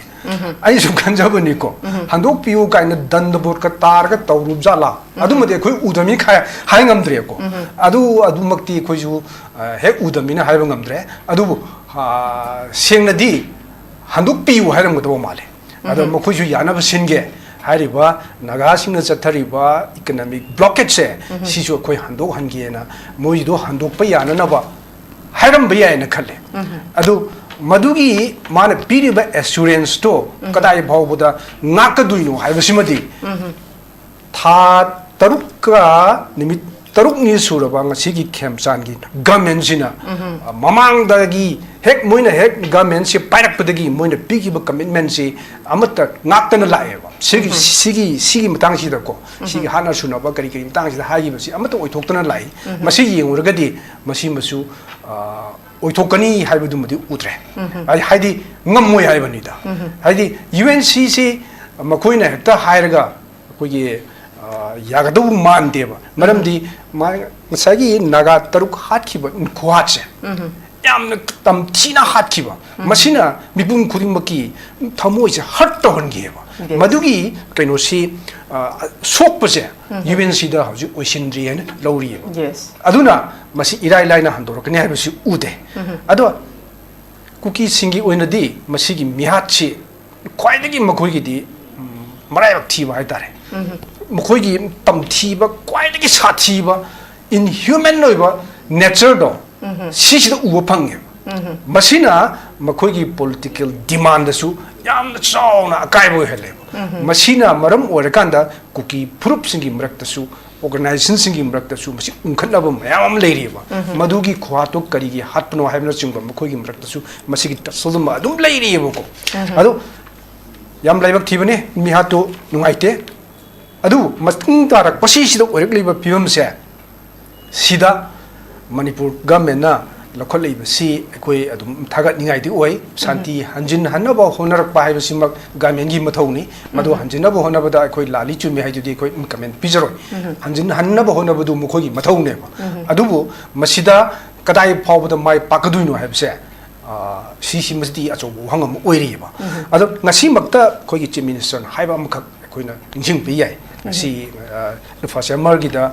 ꯑꯩ ꯁꯨꯝ ꯈꯟꯖꯕꯅꯤꯀꯣ, ꯍꯟꯗꯣꯛꯄꯤꯌꯨ ꯀꯥꯏꯅ ꯗꯟꯗ ꯕꯣꯠꯀ ꯇꯥꯔꯒ ꯇꯧꯔꯨꯕ ꯖꯥꯠꯂꯥ? ꯑꯗꯨꯃꯗꯤ ꯑꯩꯈꯣꯏ ꯎꯗꯕꯅꯤ ꯈꯥꯏ-, ꯍꯥꯏ ꯉꯝꯗ꯭ꯔꯦꯀꯣ꯫ ꯑꯗꯨ, ꯑꯗꯨꯃꯛꯇꯤ ꯑꯩꯈꯣꯏꯁꯨ, ꯑ, ꯍꯦꯛ ꯎꯗꯕꯅꯤꯅ ꯍꯥꯏꯕ ꯉꯝꯗ꯭ꯔꯦ꯫ ꯑꯗꯨꯕꯨ, ꯑ, ꯁꯦꯡꯅꯗꯤ ꯍꯟꯗꯣꯛꯄꯤꯌꯨ ꯍꯥꯏꯔꯝꯒꯗꯕ ꯃꯥꯜꯂꯦ꯫ ꯑꯗꯣ ꯃꯈꯣꯏꯁꯨ ꯌꯥꯅꯕ ꯁꯤꯟꯒꯦ ꯍꯥꯏꯔꯤꯕ ꯅꯥꯒꯥꯁꯤꯡꯅ ꯆꯠꯊꯔꯤꯕ ꯏꯀꯅꯣꯃꯤꯛ ꯕ꯭ꯂꯣꯀꯦꯠꯁꯦ, ꯁꯤꯁꯨ ꯑꯩꯈꯣꯏ ꯍꯟꯗꯣꯛꯍꯟꯒꯦꯅ ꯃꯣꯏꯗꯣ ꯍꯟꯗꯣꯛꯄ ꯌꯥꯅꯅꯕ ꯍꯥꯏꯔꯝꯕ ꯌꯥꯏꯅ ꯈꯜꯂꯦ꯫ ꯑꯗꯨ ꯃꯗꯨꯒꯤ ꯃꯥꯅ ꯄꯤꯔꯤꯕ ꯑꯦꯁꯨꯔꯦꯟꯁꯇꯣ ꯀꯗꯥꯏ ꯐꯥꯎꯕꯗ ꯉꯥꯛꯀꯗꯣꯏꯅꯣ ꯍꯥꯏꯕꯁꯤꯃꯗꯤ ꯊꯥ ꯇꯔꯨꯛꯀ ꯅꯨꯃꯤꯠ ꯇꯔꯨꯛꯅꯤ ꯁꯨꯔꯕ ꯉꯁꯤꯒꯤ ꯈꯦꯝꯆꯥꯟꯒꯤ ꯒꯃꯦꯟꯁꯤꯅ, ꯑ, ꯃꯃꯥꯡꯗꯒꯤ ꯍꯦꯛ ꯃꯣꯏꯅ ꯍꯦꯛ ꯒꯃꯦꯟꯁꯤ ꯄꯥꯏꯔꯛꯄꯗꯒꯤ ꯃꯣꯏꯅ ꯄꯤꯈꯤꯕ ꯀꯃꯤꯠꯃꯦꯟꯁꯤ ꯑꯃꯠꯇ ꯉꯥꯛꯇꯅ ꯂꯥꯛꯑꯦꯕ꯫ ꯁꯤꯒꯤ, ꯁꯤꯒꯤ, ꯁꯤꯒꯤ ꯃꯇꯥꯡꯁꯤꯗꯀꯣ, ꯁꯤꯒꯤ ꯍꯥꯠꯅ ꯁꯨꯅꯕ ꯀꯔꯤ ꯀꯔꯤ ꯃꯇꯥꯡꯁꯤꯗ ꯍꯥꯏꯈꯤꯕꯁꯤ ꯑꯃꯠꯇ ꯑꯣꯏꯊꯣꯛꯇꯅ ꯂꯥꯛꯏ꯫ ꯃꯁꯤ ꯌꯦꯡꯉꯨꯔꯒꯗꯤ ꯃꯁꯤꯃꯁꯨ, ꯑ, ꯑꯣꯏꯊꯣꯛꯀꯅꯤ ꯍꯥꯏꯕꯗꯨꯃꯗꯤ ꯎꯗ꯭ꯔꯦ꯫ ꯍꯥꯏ-, ꯍꯥꯏꯗꯤ ꯉꯝꯃꯣꯏ ꯍꯥꯏꯕꯅꯤꯗ꯫ ꯍꯥꯏꯗꯤ ꯌꯨ ꯑꯦꯟ ꯁꯤꯁꯤ ꯃꯈꯣꯏꯅ ꯍꯦꯛꯇ ꯍꯥꯏꯔꯒ ꯑꯩꯈꯣꯏꯒꯤ, ꯑ, ꯌꯥꯒꯗꯧꯕ ꯃꯥꯟꯗꯦꯕ꯫ ꯃꯔꯝꯗꯤ ꯃꯥ-, ꯉꯁꯥꯏꯒꯤ ꯅꯥꯒꯥ ꯇꯔꯨꯛ ꯍꯥꯠꯈꯤꯕ ꯈꯨꯍꯥꯠꯁꯦ ꯌꯥꯝꯅ ꯇꯝꯊꯤꯅ ꯍꯥꯠꯈꯤꯕ꯫ ꯃꯁꯤꯅ ꯃꯤꯄꯨꯝ ꯈꯨꯗꯤꯡꯃꯛꯀꯤ ꯊꯃꯣꯏꯁꯦ ꯍꯔꯠ ꯇꯧꯍꯟꯈꯤꯑꯕ꯫ Yes. ꯃꯗꯨꯒꯤ ꯀꯩꯅꯣꯁꯤ, ꯑ, ꯁꯣꯛꯄꯁꯦ ꯌꯨ ꯑꯦꯟ ꯁꯤꯗ ꯍꯧꯖꯤꯛ ꯑꯣꯏꯁꯤꯟꯗ꯭ꯔꯤ ꯍꯥꯏꯅ ꯂꯧꯔꯤꯑꯕ꯫ Yes. ꯑꯗꯨꯅ ꯃꯁꯤ ꯏꯔꯥꯏ ꯂꯥꯏꯅ ꯍꯟꯗꯣꯔꯛꯀꯅꯤ ꯍꯥꯏꯕꯁꯤ ꯎꯗꯦ꯫ ꯑꯗꯣ ꯀꯨꯀꯤꯁꯤꯡꯒꯤ ꯑꯣꯏꯅꯗꯤ ꯃꯁꯤꯒꯤ ꯃꯤꯍꯥꯠꯁꯤ ꯈ꯭ꯋꯥꯏꯗꯒꯤ ꯃꯈꯣꯏꯒꯤꯗꯤ, ꯎꯝ, ꯃꯔꯥꯏꯕꯛ ꯊꯤꯕ ꯍꯥꯏꯇꯥꯔꯦ꯫ ꯃꯈꯣꯏꯒꯤ ꯇꯝꯊꯤꯕ, ꯈ꯭ꯋꯥꯏꯗꯒꯤ ꯁꯥꯊꯤꯕ, inhuman ꯑꯣꯏꯕ natureꯗꯣ ꯁꯤꯁꯤꯗ ꯎꯕ ꯐꯪꯉꯦꯕ꯫ ꯃꯁꯤꯅ ꯃꯈꯣꯏꯒꯤ political demandꯗꯁꯨ ꯌꯥꯝꯅ ꯆꯥꯎꯅ ꯑꯀꯥꯏꯕ ꯑꯣꯏꯍꯜꯂꯦꯕ꯫ ꯃꯁꯤꯅ ꯃꯔꯝ ꯑꯣꯏꯔꯀꯥꯟꯗ ꯀꯨꯀꯤ ꯐꯨꯔꯨꯞꯁꯤꯡꯒꯤ ꯃꯔꯛꯇꯁꯨ, organizationꯁꯤꯡꯒꯤ ꯃꯔꯛꯇꯁꯨ ꯃꯁꯤ ꯎꯪꯈꯠꯅꯕ ꯃꯌꯥꯝ ꯑꯃ ꯂꯩꯔꯤꯑꯕ꯫ ꯃꯗꯨꯒꯤ ꯈꯨꯍꯥꯠꯇꯣ ꯀꯔꯤꯒꯤ ꯍꯥꯠꯄꯅꯣ ꯍꯥꯏꯕꯅꯆꯤꯡꯕ ꯃꯈꯣꯏꯒꯤ ꯃꯔꯛꯇꯁꯨ ꯃꯁꯤꯒꯤ tussle ꯑꯃ ꯑꯗꯨꯝ ꯂꯩꯔꯤꯑꯕꯀꯣ꯫ ꯑꯗꯣ ꯌꯥꯝ ꯂꯥꯏꯕꯛ ꯊꯤꯕꯅꯦ, ꯃꯤꯍꯥꯠꯇꯣ ꯅꯨꯡꯉꯥꯏꯇꯦ꯫ ꯑꯗꯨꯕꯨ ꯃꯇꯨꯡ ꯇꯥꯔꯛꯄꯁꯤꯁꯤꯗ ꯑꯣꯏꯔꯛꯂꯤꯕ ꯐꯤꯕꯝꯁꯦ, ꯁꯤꯗ ꯃꯅꯤꯄꯨꯔ ꯒꯚꯔꯟꯃꯦꯟꯅ ꯂꯧꯈꯠꯂꯛꯏꯕꯁꯤ ꯑꯩꯈꯣꯏ ꯑꯗꯨꯝ ꯊꯥꯒꯠꯅꯤꯡꯉꯥꯏꯗꯤ ꯑꯣꯏ꯫ ꯁꯥꯟꯇꯤ ꯍꯟꯖꯤꯟꯍꯟꯅꯕ ꯍꯣꯠꯅꯔꯛꯄ ꯍꯥꯏꯕꯁꯤꯃꯛ ꯒꯚꯔꯟꯃꯦꯟꯒꯤ ꯃꯊꯧꯅꯤ꯫ ꯃꯗꯨ ꯍꯟꯖꯤꯟꯅꯕ ꯍꯣꯠꯅꯕꯗ ꯑꯩꯈꯣꯏ ꯂꯥꯜꯂꯤ ꯆꯨꯝꯃꯤ ꯍꯥꯏꯗꯨꯗꯤ ꯑꯩꯈꯣꯏ ꯀꯃꯦꯟ ꯄꯤꯖꯔꯣꯏ꯫ ꯍꯟꯖꯤꯟꯍꯟꯅꯕ ꯍꯣꯠꯅꯕꯗꯨ ꯃꯈꯣꯏꯒꯤ ꯃꯊꯧꯅꯦꯕ꯫ ꯑꯗꯨꯕꯨ ꯃꯁꯤꯗ ꯀꯗꯥꯏ ꯐꯥꯎꯕꯗ ꯃꯥꯏ ꯄꯥꯛꯀꯗꯣꯏꯅꯣ ꯍꯥꯏꯕꯁꯦ, ꯑ, ꯁꯤꯁꯤꯃꯗꯤ ꯑꯆꯧꯕ ꯋꯥꯍꯪ ꯑꯃ ꯑꯣꯏꯔꯤꯑꯕ꯫ ꯑꯗꯣ ꯉꯁꯤꯃꯛꯇ ꯑꯩꯈꯣꯏꯒꯤ ꯆꯤꯐ ꯃꯤꯅꯤꯁꯇꯔꯅ ꯍꯥꯏꯕ ꯑꯃꯈꯛ ꯑꯩꯈꯣꯏꯅ ꯅꯤꯡꯁꯤꯡꯕ ꯌꯥꯏ꯫ ꯉꯁꯤ, ꯑ, ꯏꯟꯐ꯭ꯔꯥꯁ꯭ꯇ꯭ꯔꯛꯆꯔꯒꯤꯗ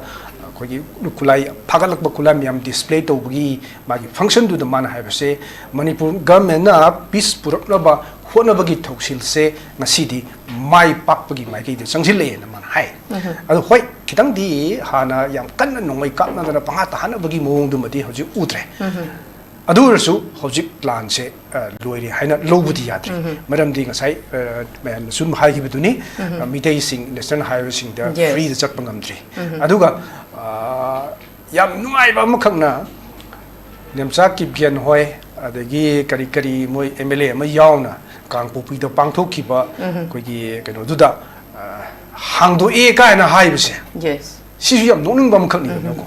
ꯑꯩꯈꯣꯏꯒꯤ ꯈꯨꯠꯂꯥꯏ, ꯐꯥꯒꯠꯂꯛꯄ ꯈꯨꯠꯂꯥꯏ ꯃꯌꯥꯝ ꯗꯤꯁꯄ꯭ꯂꯦ ꯇꯧꯕꯒꯤ ꯃꯥꯒꯤ ꯐꯪꯁꯟꯗꯨꯗ ꯃꯥꯅ ꯍꯥꯏꯕꯁꯦ, ꯃꯅꯤꯄꯨꯔ ꯒꯚꯔꯟꯃꯦꯟꯅ ꯄꯤꯁ ꯄꯨꯔꯛꯅꯕ ꯍꯣꯠꯅꯕꯒꯤ ꯊꯧꯁꯤꯜꯁꯦ ꯉꯁꯤꯗꯤ ꯃꯥꯏ ꯄꯥꯛꯄꯒꯤ ꯃꯥꯏꯀꯩꯗ ꯆꯪꯁꯤꯜꯂꯛꯑꯦꯅ ꯃꯥꯅ ꯍꯥꯏ꯫ ꯑꯗꯣ ꯍꯣꯏ, ꯈꯤꯇꯪꯗꯤ ꯍꯥꯟꯅ ꯌꯥꯝ ꯀꯟꯅ ꯅꯣꯡꯃꯩ ꯀꯥꯞꯅꯗꯅ ꯄꯪꯍꯥꯠꯇ ꯍꯥꯠꯅꯕꯒꯤ ꯃꯑꯣꯡꯗꯨꯃꯗꯤ ꯍꯧꯖꯤꯛ ꯎꯗ꯭ꯔꯦ꯫ ꯑꯗꯨ ꯑꯣꯏꯔꯁꯨ ꯍꯧꯖꯤꯛ ꯄ꯭ꯂꯥꯟꯁꯦ, ꯑ, ꯂꯣꯏꯔꯦ ꯍꯥꯏꯅ ꯂꯧꯕꯗꯤ ꯌꯥꯗ꯭ꯔꯤ꯫ ꯃꯔꯝꯗꯤ ꯉꯁꯥꯏ, ꯑ, ꯃꯌꯥꯝꯅꯁꯨ ꯑꯗꯨꯝ ꯍꯥꯏꯈꯤꯕꯗꯨꯅꯤ, ꯑ, ꯃꯤꯇꯩꯁꯤꯡ, ꯅꯦꯁꯅꯦꯜ ꯍꯥꯏꯋꯦꯁꯤꯡꯗ Yes. ꯐ꯭ꯔꯤꯗ ꯆꯠꯄ ꯉꯝꯗ꯭ꯔꯤ꯫ ꯑꯗꯨꯒ, ꯑ, ꯌꯥꯝ ꯅꯨꯡꯉꯥꯏꯕ ꯑꯃꯈꯛꯅ, ꯅꯦꯝꯆꯥ ꯀꯤꯞꯒꯦꯟ ꯍꯣꯏ, ꯑꯗꯒꯤ ꯀꯔꯤ ꯀꯔꯤ ꯃꯣꯏ ꯑꯦꯝ ꯑꯦꯜ ꯑꯦ ꯑꯃ ꯌꯥꯎꯅ ꯀꯥꯡꯄꯣꯛꯄꯤꯗ ꯄꯥꯡꯊꯣꯛꯈꯤꯕ ꯑꯩꯈꯣꯏꯒꯤ ꯀꯩꯅꯣꯗꯨꯗ, ꯑ, ꯍꯥꯡꯗꯣꯛꯑꯦ ꯀꯥꯏꯅ ꯍꯥꯏꯕꯁꯦ, Yes. ꯁꯤꯁꯨ ꯌꯥꯝ ꯅꯣꯛꯅꯤꯡꯕ ꯑꯃꯈꯛꯅꯤꯗꯅꯀꯣ꯫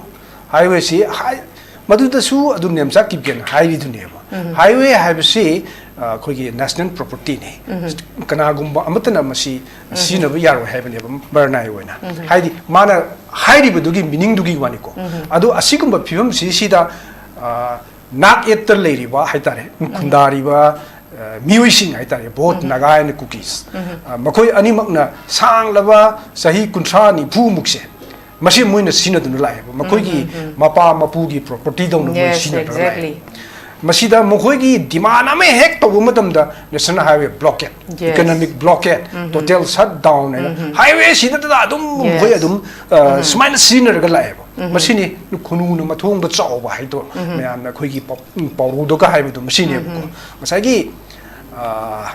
ꯍꯥꯏꯋꯦꯁꯤ ꯍꯥꯏ-, ꯃꯗꯨꯗꯁꯨ ꯑꯗꯨꯝ ꯅꯦꯝꯆꯥ ꯀꯤꯞꯒꯦꯟ ꯍꯥꯏꯔꯤꯗꯨꯅꯦꯕ꯫ ꯍꯥꯏꯋꯦ ꯍꯥꯏꯕꯁꯤ, ꯑ, ꯑꯩꯈꯣꯏꯒꯤ ꯅꯦꯁꯅꯦꯜ ꯄ꯭ꯔꯣꯄꯔꯇꯤꯅꯤ꯫ ꯀꯅꯥꯒꯨꯝꯕ ꯑꯃꯠꯇꯅ ꯃꯁꯤ ꯁꯤꯖꯤꯟꯅꯕ ꯌꯥꯔꯣꯏ ꯍꯥꯏꯕꯅꯦꯕ ꯃꯔꯅꯥꯏ ꯑꯣꯏꯅ꯫ ꯍꯥꯏꯗꯤ ꯃꯥꯅ ꯍꯥꯏꯔꯤꯕꯗꯨꯒꯤ ꯃꯤꯅꯤꯡꯗꯨꯒꯤ ꯋꯥꯅꯤꯀꯣ꯫ ꯑꯗꯣ ꯑꯁꯤꯒꯨꯝꯕ ꯐꯤꯕꯝꯁꯤꯁꯤꯗ, ꯑ, ꯅꯥꯛ ꯌꯦꯠꯇ ꯂꯩꯔꯤꯕ ꯍꯥꯏꯇꯥꯔꯦ, ꯈꯨꯟꯗꯥꯔꯤꯕ, ꯑ, ꯃꯤꯑꯣꯏꯁꯤꯡ ꯍꯥꯏꯇꯥꯔꯦ, ꯕꯣꯠ ꯅꯥꯒꯥ and ꯀꯨꯀꯤꯁ, ꯑ, ꯃꯈꯣꯏ ꯑꯅꯤꯃꯛꯅ ꯁꯥꯡꯂꯕ ꯆꯍꯤ ꯀꯨꯟꯊ꯭ꯔꯥ ꯅꯤꯐꯨꯃꯨꯛꯁꯦ ꯃꯁꯤ ꯃꯣꯏꯅ ꯁꯤꯖꯤꯟꯅꯗꯨꯅ ꯂꯥꯛꯑꯦꯕ꯫ ꯃꯈꯣꯏꯒꯤ ꯃꯄꯥ ꯃꯄꯨꯒꯤ ꯄ꯭ꯔꯣꯄꯔꯇꯤꯗꯧꯅ ꯃꯣꯏ Yes, ꯁꯤꯖꯤꯟꯅꯗꯨꯅ ꯂꯥꯛꯑꯦ꯫ Exactly. ꯃꯁꯤꯗ ꯃꯈꯣꯏꯒꯤ ꯗꯤꯃꯥꯟ ꯑꯃ ꯍꯦꯛ ꯇꯧꯕ ꯃꯇꯝꯗ national highway blockade, Yes. Economic blockade, total ꯁꯠ ꯗꯥꯎꯟ ꯍꯥꯏꯅ ꯍꯥꯏꯋꯦ ꯁꯤꯗꯇꯗ ꯑꯗꯨꯝ Yes. ꯃꯈꯣꯏ ꯑꯗꯨꯝ, ꯑ, ꯁꯨꯃꯥꯏꯅ ꯁꯤꯖꯤꯟꯅꯔꯒ ꯂꯥꯛꯑꯦꯕ꯫ ꯃꯁꯤꯅꯤ ꯈꯨꯅꯨꯅ ꯃꯊꯣꯡꯗ ꯆꯥꯎꯕ ꯍꯥꯏꯗꯣ, ꯃꯌꯥꯝꯅ ꯑꯩꯈꯣꯏꯒꯤ ꯄꯥꯎ-, ꯄꯥꯎꯔꯧꯗꯒ ꯍꯥꯏꯕꯗꯣ ꯃꯁꯤꯅꯦꯕꯀꯣ꯫ ꯉꯁꯥꯏꯒꯤ, ꯑ,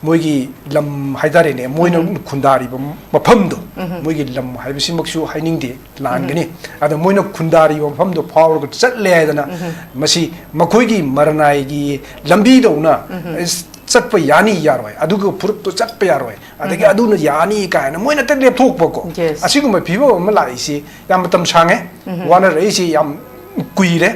ꯃꯣꯏꯒꯤ ꯂꯝ ꯍꯥꯏꯇꯥꯔꯦꯅꯦ, ꯃꯣꯏꯅ ꯈꯨꯟꯗꯥꯔꯤꯕ ꯃꯐꯝꯗꯣ, ꯃꯣꯏꯒꯤ ꯂꯝ ꯍꯥꯏꯕꯁꯤꯃꯛꯁꯨ ꯍꯥꯏꯅꯤꯡꯗꯦ, ꯂꯥꯟꯒꯅꯤ꯫ ꯑꯗꯣ ꯃꯣꯏꯅ ꯈꯨꯟꯗꯥꯔꯤꯕ ꯃꯐꯝꯗꯣ ꯐꯥꯎꯔꯒ ꯆꯠꯂꯦ ꯍꯥꯏꯗꯅ, ꯃꯁꯤ ꯃꯈꯣꯏꯒꯤ ꯃꯔꯅꯥꯏꯒꯤ ꯂꯝꯕꯤꯗꯧꯅ, ꯏꯁ-, ꯆꯠꯄ ꯌꯥꯅꯤ ꯌꯥꯔꯣꯏ, ꯑꯗꯨꯒ ꯐꯨꯔꯨꯞꯇꯣ ꯆꯠꯄ ꯌꯥꯔꯣꯏ, ꯑꯗꯒꯤ ꯑꯗꯨꯅ ꯌꯥꯅꯤ ꯀꯥꯏꯅ ꯃꯣꯏꯅ ꯍꯦꯛꯇ ꯂꯦꯞꯊꯣꯛꯄꯀꯣ꯫ Yes. ꯑꯁꯤꯒꯨꯝꯕ ꯐꯤꯕꯝ ꯑꯃ ꯂꯥꯛꯏꯁꯤ ꯌꯥꯝ ꯃꯇꯝ ꯁꯥꯡꯉꯦ, ꯋꯥꯅꯔꯛꯏꯁꯤ ꯌꯥꯝ ꯀꯨꯏꯔꯦ꯫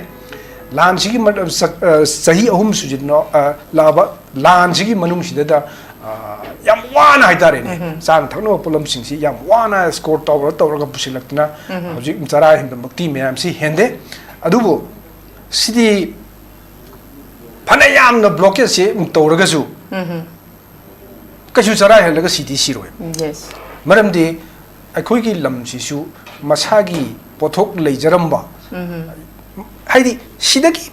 ꯂꯥꯟꯁꯤꯒꯤ ꯃ-, ꯆ-, ꯑ, ꯆꯍꯤ ꯑꯍꯨꯝ ꯁꯨꯖꯤꯟꯅ, ꯑ, ꯂꯥꯛꯑꯕ ꯂꯥꯟꯁꯤꯒꯤ ꯃꯅꯨꯡꯁꯤꯗꯗ, ꯑ, ꯌꯥꯝ ꯋꯥꯅ ꯍꯥꯏꯇꯥꯔꯦꯅꯦ, ꯆꯥꯅ ꯊꯛꯅꯕ ꯄꯣꯠꯂꯝꯁꯤꯡꯁꯤ ꯌꯥꯝ ꯋꯥꯅ escort ꯇꯧꯔ ꯇꯧꯔꯒ ꯄꯨꯁꯤꯜꯂꯛꯇꯅ ꯍꯧꯖꯤꯛ ꯆꯔꯥ ꯍꯦꯟꯕꯃꯛꯇꯤ ꯃꯌꯥꯝꯁꯤ ꯍꯦꯟꯗꯦ꯫ ꯑꯗꯨꯕꯨ ꯁꯤꯗꯤ ꯐꯅ ꯌꯥꯝꯅ blockade ꯁꯦ ꯇꯧꯔꯒꯁꯨ ꯀꯩꯁꯨ ꯆꯔꯥ ꯍꯦꯜꯂꯒ ꯁꯤꯗꯤ ꯁꯤꯔꯣꯏ꯫ Yes. ꯃꯔꯝꯗꯤ ꯑꯩꯈꯣꯏꯒꯤ ꯂꯝꯁꯤꯁꯨ ꯃꯁꯥꯒꯤ ꯄꯣꯠꯊꯣꯛ ꯂꯩꯖꯔꯝꯕ, ꯍꯥꯏꯗꯤ ꯁꯤꯗꯒꯤ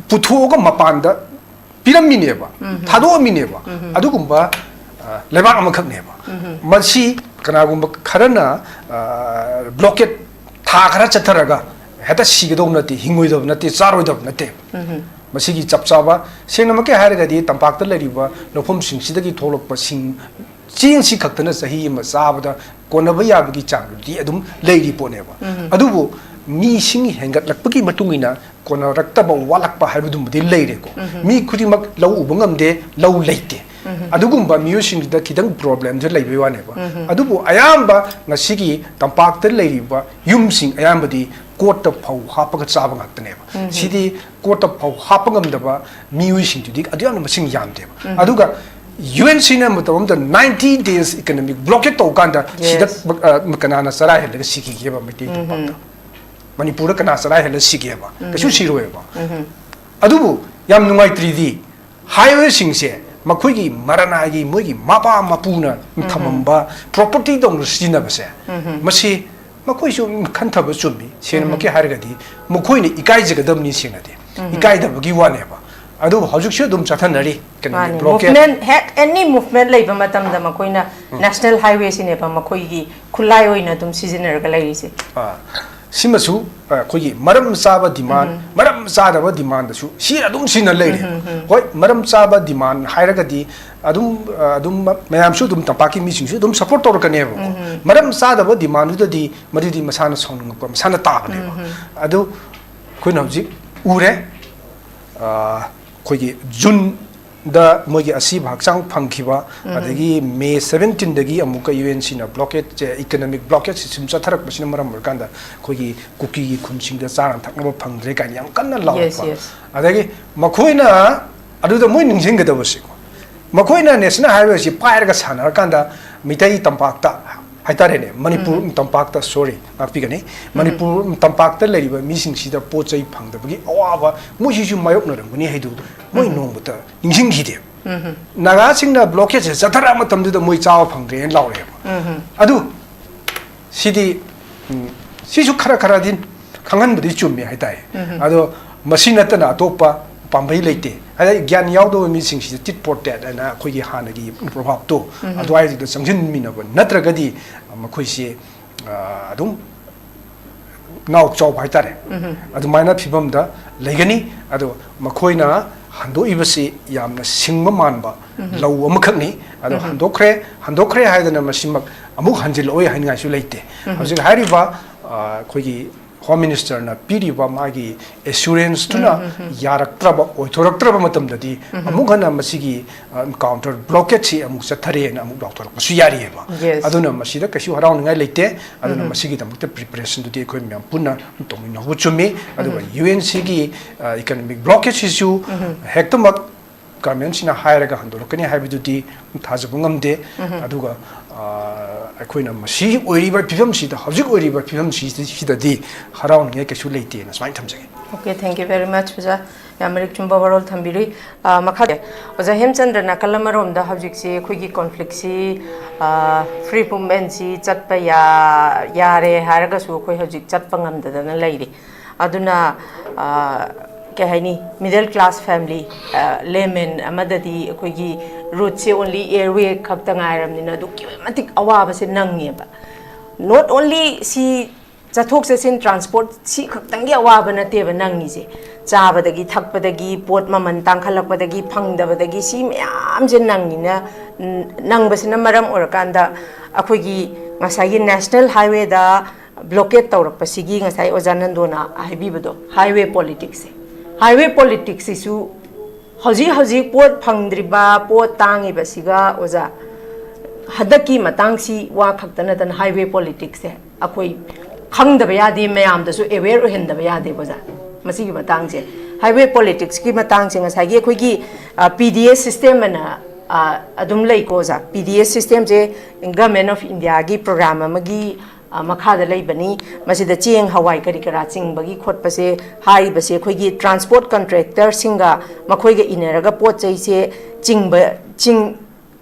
ꯄꯨꯊꯣꯛꯑꯒ ꯃꯄꯥꯟꯗ ꯄꯤꯔꯝꯃꯤꯅꯦꯕ, ꯊꯥꯗꯣꯛꯑꯝꯃꯤꯅꯦꯕ, ꯑꯗꯨꯒꯨꯝꯕ, ꯑ, ꯂꯩꯕꯥꯛ ꯑꯃꯈꯛꯅꯦꯕ꯫ ꯃꯁꯤ ꯀꯅꯥꯒꯨꯝꯕ ꯈꯔꯅ, ꯑ, blockade ꯊꯥ ꯈꯔ ꯆꯠꯊꯔꯒ ꯍꯦꯛꯇ ꯁꯤꯒꯗꯧꯕ ꯅꯠꯇꯦ, ꯍꯤꯡꯉꯣꯏꯗꯕ ꯅꯠꯇꯦ, ꯆꯥꯔꯣꯏꯗꯕ ꯅꯠꯇꯦ꯫ ꯃꯁꯤꯒꯤ ꯆꯞ ꯆꯥꯕ, ꯁꯦꯡꯅꯃꯛꯀꯤ ꯍꯥꯏꯔꯒꯗꯤ ꯇꯝꯄꯥꯛꯇ ꯂꯩꯔꯤꯕ ꯂꯧꯐꯝꯁꯤꯡꯁꯤꯗꯒꯤ ꯊꯣꯛꯂꯛꯄ ꯁꯤꯡ, ꯆꯦꯡꯁꯤ ꯈꯛꯇꯅ ꯆꯍꯤ ꯑꯃ ꯆꯥꯕꯗ ꯀꯣꯟꯅꯕ ꯌꯥꯕꯒꯤ ꯆꯥꯡꯗꯨꯗꯤ ꯑꯗꯨꯝ ꯂꯩꯔꯤ ꯄꯣꯠꯅꯦꯕ꯫ ꯑꯗꯨꯕꯨ ꯃꯤꯁꯤꯡ ꯍꯦꯟꯒꯠꯂꯛꯄꯒꯤ ꯃꯇꯨꯡ ꯏꯟꯅ ꯀꯣꯟꯅꯔꯛꯇꯕ, ꯋꯥꯠꯂꯛꯄ ꯍꯥꯏꯕꯗꯨꯃꯗꯤ ꯂꯩꯔꯦꯀꯣ꯫ ꯃꯤ ꯈꯨꯗꯤꯡꯃꯛ ꯂꯧ ꯎꯕ ꯉꯝꯗꯦ, ꯂꯧ ꯂꯩꯇꯦ꯫ ꯑꯗꯨꯒꯨꯝꯕ ꯃꯤꯑꯣꯏꯁꯤꯡꯗꯨꯗ ꯈꯤꯇꯪ problem ꯁꯦ ꯂꯩꯕꯩ ꯋꯥꯅꯦꯕ꯫ ꯑꯗꯨꯕꯨ ꯑꯌꯥꯝꯕ ꯉꯁꯤꯒꯤ ꯇꯝꯄꯥꯛꯇ ꯂꯩꯔꯤꯕ ꯌꯨꯝꯁꯤꯡ ꯑꯌꯥꯝꯕꯗꯤ ꯀꯣꯠꯇ ꯐꯧ ꯍꯥꯞꯄꯒ ꯆꯥꯕ ꯉꯥꯛꯇꯅꯦꯕ꯫ ꯁꯤꯗꯤ ꯀꯣꯠꯇ ꯐꯧ ꯍꯥꯞꯄ ꯉꯝꯗꯕ ꯃꯤꯑꯣꯏꯁꯤꯡꯗꯨꯗꯤ ꯑꯗꯨ ꯌꯥꯝꯅ ꯃꯁꯤꯡ ꯌꯥꯝꯗꯦꯕ꯫ ꯑꯗꯨꯒ ꯌꯨ ꯑꯦꯟ ꯁꯤꯅ ꯃꯇꯝ ꯑꯃꯗ ninety days economic blockade ꯇꯧ ꯀꯥꯟꯗ ꯁꯤꯗ, Yes. ꯑ, ꯀꯅꯥꯅ ꯆꯔꯥ ꯍꯦꯜꯂꯒ ꯁꯤꯈꯤꯒꯦꯕ ꯃꯩꯇꯩ ꯇꯝꯄꯥꯛꯇ? ꯃꯅꯤꯄꯨꯔꯗ ꯀꯅꯥ ꯆꯔꯥ ꯍꯦꯜꯂ ꯁꯤꯒꯦꯕ? ꯀꯩꯁꯨ ꯁꯤꯔꯣꯏꯕ꯫ ꯑꯗꯨꯕꯨ ꯌꯥꯝ ꯅꯨꯡꯉꯥꯏꯇ꯭ꯔꯤꯗꯤ highway ꯁꯤꯡꯁꯦ ꯃꯈꯣꯏꯒꯤ ꯃꯔꯅꯥꯏꯒꯤ ꯃꯣꯏꯒꯤ ꯃꯄꯥ ꯃꯄꯨꯅ ꯊꯝꯃꯝꯕ property ꯗꯧꯅ ꯁꯤꯖꯤꯟꯅꯕꯁꯦ, ꯃꯁꯤ ꯃꯈꯣꯏꯁꯨ ꯈꯟꯊꯕ ꯆꯨꯝꯃꯤ꯫ ꯁꯦꯡꯅꯃꯛꯀꯤ ꯍꯥꯏꯔꯒꯗꯤ ꯃꯈꯣꯏꯅ ꯏꯀꯥꯏꯖꯒꯗꯕꯅꯤ ꯁꯦꯡꯅꯗꯤ꯫ ꯏꯀꯥꯏꯗꯕꯒꯤ ꯋꯥꯅꯦꯕ꯫ ꯑꯗꯨꯕꯨ ꯍꯧꯖꯤꯛꯁꯨ ꯑꯗꯨꯝ ꯆꯠꯊꯅꯔꯤ ꯀꯩꯅꯣꯅꯤ, ꯃꯥꯅꯤ꯫ Blockade꯫ Movement, ꯍꯦꯛ any movement ꯂꯩꯕ ꯃꯇꯝꯗ ꯃꯈꯣꯏꯅ national highway ꯁꯤꯅꯦꯕ ꯃꯈꯣꯏꯒꯤ ꯈꯨꯠꯂꯥꯏ ꯑꯣꯏꯅ ꯑꯗꯨꯝ ꯁꯤꯖꯤꯟꯅꯔꯒ ꯂꯩꯔꯤꯁꯦ꯫ ꯑꯥ, ꯁꯤꯃꯁꯨ, ꯑ, ꯑꯩꯈꯣꯏꯒꯤ ꯃꯔꯝ ꯆꯥꯕ demand, ꯃꯔꯝ ꯆꯥꯗꯕ demand ꯗꯁꯨ ꯁꯤ ꯑꯗꯨꯝ ꯁꯤꯖꯤꯟꯅ ꯂꯩꯔꯦ꯫ ꯍꯣꯏ, ꯃꯔꯝ ꯆꯥꯕ demand ꯍꯥꯏꯔꯒꯗꯤ ꯑꯗꯨꯝ, ꯑ, ꯑꯗꯨꯝ ꯃ-, ꯃꯌꯥꯝꯁꯨ ꯑꯗꯨꯝ ꯇꯝꯄꯥꯛꯀꯤ ꯃꯤꯁꯤꯡꯁꯨ ꯑꯗꯨꯝ support ꯇꯧꯔꯛꯀꯅꯦꯕꯀꯣ꯫ ꯃꯔꯝ ꯆꯥꯗꯕ demand ꯗꯨꯗꯗꯤ ꯃꯗꯨꯗꯤ ꯃꯁꯥꯅ ꯁꯥꯎꯅꯤꯡꯉꯛꯄ ꯃꯁꯥꯅ ꯇꯥꯕꯅꯦꯕ꯫ ꯑꯗꯨ ꯑꯩꯈꯣꯏꯅ ꯍꯧꯖꯤꯛ ꯎꯔꯦ, ꯑ, ꯑꯩꯈꯣꯏꯒꯤ June ꯗ ꯃꯣꯏꯒꯤ ꯑꯁꯤꯕ ꯍꯛꯆꯥꯡ ꯐꯪꯈꯤꯕ, ꯑꯗꯒꯤ ꯃꯦ ꯁꯕꯦꯟꯇꯤꯟꯗꯒꯤ ꯑꯃꯨꯛꯀ ꯌꯨ ꯑꯦꯟ ꯁꯤꯅ ꯕ꯭ꯂꯣꯀꯦꯠꯁꯦ, ꯏꯀꯅꯣꯃꯤꯛ ꯕ꯭ꯂꯣꯀꯦꯠꯁꯦ ꯁꯨꯝ ꯆꯠꯊꯔꯛꯄꯁꯤꯅ ꯃꯔꯝ ꯑꯣꯏꯔꯀꯥꯟꯗ ꯑꯩꯈꯣꯏꯒꯤ ꯀꯨꯀꯤꯒꯤ ꯈꯨꯟꯁꯤꯡꯗ ꯆꯥꯅ ꯊꯛꯅꯕ ꯐꯪꯗ꯭ꯔꯦ ꯀꯥꯏꯅ ꯌꯥꯝ ꯀꯟꯅ ꯂꯥꯎꯔꯛꯄ꯫ Yes, yes. ꯑꯗꯒꯤ ꯃꯈꯣꯏꯅ ꯑꯗꯨꯗ ꯃꯣꯏ ꯅꯤꯡꯁꯤꯡꯒꯗꯕꯁꯤꯀꯣ, ꯃꯈꯣꯏꯅ ꯅꯦꯁꯅꯦꯜ ꯍꯥꯏꯋꯦꯁꯤ ꯄꯥꯏꯔꯒ ꯁꯥꯟꯅꯔꯀꯥꯟꯗ ꯃꯤꯇꯩ ꯇꯝꯄꯥꯛꯇ ꯍꯥꯏꯇꯥꯔꯦꯅꯦ, ꯃꯅꯤꯄꯨꯔ ꯇꯝꯄꯥꯛꯇ, ꯁꯣꯔꯤ, ꯉꯥꯛꯄꯤꯒꯅꯤ, ꯃꯅꯤꯄꯨꯔ ꯇꯝꯄꯥꯛꯇ ꯂꯩꯔꯤꯕ ꯃꯤꯁꯤꯡꯁꯤꯗ ꯄꯣꯠ ꯆꯩ ꯐꯪꯗꯕꯒꯤ ꯑꯋꯥꯕ ꯃꯣꯏꯁꯤꯁꯨ ꯃꯥꯌꯣꯛꯅꯔꯝꯒꯅꯤ ꯍꯥꯏꯗꯨ ꯃꯣꯏ ꯅꯣꯡꯃꯇ ꯅꯤꯡꯁꯤꯡꯈꯤꯗꯦ꯫ ꯅꯥꯒꯥꯁꯤꯡꯅ ꯕ꯭ꯂꯣꯀꯦꯠꯁꯦ ꯆꯠꯊꯔꯛꯑ ꯃꯇꯝꯗꯨꯗ ꯃꯣꯏ ꯆꯥꯕ ꯐꯪꯗ꯭ꯔꯦꯅ ꯂꯥꯎꯔꯛꯑꯦꯕ꯫ ꯑꯗꯨ ꯁꯤꯗꯤ, ꯎꯝ, ꯁꯤꯁꯨ ꯈꯔ ꯈꯔꯗꯤ ꯈꯪꯍꯟꯕꯗꯤ ꯆꯨꯝꯃꯦ ꯍꯥꯏꯇꯥꯔꯦ꯫ ꯑꯗꯣ ꯃꯁꯤ ꯅꯠꯇꯅ ꯑꯇꯣꯞꯄ ꯄꯥꯝꯕꯩ ꯂꯩꯇꯦ꯫ ꯍꯥꯏꯗꯤ ꯒ꯭ꯌꯥꯟ ꯌꯥꯎꯗꯕ ꯃꯤꯁꯤꯡꯁꯤꯗ ꯇꯤꯠ ꯄꯣꯠ ꯇꯦꯠ ꯍꯥꯏꯅ ꯑꯩꯈꯣꯏꯒꯤ ꯍꯥꯟꯅꯒꯤ ꯄ꯭ꯔꯣꯚꯥꯞꯇꯣ ꯑꯗꯨꯋꯥꯏꯗꯨꯗ ꯆꯪꯁꯤꯟꯃꯤꯟꯅꯕ ꯅꯠꯇ꯭ꯔꯒꯗꯤ ꯃꯈꯣꯏꯁꯦ, ꯑ, ꯑꯗꯨꯝ ꯅꯥꯎ ꯆꯥꯎꯕ ꯍꯥꯏꯇꯥꯔꯦ꯫ ꯑꯗꯨꯃꯥꯏꯅ ꯐꯤꯕꯝꯗ ꯂꯩꯒꯅꯤ꯫ ꯑꯗꯣ ꯃꯈꯣꯏꯅ ꯍꯟꯗꯣꯛꯏꯕꯁꯤ ꯌꯥꯝꯅ ꯁꯤꯡꯕ ꯃꯥꯟꯕ ꯂꯧ ꯑꯃꯈꯛꯅꯤ꯫ ꯑꯗꯣ ꯍꯟꯗꯣꯛꯈ꯭ꯔꯦ, ꯍꯟꯗꯣꯛꯈ꯭ꯔꯦ ꯍꯥꯏꯗꯅ ꯃꯁꯤꯃꯛ ꯑꯃꯨꯛ ꯍꯟꯖꯤꯜꯂꯛꯑꯣꯏ ꯍꯥꯏꯅꯤꯡꯉꯥꯏꯁꯨ ꯂꯩꯇꯦ꯫ ꯍꯧꯖꯤꯛ ꯍꯥꯏꯔꯤꯕ, ꯑ, ꯑꯩꯈꯣꯏꯒꯤ ꯍꯣꯝ ꯃꯤꯅꯤꯁꯇꯔꯅ ꯄꯤꯔꯤꯕ ꯃꯥꯒꯤ ꯑꯦꯁꯨꯔꯦꯟꯁꯇꯨꯅ ꯌꯥꯔꯛꯇ꯭ꯔꯕ, ꯑꯣꯏꯊꯣꯔꯛꯇ꯭ꯔꯕ ꯃꯇꯝꯗꯗꯤ ꯑꯃꯨꯛ ꯍꯟꯅ ꯃꯁꯤꯒꯤ, ꯑ, ꯀꯥꯎꯟꯇꯔ ꯕ꯭ꯂꯣꯀꯦꯠꯁꯤ ꯑꯃꯨꯛ ꯆꯠꯊꯔꯦꯅ ꯑꯃꯨꯛ ꯂꯥꯎꯊꯣꯔꯛꯄꯁꯨ ꯌꯥꯔꯤꯑꯕ꯫ Yes. ꯑꯗꯨꯅ ꯃꯁꯤꯗ ꯀꯩꯁꯨ ꯍꯔꯥꯎꯅꯤꯡꯉꯥꯏ ꯂꯩꯇꯦ꯫ ꯑꯗꯨꯅ ꯃꯁꯤꯒꯤꯗꯃꯛꯇ ꯄ꯭ꯔꯤꯄꯦꯔꯦꯁꯟꯗꯨꯗꯤ ꯑꯩꯈꯣꯏ ꯃꯌꯥꯝ ꯄꯨꯟꯅ ꯇꯧꯃꯤꯟꯅꯍꯧꯕ ꯆꯨꯝꯃꯤ꯫ ꯑꯗꯨꯒ ꯌꯨ ꯑꯦꯟ ꯁꯤꯒꯤ, ꯑ, ꯏꯀꯅꯣꯃꯤꯛ ꯕ꯭ꯂꯣꯀꯦꯠꯁꯤꯁꯨ ꯍꯦꯛꯇꯃꯛ ꯒꯚꯔꯟꯃꯦꯟꯁꯤꯅ ꯍꯥꯏꯔꯒ ꯍꯟꯗꯣꯔꯛꯀꯅꯤ ꯍꯥꯏꯕꯗꯨꯗꯤ ꯊꯥꯖꯕ ꯉꯝꯗꯦ꯫ ꯑꯗꯨꯒ, ꯑ, ꯑꯩꯈꯣꯏꯅ ꯃꯁꯤ ꯑꯣꯏꯔꯤꯕ ꯐꯤꯕꯝꯁꯤꯗ, ꯍꯧꯖꯤꯛ ꯑꯣꯏꯔꯤꯕ ꯐꯤꯕꯝꯁꯤꯗ, ꯁꯤꯗꯗꯤ ꯍꯔꯥꯎꯅꯤꯡꯉꯥꯏ ꯀꯩꯁꯨ ꯂꯩꯇꯦꯅ ꯁꯨꯃꯥꯏꯅ ꯊꯝꯖꯒꯦ꯫ Okay, thank you very much, ꯑꯣꯖꯥ꯫ ꯌꯥꯝ ꯃꯔꯤꯛ ꯆꯨꯝꯕ ꯋꯥꯔꯣꯜ ꯊꯝꯕꯤꯔꯤ꯫ ꯑ, ꯃꯈꯥꯗ, ꯑꯣꯖꯥ ꯍꯦꯝꯆꯟꯗ꯭ꯔ, ꯅꯥꯀꯜ ꯑꯃꯔꯣꯝꯗ ꯍꯧꯖꯤꯛꯁꯤ ꯑꯩꯈꯣꯏꯒꯤ ꯀꯣꯟꯐ꯭ꯂꯤꯛꯁꯤ, ꯑ, ꯐ꯭ꯔꯤ ꯃꯨꯚꯃꯦꯟꯁꯤ ꯆꯠꯄ ꯌꯥ-, ꯌꯥꯔꯦ ꯍꯥꯏꯔꯒꯁꯨ ꯑꯩꯈꯣꯏ ꯍꯧꯖꯤꯛ ꯆꯠꯄ ꯉꯝꯗꯗꯅ ꯂꯩꯔꯤ꯫ ꯑꯗꯨꯅ, ꯑ, ꯀꯩ ꯍꯥꯏꯅꯤ, ꯃꯤꯗꯜ ꯀ꯭ꯂꯥꯁ ꯐꯦꯃꯤꯂꯤ, ꯑ, ꯂꯦꯃꯦꯟ ꯑꯃꯗꯗꯤ ꯑꯩꯈꯣꯏꯒꯤ ꯔꯨꯠꯁꯦ ꯑꯣꯟꯂꯤ ꯑꯦꯌꯔꯋꯦ ꯈꯛꯇ ꯉꯥꯏꯔꯕꯅꯤꯅ ꯑꯗꯨꯛꯀꯤ ꯃꯇꯤꯛ ꯑꯋꯥꯕꯁꯦ ꯅꯪꯉꯦꯕ꯫ Not only ꯁꯤ ꯆꯠꯊꯣꯛ ꯆꯠꯁꯤꯟ, ꯇ꯭ꯔꯥꯟꯁꯄꯣꯔꯠ, ꯁꯤ ꯈꯛꯇꯪꯒꯤ ꯑꯋꯥꯕ ꯅꯠꯇꯦꯕ ꯅꯪꯉꯤꯁꯦ꯫ ꯆꯥꯕꯗꯒꯤ, ꯊꯛꯄꯗꯒꯤ, ꯄꯣꯠ ꯃꯃꯜ ꯇꯥꯡꯈꯠꯂꯛꯄꯗꯒꯤ, ꯐꯪꯗꯕꯗꯒꯤ, ꯁꯤ ꯃꯌꯥꯝꯁꯦ ꯅꯪꯉꯤꯅ, ꯅꯪꯕꯁꯤꯅ ꯃꯔꯝ ꯑꯣꯏꯔꯀꯥꯟꯗ ꯑꯩꯈꯣꯏꯒꯤ ꯉꯁꯥꯏꯒꯤ ꯅꯦꯁꯅꯦꯜ ꯍꯥꯏꯋꯦꯗ ꯕ꯭ꯂꯣꯀꯦꯠ ꯇꯧꯔꯛꯄꯁꯤꯒꯤ ꯉꯁꯥꯏ ꯑꯣꯖꯥ ꯅꯟꯗꯣꯅ ꯍꯥꯏꯕꯤꯕꯗꯣ, ꯍꯥꯏꯋꯦ ꯄꯣꯂꯤꯇꯤꯛꯁꯁꯦ, ꯍꯥꯏꯋꯦ ꯄꯣꯂꯤꯇꯤꯛꯁꯁꯤꯁꯨ ꯍꯧꯖꯤꯛ ꯍꯧꯖꯤꯛ ꯄꯣꯠ ꯐꯪꯗ꯭ꯔꯤꯕ, ꯄꯣꯠ ꯇꯥꯡꯉꯤꯕꯁꯤꯒ ꯑꯣꯖꯥ, ꯍꯟꯗꯛꯀꯤ ꯃꯇꯥꯡꯁꯤ ꯋꯥ ꯈꯛꯇ ꯅꯠꯇꯅ highway politicsꯁꯦ ꯑꯩꯈꯣꯏ ꯈꯪꯗꯕ ꯌꯥꯗꯦ, ꯃꯌꯥꯝꯗꯁꯨ aware ꯑꯣꯏꯍꯟꯗꯕ ꯌꯥꯗꯦꯕ ꯑꯣꯖꯥ꯫ ꯃꯁꯤꯒꯤ ꯃꯇꯥꯡꯁꯦ, highway politicsꯀꯤ ꯃꯇꯥꯡꯁꯦ, ꯉꯁꯥꯏꯒꯤ ꯑꯩꯈꯣꯏꯒꯤ ꯄꯤ ꯗꯤ ꯑꯦꯁ system ꯑꯅ ꯑ, ꯑꯗꯨꯝ ꯂꯩꯀꯣ ꯑꯣꯖꯥ꯫ ꯄꯤ D S systemꯁꯦ Government of Indiaꯒꯤ program ꯑꯃꯒꯤ ꯑ, ꯃꯈꯥꯗ ꯂꯩꯕꯅꯤ꯫ ꯃꯁꯤꯗ ꯆꯦꯡ, ꯍꯋꯥꯏ, ꯀꯔꯤ ꯀꯔꯥ ꯆꯤꯡꯕꯒꯤ ꯈꯣꯠꯄꯁꯦ, ꯍꯥꯏꯔꯤꯕꯁꯦ ꯑꯩꯈꯣꯏꯒꯤ transport contractorꯁꯤꯡꯒ ꯃꯈꯣꯏꯒ ꯏꯟꯅꯔꯒ ꯄꯣꯠ ꯆꯩꯁꯦ ꯆꯤꯡꯕ, ꯆꯤꯡ-,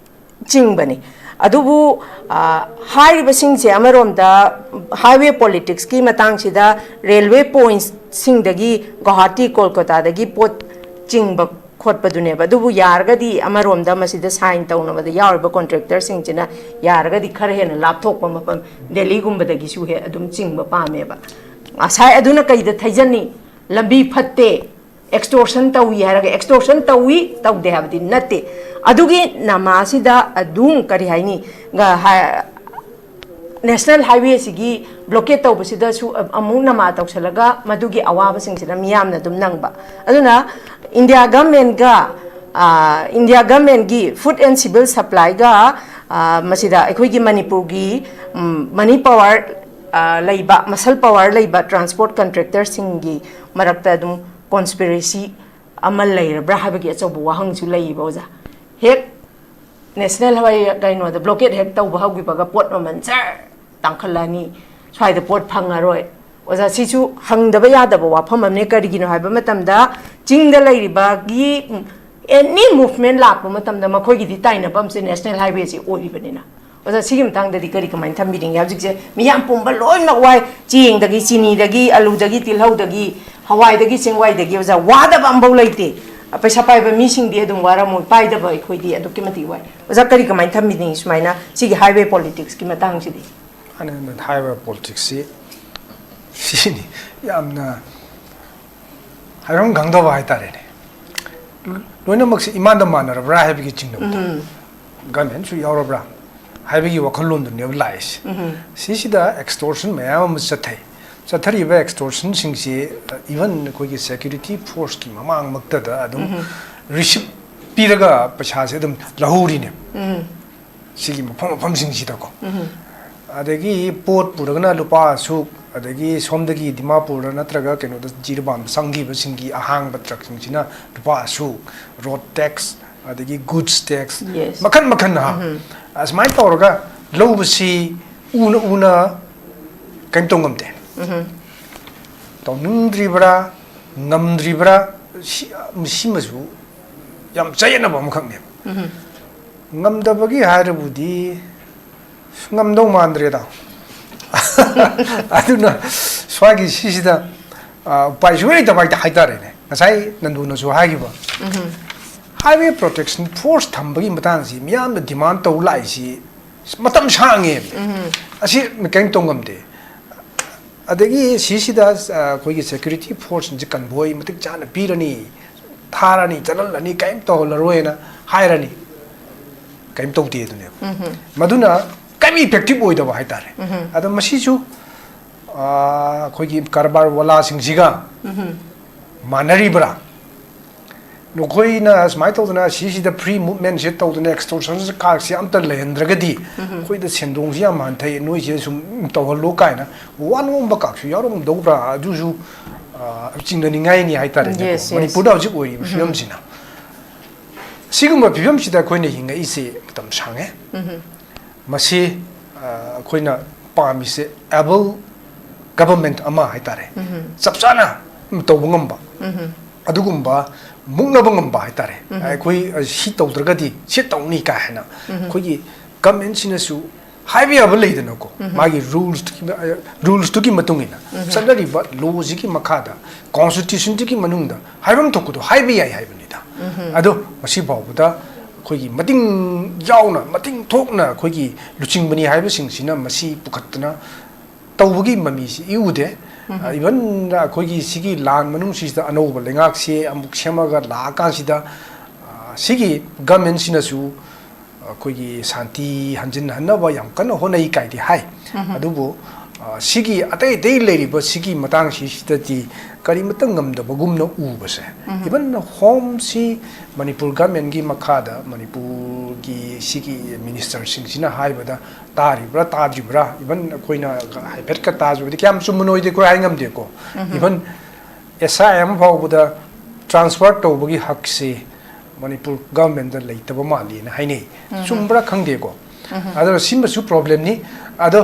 ꯆꯤꯡꯕꯅꯤ꯫ ꯑꯗꯨꯕꯨ, ꯑ, ꯍꯥꯏꯔꯤꯕꯁꯤꯡꯁꯦ ꯑꯃꯔꯣꯝꯗ highway politicsꯀꯤ ꯃꯇꯥꯡꯁꯤꯗ railway pointsꯁꯤꯡꯗꯒꯤ, ꯒꯧꯍꯥꯇꯤ, ꯀꯣꯜꯀꯇꯥꯗꯒꯤ ꯄꯣꯠ ꯆꯤꯡꯕ ꯈꯣꯠꯄꯗꯨꯅꯦꯕ꯫ ꯑꯗꯨꯕꯨ ꯌꯥꯔꯒꯗꯤ ꯑꯃꯔꯣꯝꯗ ꯃꯁꯤꯗ sign ꯇꯧꯅꯕꯗ ꯌꯥꯎꯔꯤꯕ contractorꯁꯤꯡꯁꯤꯅ ꯌꯥꯔꯒꯗꯤ ꯈꯔ ꯍꯦꯟꯅ ꯂꯥꯞꯊꯣꯛꯄ ꯃꯐꯝ, ꯗꯦꯜꯂꯤꯒꯨꯝꯕꯗꯒꯤꯁꯨ ꯍꯦꯛ ꯑꯗꯨꯝ ꯆꯤꯡꯕ ꯄꯥꯝꯃꯦꯕ꯫ ꯉꯁꯥꯏ ꯑꯗꯨꯅ ꯀꯩꯗ ꯊꯩꯖꯟꯅꯤ? ꯂꯝꯕꯤ ꯐꯠꯇꯦ, extortion ꯇꯧꯏ ꯍꯥꯏꯔꯒ, extortion ꯇꯧꯏ ꯇꯧꯗꯦ ꯍꯥꯏꯕꯗꯤ ꯅꯠꯇꯦ꯫ ꯑꯗꯨꯒꯤ ꯅꯃꯥꯁꯤꯗ ꯑꯗꯨꯝ ꯀꯔꯤ ꯍꯥꯏꯅꯤ, ꯒ-, ꯍꯥ-, National Highwayꯁꯤꯒꯤ blockade ꯇꯧꯕꯁꯤꯗꯁꯨ ꯑꯃꯨꯛ ꯅꯃꯥ ꯇꯧꯁꯜꯂꯒ ꯃꯗꯨꯒꯤ ꯑꯋꯥꯕꯁꯤꯡꯁꯤꯅ ꯃꯤꯌꯥꯝꯅ ꯑꯗꯨꯝ ꯅꯪꯕ꯫ ꯑꯗꯨꯅ India governmentꯒ, ꯑ, India governmentꯒꯤ Food and Civil Supplyꯒ, ꯑ, ꯃꯁꯤꯗ ꯑꯩꯈꯣꯏꯒꯤ ꯃꯅꯤꯄꯨꯔꯒꯤ, ꯎꯝ, money power, ꯑ, ꯂꯩꯕ, muscle power ꯂꯩꯕ transport contractorꯁꯤꯡꯒꯤ ꯃꯔꯛꯇ ꯑꯗꯨꯝ conspiracy ꯑꯃ ꯂꯩꯔꯕ꯭ꯔꯥ ꯍꯥꯏꯕꯒꯤ ꯑꯆꯧꯕ ꯋꯥꯍꯪꯁꯨ ꯂꯩꯌꯦꯕ ꯑꯣꯖꯥ꯫ ꯍꯦꯛ National Highway ꯀꯩꯅꯣꯗ blockade ꯍꯦꯛ ꯇꯧꯕ ꯍꯧꯈꯤꯕꯒ ꯄꯣꯠ ꯃꯃꯜ ꯖꯔ ꯇꯥꯡꯈꯠꯂꯛꯑꯅꯤ, ꯁ꯭ꯋꯥꯏꯗ ꯄꯣꯠ ꯐꯪꯉꯔꯣꯏ꯫ ꯑꯣꯖꯥ, ꯁꯤꯁꯨ ꯍꯪꯗꯕ ꯌꯥꯗꯕ ꯋꯥꯐꯝ ꯑꯃꯅꯦ꯫ ꯀꯔꯤꯒꯤꯅꯣ ꯍꯥꯏꯕ ꯃꯇꯝꯗ, ꯆꯤꯡꯗ ꯂꯩꯔꯤꯕꯒꯤ any movement ꯂꯥꯛꯄ ꯃꯇꯝꯗ ꯃꯈꯣꯏꯒꯤꯗꯤ ꯇꯥꯏꯅꯐꯝꯁꯦ National Highwayꯁꯦ ꯑꯣꯏꯔꯤꯕꯅꯤꯅ꯫ ꯑꯣꯖꯥ, ꯁꯤꯒꯤ ꯃꯇꯥꯡꯗꯗꯤ ꯀꯔꯤ, ꯀꯃꯥꯏꯅ ꯊꯝꯕꯤꯅꯤꯡꯉꯤ? ꯍꯧꯖꯤꯛꯁꯦ ꯃꯤꯌꯥꯝ ꯄꯨꯝꯕ ꯂꯣꯏꯅꯃꯛ ꯋꯥꯏ, ꯆꯦꯡꯗꯒꯤ, ꯆꯤꯅꯤꯗꯒꯤ, ꯑꯂꯨꯗꯒꯤ, ꯇꯤꯜꯍꯧꯗꯒꯤ, ꯍꯋꯥꯏꯗꯒꯤ, ꯆꯦꯡꯋꯥꯏꯗꯒꯤ, ꯑꯣꯖꯥ, ꯋꯥꯗꯕ ꯑꯃꯐꯥꯎ ꯂꯩꯇꯦ꯫ ꯄꯩꯁꯥ ꯄꯥꯏꯕ ꯃꯤꯁꯤꯡꯗꯤ ꯑꯗꯨꯝ ꯋꯥꯔꯝꯃꯣꯏ, ꯄꯥꯏꯗꯕ ꯑꯩꯈꯣꯏꯗꯤ ꯑꯗꯨꯛꯀꯤ ꯃꯇꯤꯛ ꯋꯥꯏ꯫ ꯑꯣꯖꯥ, ꯀꯔꯤ, ꯀꯃꯥꯏꯅ ꯊꯝꯕꯤꯅꯤꯡꯉꯤ ꯁꯨꯃꯥꯏꯅ ꯁꯤꯒꯤ highway politicsꯀꯤ ꯃꯇꯥꯡꯁꯤꯗꯤ? ꯑꯩꯅ highway politicsꯁꯤ ꯁꯤꯅꯤ ꯌꯥꯝꯅ ꯍꯥꯏꯐꯝ ꯈꯪꯗꯕ ꯍꯥꯏꯇꯥꯔꯦꯅꯦ꯫ ꯂꯣꯏꯅꯃꯛꯁꯤ ꯏꯃꯥꯟꯗ ꯃꯥꯟꯅꯔꯕ꯭ꯔꯥ ꯍꯥꯏꯕꯒꯤ ꯆꯤꯡꯅꯕꯗꯣ꯫ ꯎꯝ꯫ Governmentꯁꯨ ꯌꯥꯎꯔꯕ꯭ꯔꯥ ꯍꯥꯏꯕꯒꯤ ꯋꯥꯈꯜꯂꯣꯟꯗꯨꯅꯦꯕ ꯂꯥꯛꯏꯁꯦ꯫ ꯎꯝ꯫ ꯁꯤꯁꯤꯗ extortion ꯃꯌꯥꯝ ꯑꯃ ꯆꯠꯊꯩ꯫ ꯆꯠꯊꯔꯤꯕ extortionꯁꯤꯡꯁꯤ, even ꯑꯩꯈꯣꯏꯒꯤ security forceꯀꯤ ꯃꯃꯥꯡꯃꯛꯇꯗ ꯑꯗꯨꯝ ꯎꯝ꯫ ꯔꯤꯁꯤꯞ ꯄꯤꯔꯒ ꯄꯩꯁꯥꯁꯦ ꯑꯗꯨꯝ ꯂꯧꯍꯧꯔꯤꯅꯦ꯫ ꯎꯝ꯫ ꯁꯤꯒꯤ ꯃꯐꯝ ꯃꯐꯝꯁꯤꯡꯁꯤꯗꯀꯣ꯫ ꯎꯝ꯫ ꯑꯗꯒꯤ ꯄꯣꯠ ꯄꯨꯔꯒꯅ ꯂꯨꯄꯥ ꯑꯁꯨꯛ, ꯑꯗꯒꯤ ꯁꯣꯝꯗꯒꯤ ꯗꯤꯃꯥꯄꯨꯔꯗ ꯅꯠꯇ꯭ꯔꯒ ꯀꯩꯅꯣꯗ ꯖꯤꯔꯤꯕꯥꯝꯗ ꯆꯪꯈꯤꯕꯁꯤꯡꯒꯤ ꯑꯍꯥꯡꯕ ꯇ꯭ꯔꯛꯁꯤꯡꯁꯤꯅ ꯂꯨꯄꯥ ꯑꯁꯨꯛ, ꯔꯣꯗ ꯇꯦꯛꯁ, ꯑꯗꯒꯤ ꯒꯨꯗꯁ ꯇꯦꯛꯁ, Yes. ꯃꯈꯟ ꯃꯈꯟ ꯍꯥ꯫ ꯎꯝ꯫ ꯑꯁꯨꯃꯥꯏꯅ ꯇꯧꯔꯒ ꯂꯧꯕꯁꯤ ꯎꯅ ꯎꯅ ꯀꯩꯝ ꯇꯧ ꯉꯝꯗꯦ꯫ ꯎꯝ꯫ ꯇꯧꯅꯤꯡꯗ꯭ꯔꯤꯕ꯭ꯔꯥ, ꯉꯝꯗ꯭ꯔꯤꯕ꯭ꯔꯥ, ꯁꯤ-, ꯁꯤꯃꯁꯨ ꯌꯥꯝ ꯆꯌꯦꯠꯅꯕ ꯑꯃꯈꯛꯅꯦꯕ꯫ ꯎꯝ꯫ ꯉꯝꯗꯕꯒꯤ ꯍꯥꯏꯔꯕꯨꯗꯤ ꯉꯝꯗꯧ ꯃꯥꯟꯗ꯭ꯔꯦꯗ꯫ ꯑꯗꯨꯅ ꯁ꯭ꯋꯥꯏꯒꯤ ꯁꯤꯁꯤꯗ, ꯑ, ꯎꯄꯥꯏ ꯁꯨꯡꯂꯩ ꯂꯩꯇꯕ ꯍꯥꯏꯇ-, ꯍꯥꯏꯇꯥꯔꯦꯅꯦ꯫ ꯉꯁꯥꯏ ꯅꯟꯗꯨꯅꯁꯨ ꯍꯥꯏꯈꯤꯕ, ꯎꯝ꯫ Highway Protection Force ꯊꯝꯕꯒꯤ ꯃꯇꯥꯡꯁꯤ ꯃꯤꯌꯥꯝꯅ demand ꯇꯧ ꯂꯥꯛꯏꯁꯤ ꯃꯇꯝ ꯁꯥꯡꯉꯦ꯫ ꯎꯝ꯫ ꯑꯁꯤ ꯀꯔꯤꯝ ꯇꯧ ꯉꯝꯗꯦ꯫ ꯑꯗꯒꯤ ꯁꯤꯁꯤꯗ, ꯑ, ꯑꯩꯈꯣꯏꯒꯤ security forceꯁꯤꯡꯁꯦ convoy ꯃꯇꯤꯛ ꯆꯥꯅ ꯄꯤꯔꯅꯤ, ꯊꯥꯔꯅꯤ, ꯆꯠꯍꯜꯂꯅꯤ, ꯀꯔꯤꯝ ꯇꯧꯍꯜꯂꯔꯣꯏꯅ ꯍꯥꯏꯔꯅꯤ꯫ ꯀꯔꯤꯝ ꯇꯧꯗꯦ ꯑꯗꯨꯅꯦꯕ꯫ ꯎꯝ꯫ ꯃꯗꯨꯅ ꯀꯔꯤꯝ effective ꯑꯣꯏꯗꯕ ꯍꯥꯏꯇꯥꯔꯦ꯫ ꯎꯝ꯫ ꯑꯗꯣ ꯃꯁꯤꯁꯨ, ꯑ, ꯑꯩꯈꯣꯏꯒꯤ ꯀꯔꯕꯥꯔ ꯋꯥꯂꯥꯁꯤꯡꯁꯤꯒ ꯎꯝ꯫ ꯃꯥꯟꯅꯔꯤꯕ꯭ꯔꯥ? ꯅꯈꯣꯏꯅ ꯁꯨꯃꯥꯏꯅ ꯇꯧꯗꯅ ꯁꯤꯁꯤꯗ free movementꯁꯦ ꯇꯧꯗꯅ extortion ꯀꯥꯔꯗꯁꯦ ꯑꯝꯇ ꯂꯩꯍꯟꯗ꯭ꯔꯒꯗꯤ ꯎꯝ꯫ ꯑꯩꯈꯣꯏꯗ ꯁꯦꯟꯗꯣꯡꯁꯤ ꯌꯥꯝ ꯍꯟꯊꯩ, ꯅꯣꯏꯁꯦ ꯁꯨꯝ ꯇꯧꯍꯜꯂꯣ ꯀꯥꯏꯅ ꯋꯥ ꯅꯣꯝꯕ ꯀꯥꯛꯁꯨ ꯌꯥꯎꯔꯝꯗꯧꯕ꯭ꯔꯥ? ꯑꯗꯨꯁꯨ, ꯑ, ꯆꯤꯡꯅꯅꯤꯡꯉꯥꯏꯅꯤ ꯍꯥꯏꯇꯥꯔꯦꯅꯦꯀꯣ꯫ Yes, yes. ꯃꯅꯤꯄꯨꯔꯗ ꯍꯧꯖꯤꯛ ꯑꯣꯏꯔꯤꯕ ꯎꯝ꯫ ꯐꯤꯕꯝꯁꯤꯅ꯫ ꯁꯤꯒꯨꯝꯕ ꯐꯤꯕꯝꯁꯤꯗ ꯑꯩꯈꯣꯏꯅ ꯍꯤꯡꯉꯛꯏꯁꯦ ꯃꯇꯝ ꯁꯥꯡꯉꯦ꯫ ꯎꯝ꯫ ꯃꯁꯤ, ꯑ, ꯑꯩꯈꯣꯏꯅ ꯄꯥꯝꯃꯤꯁꯦ able government ꯑꯃ ꯍꯥꯏꯇꯥꯔꯦ꯫ ꯎꯝ꯫ ꯆꯞ ꯆꯥꯅ ꯇꯧꯕ ꯉꯝꯕ, ꯎꯝ꯫ ꯑꯗꯨꯒꯨꯝꯕ ꯃꯨꯛꯅꯕ ꯉꯝꯕ ꯍꯥꯏꯇꯥꯔꯦ꯫ ꯎꯝ꯫ ꯑꯩꯈꯣꯏ, ꯑ, ꯁꯤ ꯇꯧꯗ꯭ꯔꯒꯗꯤ ꯁꯤ ꯇꯧꯅꯤ ꯀꯥꯏ ꯍꯥꯏꯅ ꯎꯝ꯫ ꯑꯩꯈꯣꯏꯒꯤ governmentꯁꯤꯅꯁꯨ ꯍꯥꯏꯕ ꯌꯥꯕ ꯂꯩꯗꯅꯀꯣ, ꯎꯝ꯫ ꯃꯥꯒꯤ rulesꯇꯨꯒꯤ, ꯑ, rulesꯇꯨꯒꯤ ꯃꯇꯨꯡ ꯏꯟꯅ ꯎꯝ꯫ ꯆꯠꯅꯔꯤꯕ lawꯁꯤꯒꯤ ꯃꯈꯥꯗ constitutionꯗꯨꯒꯤ ꯃꯅꯨꯡꯗ ꯍꯥꯏꯐꯝ ꯊꯣꯛꯄꯗꯣ ꯍꯥꯏꯕ ꯌꯥꯏ ꯍꯥꯏꯕꯅꯤꯗ꯫ ꯎꯝ꯫ ꯑꯗꯣ ꯃꯁꯤ ꯐꯥꯎꯕꯗ ꯑꯩꯈꯣꯏꯒꯤ ꯃꯇꯤꯡ ꯌꯥꯎꯅ, ꯃꯇꯤꯡ ꯊꯣꯛꯅ ꯑꯩꯈꯣꯏꯒꯤ ꯂꯨꯆꯤꯡꯕꯅꯤ ꯍꯥꯏꯕꯁꯤꯡꯁꯤꯅ ꯃꯁꯤ ꯄꯨꯈꯠꯇꯅ ꯇꯧꯕꯒꯤ ꯃꯃꯤꯁꯤ ꯏꯎꯗꯦ꯫ ꯎꯝ꯫ ꯑ, even ꯑꯩꯈꯣꯏꯒꯤ ꯁꯤꯒꯤ ꯂꯥꯟ ꯃꯅꯨꯡꯁꯤꯗ ꯑꯅꯧꯕ ꯂꯩꯉꯥꯛꯁꯦ ꯑꯃꯨꯛ ꯁꯦꯝꯃꯒ ꯂꯥꯛꯑꯀꯥꯟꯁꯤꯗ, ꯑ, ꯁꯤꯒꯤ governmentꯁꯤꯅꯁꯨ ꯑꯩꯈꯣꯏꯒꯤ ꯁꯥꯟꯇꯤ ꯍꯟꯖꯤꯟꯍꯟꯅꯕ ꯌꯥꯝ ꯀꯟꯅ ꯍꯣꯠꯅꯩ ꯀꯥꯏꯗꯤ ꯍꯥꯏ꯫ ꯎꯝ꯫ ꯑꯗꯨꯕꯨ, ꯑ, ꯁꯤꯒꯤ ꯑꯇꯩ ꯑꯇꯩ ꯂꯩꯔꯤꯕ ꯁꯤꯒꯤ ꯃꯇꯥꯡꯁꯤꯁꯤꯗꯗꯤ ꯀꯔꯤꯃꯇ ꯉꯝꯗꯕꯒꯨꯝꯅ ꯎꯕꯁꯦ, even ꯍꯣꯝꯁꯤ ꯃꯅꯤꯄꯨꯔ ꯒꯃꯦꯟꯒꯤ ꯃꯈꯥꯗ ꯃꯅꯤꯄꯨꯔꯒꯤ ꯁꯤꯒꯤ ꯃꯤꯅꯤꯁꯇꯔꯁꯤꯡꯁꯤꯅ ꯍꯥꯏꯕꯗ ꯇꯥꯔꯤꯕ꯭ꯔꯥ ꯇꯥꯗ꯭ꯔꯤꯕ꯭ꯔꯥ, even ꯑꯩꯈꯣꯏꯅ ꯍꯥꯏꯐꯦꯠꯀ ꯇꯥꯖꯕꯗꯤ ꯀꯌꯥꯝ ꯆꯨꯝꯕꯅꯣꯏꯗꯤ ꯑꯩꯈꯣꯏ ꯍꯥꯏ ꯉꯝꯗꯦꯀꯣ꯫ Even S I M ꯐꯥꯎꯕꯗ ꯇ꯭ꯔꯥꯟꯁꯐꯔ ꯇꯧꯕꯒꯤ ꯍꯛꯁꯦ ꯃꯅꯤꯄꯨꯔ ꯒꯚꯔꯟꯃꯦꯟꯗ ꯂꯩꯇꯕ ꯃꯥꯜꯂꯤꯅ ꯍꯥꯏꯅꯩ꯫ ꯆꯨꯝꯕ꯭ꯔꯥ ꯈꯪꯗꯦꯀꯣ꯫ ꯑꯗꯨꯅ ꯁꯤꯃꯁꯨ ꯄ꯭ꯔꯣꯕ꯭ꯂꯦꯝꯅꯤ꯫ ꯑꯗꯣ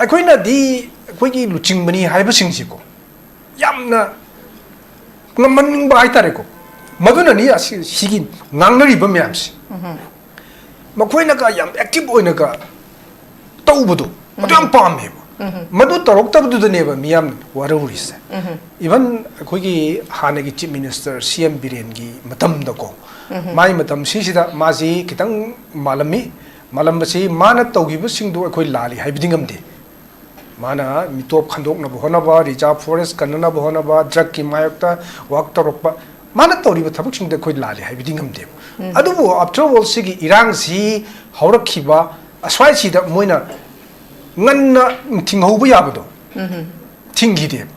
ꯑꯩꯈꯣꯏꯅꯗꯤ ꯑꯩꯈꯣꯏꯒꯤ ꯂꯨꯆꯤꯡꯕꯅꯤ ꯍꯥꯏꯕꯁꯤꯡꯁꯤꯀꯣ, ꯌꯥꯝꯅ ꯉꯝꯍꯟꯅꯤꯡꯕ ꯍꯥꯏꯇꯥꯔꯦꯀꯣ꯫ ꯃꯗꯨꯅꯅꯤ ꯑꯁꯤ, ꯁꯤꯒꯤ ꯉꯥꯡꯅꯔꯤꯕ ꯃꯌꯥꯝꯁꯦ꯫ ꯃꯈꯣꯏꯅꯒ ꯌꯥꯝ ꯑꯦꯛꯇꯤꯚ ꯑꯣꯏꯅꯒ ꯇꯧꯕꯗꯣ, ꯃꯗꯨ ꯌꯥꯝ ꯄꯥꯝꯃꯦꯕ꯫ ꯃꯗꯨ ꯇꯧꯔꯛꯇꯕꯗꯨꯗꯅꯦꯕ ꯃꯤ ꯌꯥꯝ ꯋꯥꯔꯧꯔꯤꯁꯦ꯫ Even ꯑꯩꯈꯣꯏꯒꯤ ꯍꯥꯟꯅꯒꯤ ꯆꯤꯐ ꯃꯤꯅꯤꯁꯇꯔ ꯁꯤ ꯑꯦꯝ ꯕꯤꯔꯦꯟꯒꯤ ꯃꯇꯝꯗꯀꯣ, ꯃꯥꯏ ꯃꯇꯝꯁꯤꯁꯤꯗ ꯃꯥꯁꯤ ꯈꯤꯇꯪ ꯃꯥꯜꯂꯝꯃꯤ꯫ ꯃꯥꯜꯂꯝꯕꯁꯤ ꯃꯥꯅ ꯇꯧꯈꯤꯕꯁꯤꯡꯗꯣ ꯑꯩꯈꯣꯏ ꯂꯥꯜꯂꯤ ꯍꯥꯏꯕꯗꯤ ꯉꯝꯗꯦ꯫ ꯃꯥꯅ ꯃꯤꯇꯣꯞ ꯈꯟꯗꯣꯛꯅꯕ ꯍꯣꯠꯅꯕ, ꯔꯤꯖꯥꯔꯚ ꯐꯣꯔꯦꯁ ꯀꯟꯅꯅꯕ ꯍꯣꯠꯅꯕ, ꯗ꯭ꯔꯒꯀꯤ ꯃꯥꯌꯣꯛꯇ ꯋꯥꯛ ꯇꯧꯔꯛꯄ, ꯃꯥꯅ ꯇꯧꯔꯤꯕ ꯊꯕꯛꯁꯤꯡꯗꯣ ꯑꯩꯈꯣꯏ ꯂꯥꯜꯂꯤ ꯍꯥꯏꯕꯗꯤ ꯉꯝꯗꯦꯕ꯫ ꯑꯗꯨꯕꯨ after all ꯁꯤꯒꯤ ꯏꯔꯥꯡꯁꯤ ꯍꯧꯔꯛꯈꯤꯕ ꯑꯁ꯭ꯋꯥꯏꯁꯤꯗ ꯃꯣꯏꯅ ꯉꯟꯅ ꯊꯤꯡꯍꯧꯕ ꯌꯥꯕꯗꯣ ꯊꯤꯡꯈꯤꯗꯦꯕ꯫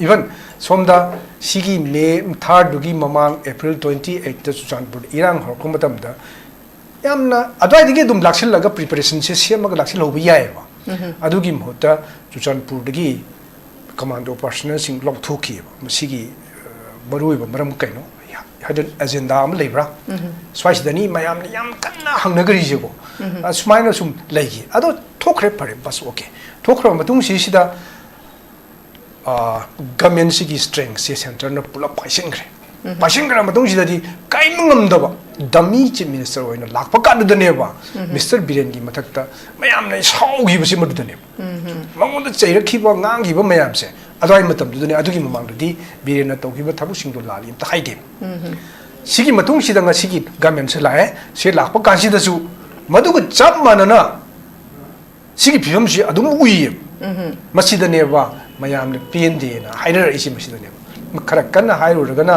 Even ꯁꯣꯝꯗ ꯁꯤꯒꯤ ꯃꯦ ꯊꯥꯔꯗꯨꯒꯤ ꯃꯃꯥꯡ ꯑꯦꯄ꯭ꯔꯤꯜ ꯇ꯭ꯋꯦꯟꯇꯤ ꯑꯩꯠꯇ ꯆꯨꯔꯆꯥꯟꯄꯨꯔꯗ ꯏꯔꯥꯡ ꯍꯧꯔꯛꯄ ꯃꯇꯝꯗ ꯌꯥꯝꯅ ꯑꯗꯨꯋꯥꯏꯗꯒꯤ ꯑꯗꯨꯝ ꯂꯥꯛꯁꯤꯜꯂꯒ ꯄ꯭ꯔꯤꯄꯦꯔꯦꯁꯟꯁꯦ ꯁꯦꯝꯃꯒ ꯂꯥꯛꯁꯤꯜꯍꯧꯕ ꯌꯥꯏꯑꯕ꯫ ꯑꯗꯨꯒꯤ ꯃꯍꯨꯠꯇ ꯆꯨꯔꯆꯥꯟꯄꯨꯔꯗꯒꯤ ꯀꯃꯥꯟꯗꯣ ꯄꯥꯔꯁꯅꯦꯜꯁꯤꯡ ꯂꯧꯊꯣꯛꯈꯤꯑꯕ꯫ ꯃꯁꯤꯒꯤ, ꯑ, ꯃꯔꯨꯑꯣꯏꯕ ꯃꯔꯝ ꯀꯩꯅꯣ? ꯍꯥꯏꯗꯤ ꯑꯦꯖꯦꯟꯗꯥ ꯑꯃ ꯂꯩꯕ꯭ꯔꯥ? ꯁ꯭ꯋꯥꯏꯁꯤꯗꯅꯤ ꯃꯌꯥꯝꯅ ꯌꯥꯝ ꯀꯟꯅ ꯍꯪꯅꯒ꯭ꯔꯤꯁꯦꯀꯣ꯫ ꯑ, ꯁꯨꯃꯥꯏꯅ ꯁꯨꯝ ꯂꯩꯈꯤ꯫ ꯑꯗꯣ ꯊꯣꯛꯈ꯭ꯔꯦ, ꯐꯔꯦ, ꯕꯁ, ꯑꯣꯀꯦ꯫ ꯊꯣꯛꯈ꯭ꯔꯕ ꯃꯇꯨꯡꯁꯤꯁꯤꯗ, ꯑ, ꯒꯃꯦꯟꯁꯤꯒꯤ ꯁ꯭ꯇꯔꯦꯡꯁꯦ ꯁꯦꯟꯇꯔꯅ ꯄꯨꯂꯞ ꯄꯥꯏꯁꯤꯟꯈ꯭ꯔꯦ꯫ ꯄꯥꯏꯁꯤꯟꯈ꯭ꯔ ꯃꯇꯨꯡꯁꯤꯗꯗꯤ ꯀꯥꯏꯕ ꯉꯝꯗꯕ ꯗꯃꯤ ꯆꯤꯐ ꯃꯤꯅꯤꯁꯇꯔ ꯑꯣꯏꯅ ꯂꯥꯛꯄ ꯀꯥꯟꯗꯨꯗꯅꯦꯕ ꯃꯤꯁꯇꯔ ꯕꯤꯔꯦꯟꯒꯤ ꯃꯊꯛꯇ ꯃꯌꯥꯝꯅ ꯁꯥꯎꯈꯤꯕꯁꯤ ꯃꯗꯨꯗꯅꯦꯕ꯫ ꯃꯉꯣꯟꯗ ꯆꯩꯔꯛꯈꯤꯕ, ꯉꯥꯡꯈꯤꯕ ꯃꯌꯥꯝꯁꯦ ꯑꯗꯨꯋꯥꯏ ꯃꯇꯝꯗꯨꯗꯅꯦ꯫ ꯑꯗꯨꯒꯤ ꯃꯃꯥꯡꯗꯗꯤ ꯕꯤꯔꯦꯟꯅ ꯇꯧꯈꯤꯕ ꯊꯕꯛꯁꯤꯡꯗꯣ ꯂꯥꯜꯂꯤ ꯑꯝꯇ ꯍꯥꯏꯗꯦ꯫ ꯁꯤꯒꯤ ꯃꯇꯨꯡꯁꯤꯗ ꯉꯁꯤꯒꯤ ꯒꯃꯦꯟꯁꯦ ꯂꯥꯛꯑꯦ꯫ ꯁꯤ ꯂꯥꯛꯄ ꯀꯥꯟꯁꯤꯗꯁꯨ ꯃꯗꯨꯒ ꯆꯞ ꯃꯥꯟꯅꯅ ꯁꯤꯒꯤ ꯐꯤꯕꯝꯁꯤ ꯑꯗꯨꯝ ꯎꯏꯌꯦꯕ꯫ ꯃꯁꯤꯗꯅꯦꯕ ꯃꯌꯥꯝꯅ ꯄꯦꯟꯗꯦꯅ ꯍꯥꯏꯅꯔꯛꯏꯁꯦ꯫ ꯃꯁꯤꯗꯅꯦꯕ ꯈꯔ ꯀꯟꯅ ꯍꯥꯏꯔꯨꯔꯒꯅ,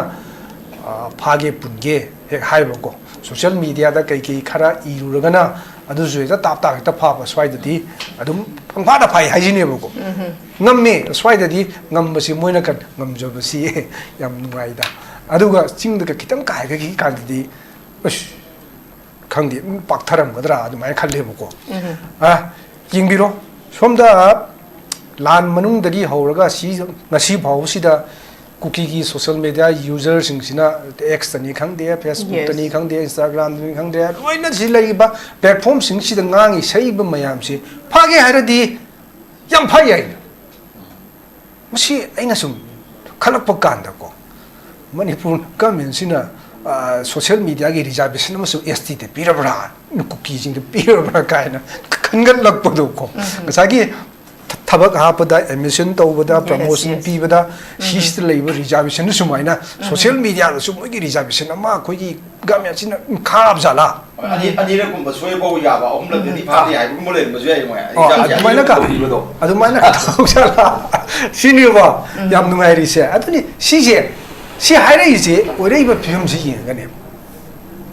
ꯑ, ꯐꯥꯒꯦ ꯄꯨꯟꯒꯦ ꯍꯦꯛ ꯍꯥꯏꯕꯀꯣ, ꯁꯣꯁꯤꯌꯦꯜ ꯃꯤꯗꯤꯌꯥꯗ ꯀꯩꯀꯩ ꯈꯔ ꯏꯔꯨꯔꯒꯅ ꯑꯗꯨꯁꯨ ꯍꯦꯛꯇ ꯇꯥꯞ ꯇꯥꯞ ꯍꯦꯛꯇ ꯐꯥꯕ, ꯁ꯭ꯋꯥꯏꯗꯗꯤ ꯑꯗꯨꯝ ꯄꯪꯐꯥꯗ ꯐꯥꯏ ꯍꯥꯏꯁꯤꯅꯦꯕꯀꯣ꯫ ꯉꯝꯃꯦ, ꯁ꯭ꯋꯥꯏꯗꯗꯤ ꯉꯝꯕꯁꯤ ꯃꯣꯏꯅ ꯀꯟ-, ꯉꯝꯖꯕꯁꯤ ꯌꯥꯝ ꯅꯨꯡꯉꯥꯏꯗ꯫ ꯑꯗꯨꯒ ꯆꯤꯡꯗꯒ ꯈꯤꯇꯪ ꯀꯥꯏꯈꯠꯈꯤ ꯀꯥꯟꯗꯗꯤ, ꯑꯁ, ꯈꯪꯗꯦ, ꯎꯝ, ꯄꯥꯛꯊꯔꯝꯒꯗ꯭ꯔꯥ ꯑꯗꯨꯃꯥꯏꯅ ꯈꯜꯂꯦꯕꯀꯣ꯫ ꯑ, ꯌꯦꯡꯕꯤꯔꯣ, ꯁꯣꯝꯗ ꯂꯥꯟ ꯃꯅꯨꯡꯗꯒꯤ ꯍꯧꯔꯒ ꯁꯤ, ꯉꯁꯤ ꯐꯥꯎꯕꯁꯤꯗ ꯀꯨꯀꯤꯒꯤ social media userꯁꯤꯡꯁꯤꯅ, Xꯇꯅꯤ ꯈꯪꯗꯦ, Facebookꯇꯅꯤ Yes. ꯈꯪꯗꯦ, Instagramꯗꯅꯤ ꯈꯪꯗꯦ, ꯂꯣꯏꯅ ꯁꯤ ꯂꯩꯔꯤꯕ platformꯁꯤꯡꯁꯤꯗ ꯉꯥꯡꯉꯤ ꯁꯛꯏꯕ ꯃꯌꯥꯝꯁꯤ ꯐꯒꯦ ꯍꯥꯏꯔꯗꯤ ꯌꯥꯝ ꯐꯩ ꯍꯥꯏꯅ꯫ ꯃꯁꯤ ꯑꯩꯅ ꯁꯨꯝ ꯈꯜꯂꯛꯄ ꯀꯥꯟꯗꯀꯣ, ꯃꯅꯤꯄꯨꯔ governmentꯁꯤꯅ, ꯑ, social mediaꯒꯤ reservation ꯑꯃꯁꯨ STꯗ ꯄꯤꯔꯕ꯭ꯔꯥ, ꯀꯨꯀꯤꯁꯤꯡꯗ ꯄꯤꯔꯕ꯭ꯔꯥ ꯀꯥꯏꯅ ꯈꯟꯒꯠꯂꯛꯄꯗꯣꯀꯣ꯫ ꯎꯝ꯫ ꯉꯁꯥꯏꯒꯤ ꯊ-, ꯊꯕꯛ ꯍꯥꯞꯄꯗ, admission ꯇꯧꯕꯗ, Yes, promotion yes. ꯄꯤꯕꯗ, ꯎꯝ꯫ ꯁꯤꯁꯤꯗ ꯂꯩꯕ reservationꯗꯨ ꯁꯨꯃꯥꯏꯅ ꯎꯝ꯫ Social mediaꯗꯁꯨ ꯃꯣꯏꯒꯤ reservation ꯑꯃ ꯑꯩꯈꯣꯏꯒꯤ governmentꯁꯤꯅ ꯈꯥꯕ ꯖꯥꯠꯂꯥ? ꯑꯅꯤ-, ꯑꯅꯤꯔꯛꯀꯨꯝꯕ ꯁꯣꯏꯕ ꯌꯥꯕ, ꯑꯍꯨꯝꯂꯛꯇꯗꯤ ꯎꯝ꯫ ꯐꯥꯗꯦ ꯍꯥꯏꯕꯒꯨꯝꯕ ꯂꯩꯔꯝꯕꯁꯨ ꯌꯥꯏ ꯃꯣꯏ꯫ ꯑꯣ, exam ꯑꯗꯨꯃꯥꯏꯅ ꯀꯥ-, ꯄꯤꯕꯗꯣ꯫ ꯑꯗꯨꯃꯥꯏꯅ ꯀꯥꯊꯣꯛ ꯖꯥꯠꯂꯥ? ꯁꯤꯅꯦꯕ ꯎꯝ꯫ ꯌꯥꯝ ꯅꯨꯡꯉꯥꯏꯔꯤꯁꯦ꯫ ꯑꯗꯨꯅꯤ ꯁꯤꯁꯦ, ꯁꯤ ꯍꯥꯏꯔꯛꯏꯁꯦ ꯑꯣꯏꯔꯛꯏꯕ ꯐꯤꯕꯝꯁꯤ ꯌꯦꯡꯉꯒꯅꯦ꯫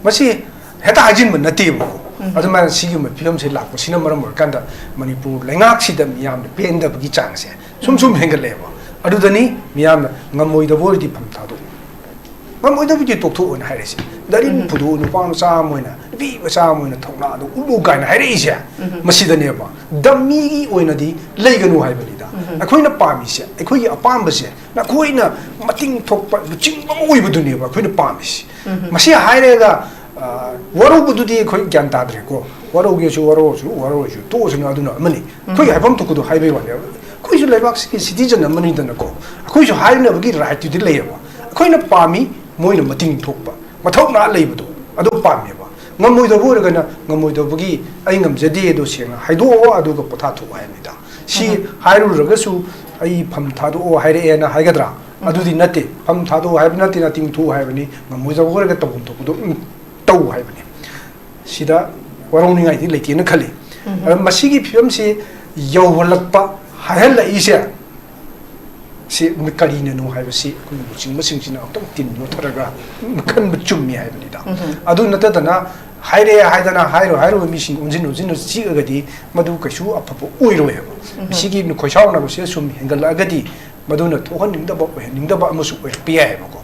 ꯃꯁꯤ ꯍꯦꯛꯇ ꯍꯥꯏꯖꯤꯟꯕ ꯅꯠꯇꯦꯕꯀꯣ꯫ ꯎꯝ꯫ ꯑꯗꯨꯃꯥꯏꯅ ꯁꯤꯒꯨꯝꯕ ꯐꯤꯕꯝꯁꯤ ꯂꯥꯛꯄꯁꯤꯅ ꯃꯔꯝ ꯑꯣꯏꯔꯀꯥꯟꯗ ꯃꯅꯤꯄꯨꯔ ꯂꯩꯉꯥꯛꯁꯤꯗ ꯃꯤꯌꯥꯝꯅ ꯄꯦꯟꯗꯕꯒꯤ ꯆꯥꯡꯁꯦ ꯁꯨꯝ ꯁꯨꯝ ꯍꯦꯟꯒꯠꯂꯛꯑꯦꯕ꯫ ꯑꯗꯨꯗꯅꯤ ꯃꯤꯌꯥꯝꯅ ꯉꯝꯃꯣꯏꯗꯕ ꯑꯣꯏꯔꯗꯤ ꯐꯝ ꯊꯥꯗꯣꯛꯎ꯫ ꯉꯝꯃꯣꯏꯗꯕꯗꯤ ꯇꯣꯛꯊꯣꯛꯑꯣꯅ ꯍꯥꯏꯔꯤꯁꯦ꯫ ꯗꯥꯏꯔꯦꯛ ꯎꯝ꯫ ꯐꯨꯗꯣꯛꯎ, ꯅꯨꯄꯥ ꯃꯆꯥ ꯑꯃ ꯑꯣꯏꯅ, ꯅꯨꯄꯤ ꯃꯆꯥ ꯑꯃ ꯑꯣꯏꯅ ꯊꯧꯅꯥꯗꯣ ꯎꯠꯂꯨ ꯀꯥꯏꯅ ꯍꯥꯏꯔꯛꯏꯁꯦ꯫ ꯎꯝ꯫ ꯃꯁꯤꯗꯅꯦꯕ꯫ Dummyꯒꯤ ꯑꯣꯏꯅꯗꯤ ꯂꯩꯒꯅꯨ ꯍꯥꯏꯕꯅꯤꯗ꯫ ꯎꯝ꯫ ꯑꯩꯈꯣꯏꯅ ꯄꯥꯝꯃꯤꯁꯦ, ꯑꯩꯈꯣꯏꯒꯤ ꯑꯄꯥꯝꯕꯁꯦ ꯅꯈꯣꯏꯅ ꯃꯇꯤꯡ ꯊꯣꯛꯄ ꯂꯨꯆꯤꯡꯕ ꯑꯃ ꯑꯣꯏꯕꯗꯨꯅꯦꯕ ꯑꯩꯈꯣꯏꯅ ꯄꯥꯝꯃꯤꯁꯦ꯫ ꯎꯝ꯫ ꯃꯁꯤ ꯍꯥꯏꯔꯒ, ꯑ, ꯋꯥꯔꯧꯕꯗꯨꯗꯤ ꯑꯩꯈꯣꯏ ꯒ꯭ꯌꯥꯟ ꯇꯥꯗ꯭ꯔꯦꯀꯣ꯫ ꯋꯥꯔꯧꯒꯦꯁꯨ ꯋꯥꯔꯧꯔꯁꯨ, ꯋꯥꯔꯧꯔꯁꯨ ꯇꯣꯛꯑꯁꯅꯨ, ꯑꯗꯨꯅ ꯑꯃꯅꯤ꯫ ꯎꯝ꯫ ꯑꯩꯈꯣꯏꯒꯤ ꯍꯥꯏꯐꯝ ꯊꯣꯛꯄꯗꯣ ꯍꯥꯏꯕꯩ ꯋꯥꯅꯦꯕ꯫ ꯑꯩꯈꯣꯏꯁꯨ ꯂꯩꯕꯥꯛꯁꯤꯒꯤ citizen ꯑꯃꯅꯤꯗꯅꯀꯣ꯫ ꯑꯩꯈꯣꯏꯁꯨ ꯍꯥꯏꯅꯕꯒꯤ rightꯇꯨꯗꯤ ꯂꯩꯌꯦꯕ꯫ ꯑꯩꯈꯣꯏꯅ ꯄꯥꯝꯃꯤ ꯃꯣꯏꯅ ꯃꯇꯤꯡ ꯊꯣꯛꯄ, ꯃꯊꯧꯅꯥ ꯂꯩꯕꯗꯣ ꯑꯗꯨ ꯄꯥꯝꯃꯦꯕ꯫ ꯉꯝꯃꯣꯏꯗꯕ ꯑꯣꯏꯔꯒꯅ ꯉꯝꯃꯣꯏꯗꯕꯒꯤ "ꯑꯩ ꯉꯝꯖꯗꯦ" ꯑꯗꯣ ꯁꯦꯡꯅ ꯍꯥꯏꯗꯣꯛꯑꯣ, ꯑꯗꯨꯒ ꯄꯣꯊꯥꯊꯣꯛꯑꯣ ꯍꯥꯏꯕꯅꯤꯗ꯫ ꯁꯤ ꯎꯝ꯫ ꯍꯥꯏꯔꯨꯔꯒꯁꯨ "ꯑꯩ ꯐꯝ ꯊꯥꯗꯣꯛꯑꯣ" ꯍꯥꯏꯔꯛꯑꯦꯅ ꯍꯥꯏꯒꯗ꯭ꯔꯥ? ꯎꯝ꯫ ꯑꯗꯨꯗꯤ ꯅꯠꯇꯦ꯫ ꯐꯝ ꯊꯥꯗꯣꯛꯑꯣ ꯍꯥꯏꯕ ꯅꯠꯇꯦ, ꯅꯇꯤꯡ ꯊꯣꯛꯑꯣ ꯍꯥꯏꯕꯅꯤ꯫ ꯉꯝꯃꯣꯏꯗꯕ ꯑꯣꯏꯔꯒ ꯇꯧꯐꯝ ꯊꯣꯛꯄꯗꯣ, ꯎꯝ, ꯇꯧ ꯍꯥꯏꯕꯅꯤ꯫ ꯁꯤꯗ ꯋꯥꯔꯧꯅꯤꯡꯉꯥꯏꯗꯤ ꯂꯩꯇꯦꯅ ꯈꯜꯂꯤ꯫ ꯎꯝ꯫ ꯑꯗ ꯃꯁꯤꯒꯤ ꯐꯤꯕꯝꯁꯤ ꯌꯧꯍꯜꯂꯛꯄ, ꯍꯥꯏꯍꯜꯂꯛꯏꯁꯦ, ꯁꯤ ꯀꯔꯤꯅꯅꯣ ꯍꯥꯏꯕꯁꯤ ꯑꯩꯈꯣꯏ ꯂꯨꯆꯤꯡꯕꯁꯤꯡꯁꯤꯅ ꯑꯃꯨꯛꯇꯪ ꯇꯤꯟ ꯌꯣꯠꯊꯔꯒ ꯈꯟꯕ ꯆꯨꯝꯃꯤ ꯍꯥꯏꯕꯅꯤꯗ꯫ ꯎꯝ꯫ ꯑꯗꯨ ꯅꯠꯇꯗꯅ ꯍꯥꯏꯔꯦ ꯍꯥꯏꯗꯅ ꯍꯥꯏꯔꯣꯏ ꯍꯥꯏꯔꯣꯏ ꯃꯤꯁꯤꯡ ꯑꯣꯟꯁꯤꯟ ꯑꯣꯟꯁꯤꯟꯅ ꯆꯤꯛꯑꯒꯗꯤ ꯃꯗꯨ ꯀꯩꯁꯨ ꯑꯐꯕ ꯑꯣꯏꯔꯣꯏꯕ꯫ ꯁꯤꯒꯤ ꯈꯣꯏꯁꯥꯎꯅꯕꯁꯦ ꯁꯨꯝ ꯍꯦꯟꯒꯠꯂꯛꯑꯒꯗꯤ ꯃꯗꯨꯅ ꯊꯣꯛꯍꯟꯅꯤꯡꯗꯕ, ꯑꯣꯏꯍꯟꯅꯤꯡꯗꯕ ꯑꯃꯁꯨ ꯑꯣꯏꯔꯛꯄ ꯌꯥꯏꯑꯕꯀꯣ꯫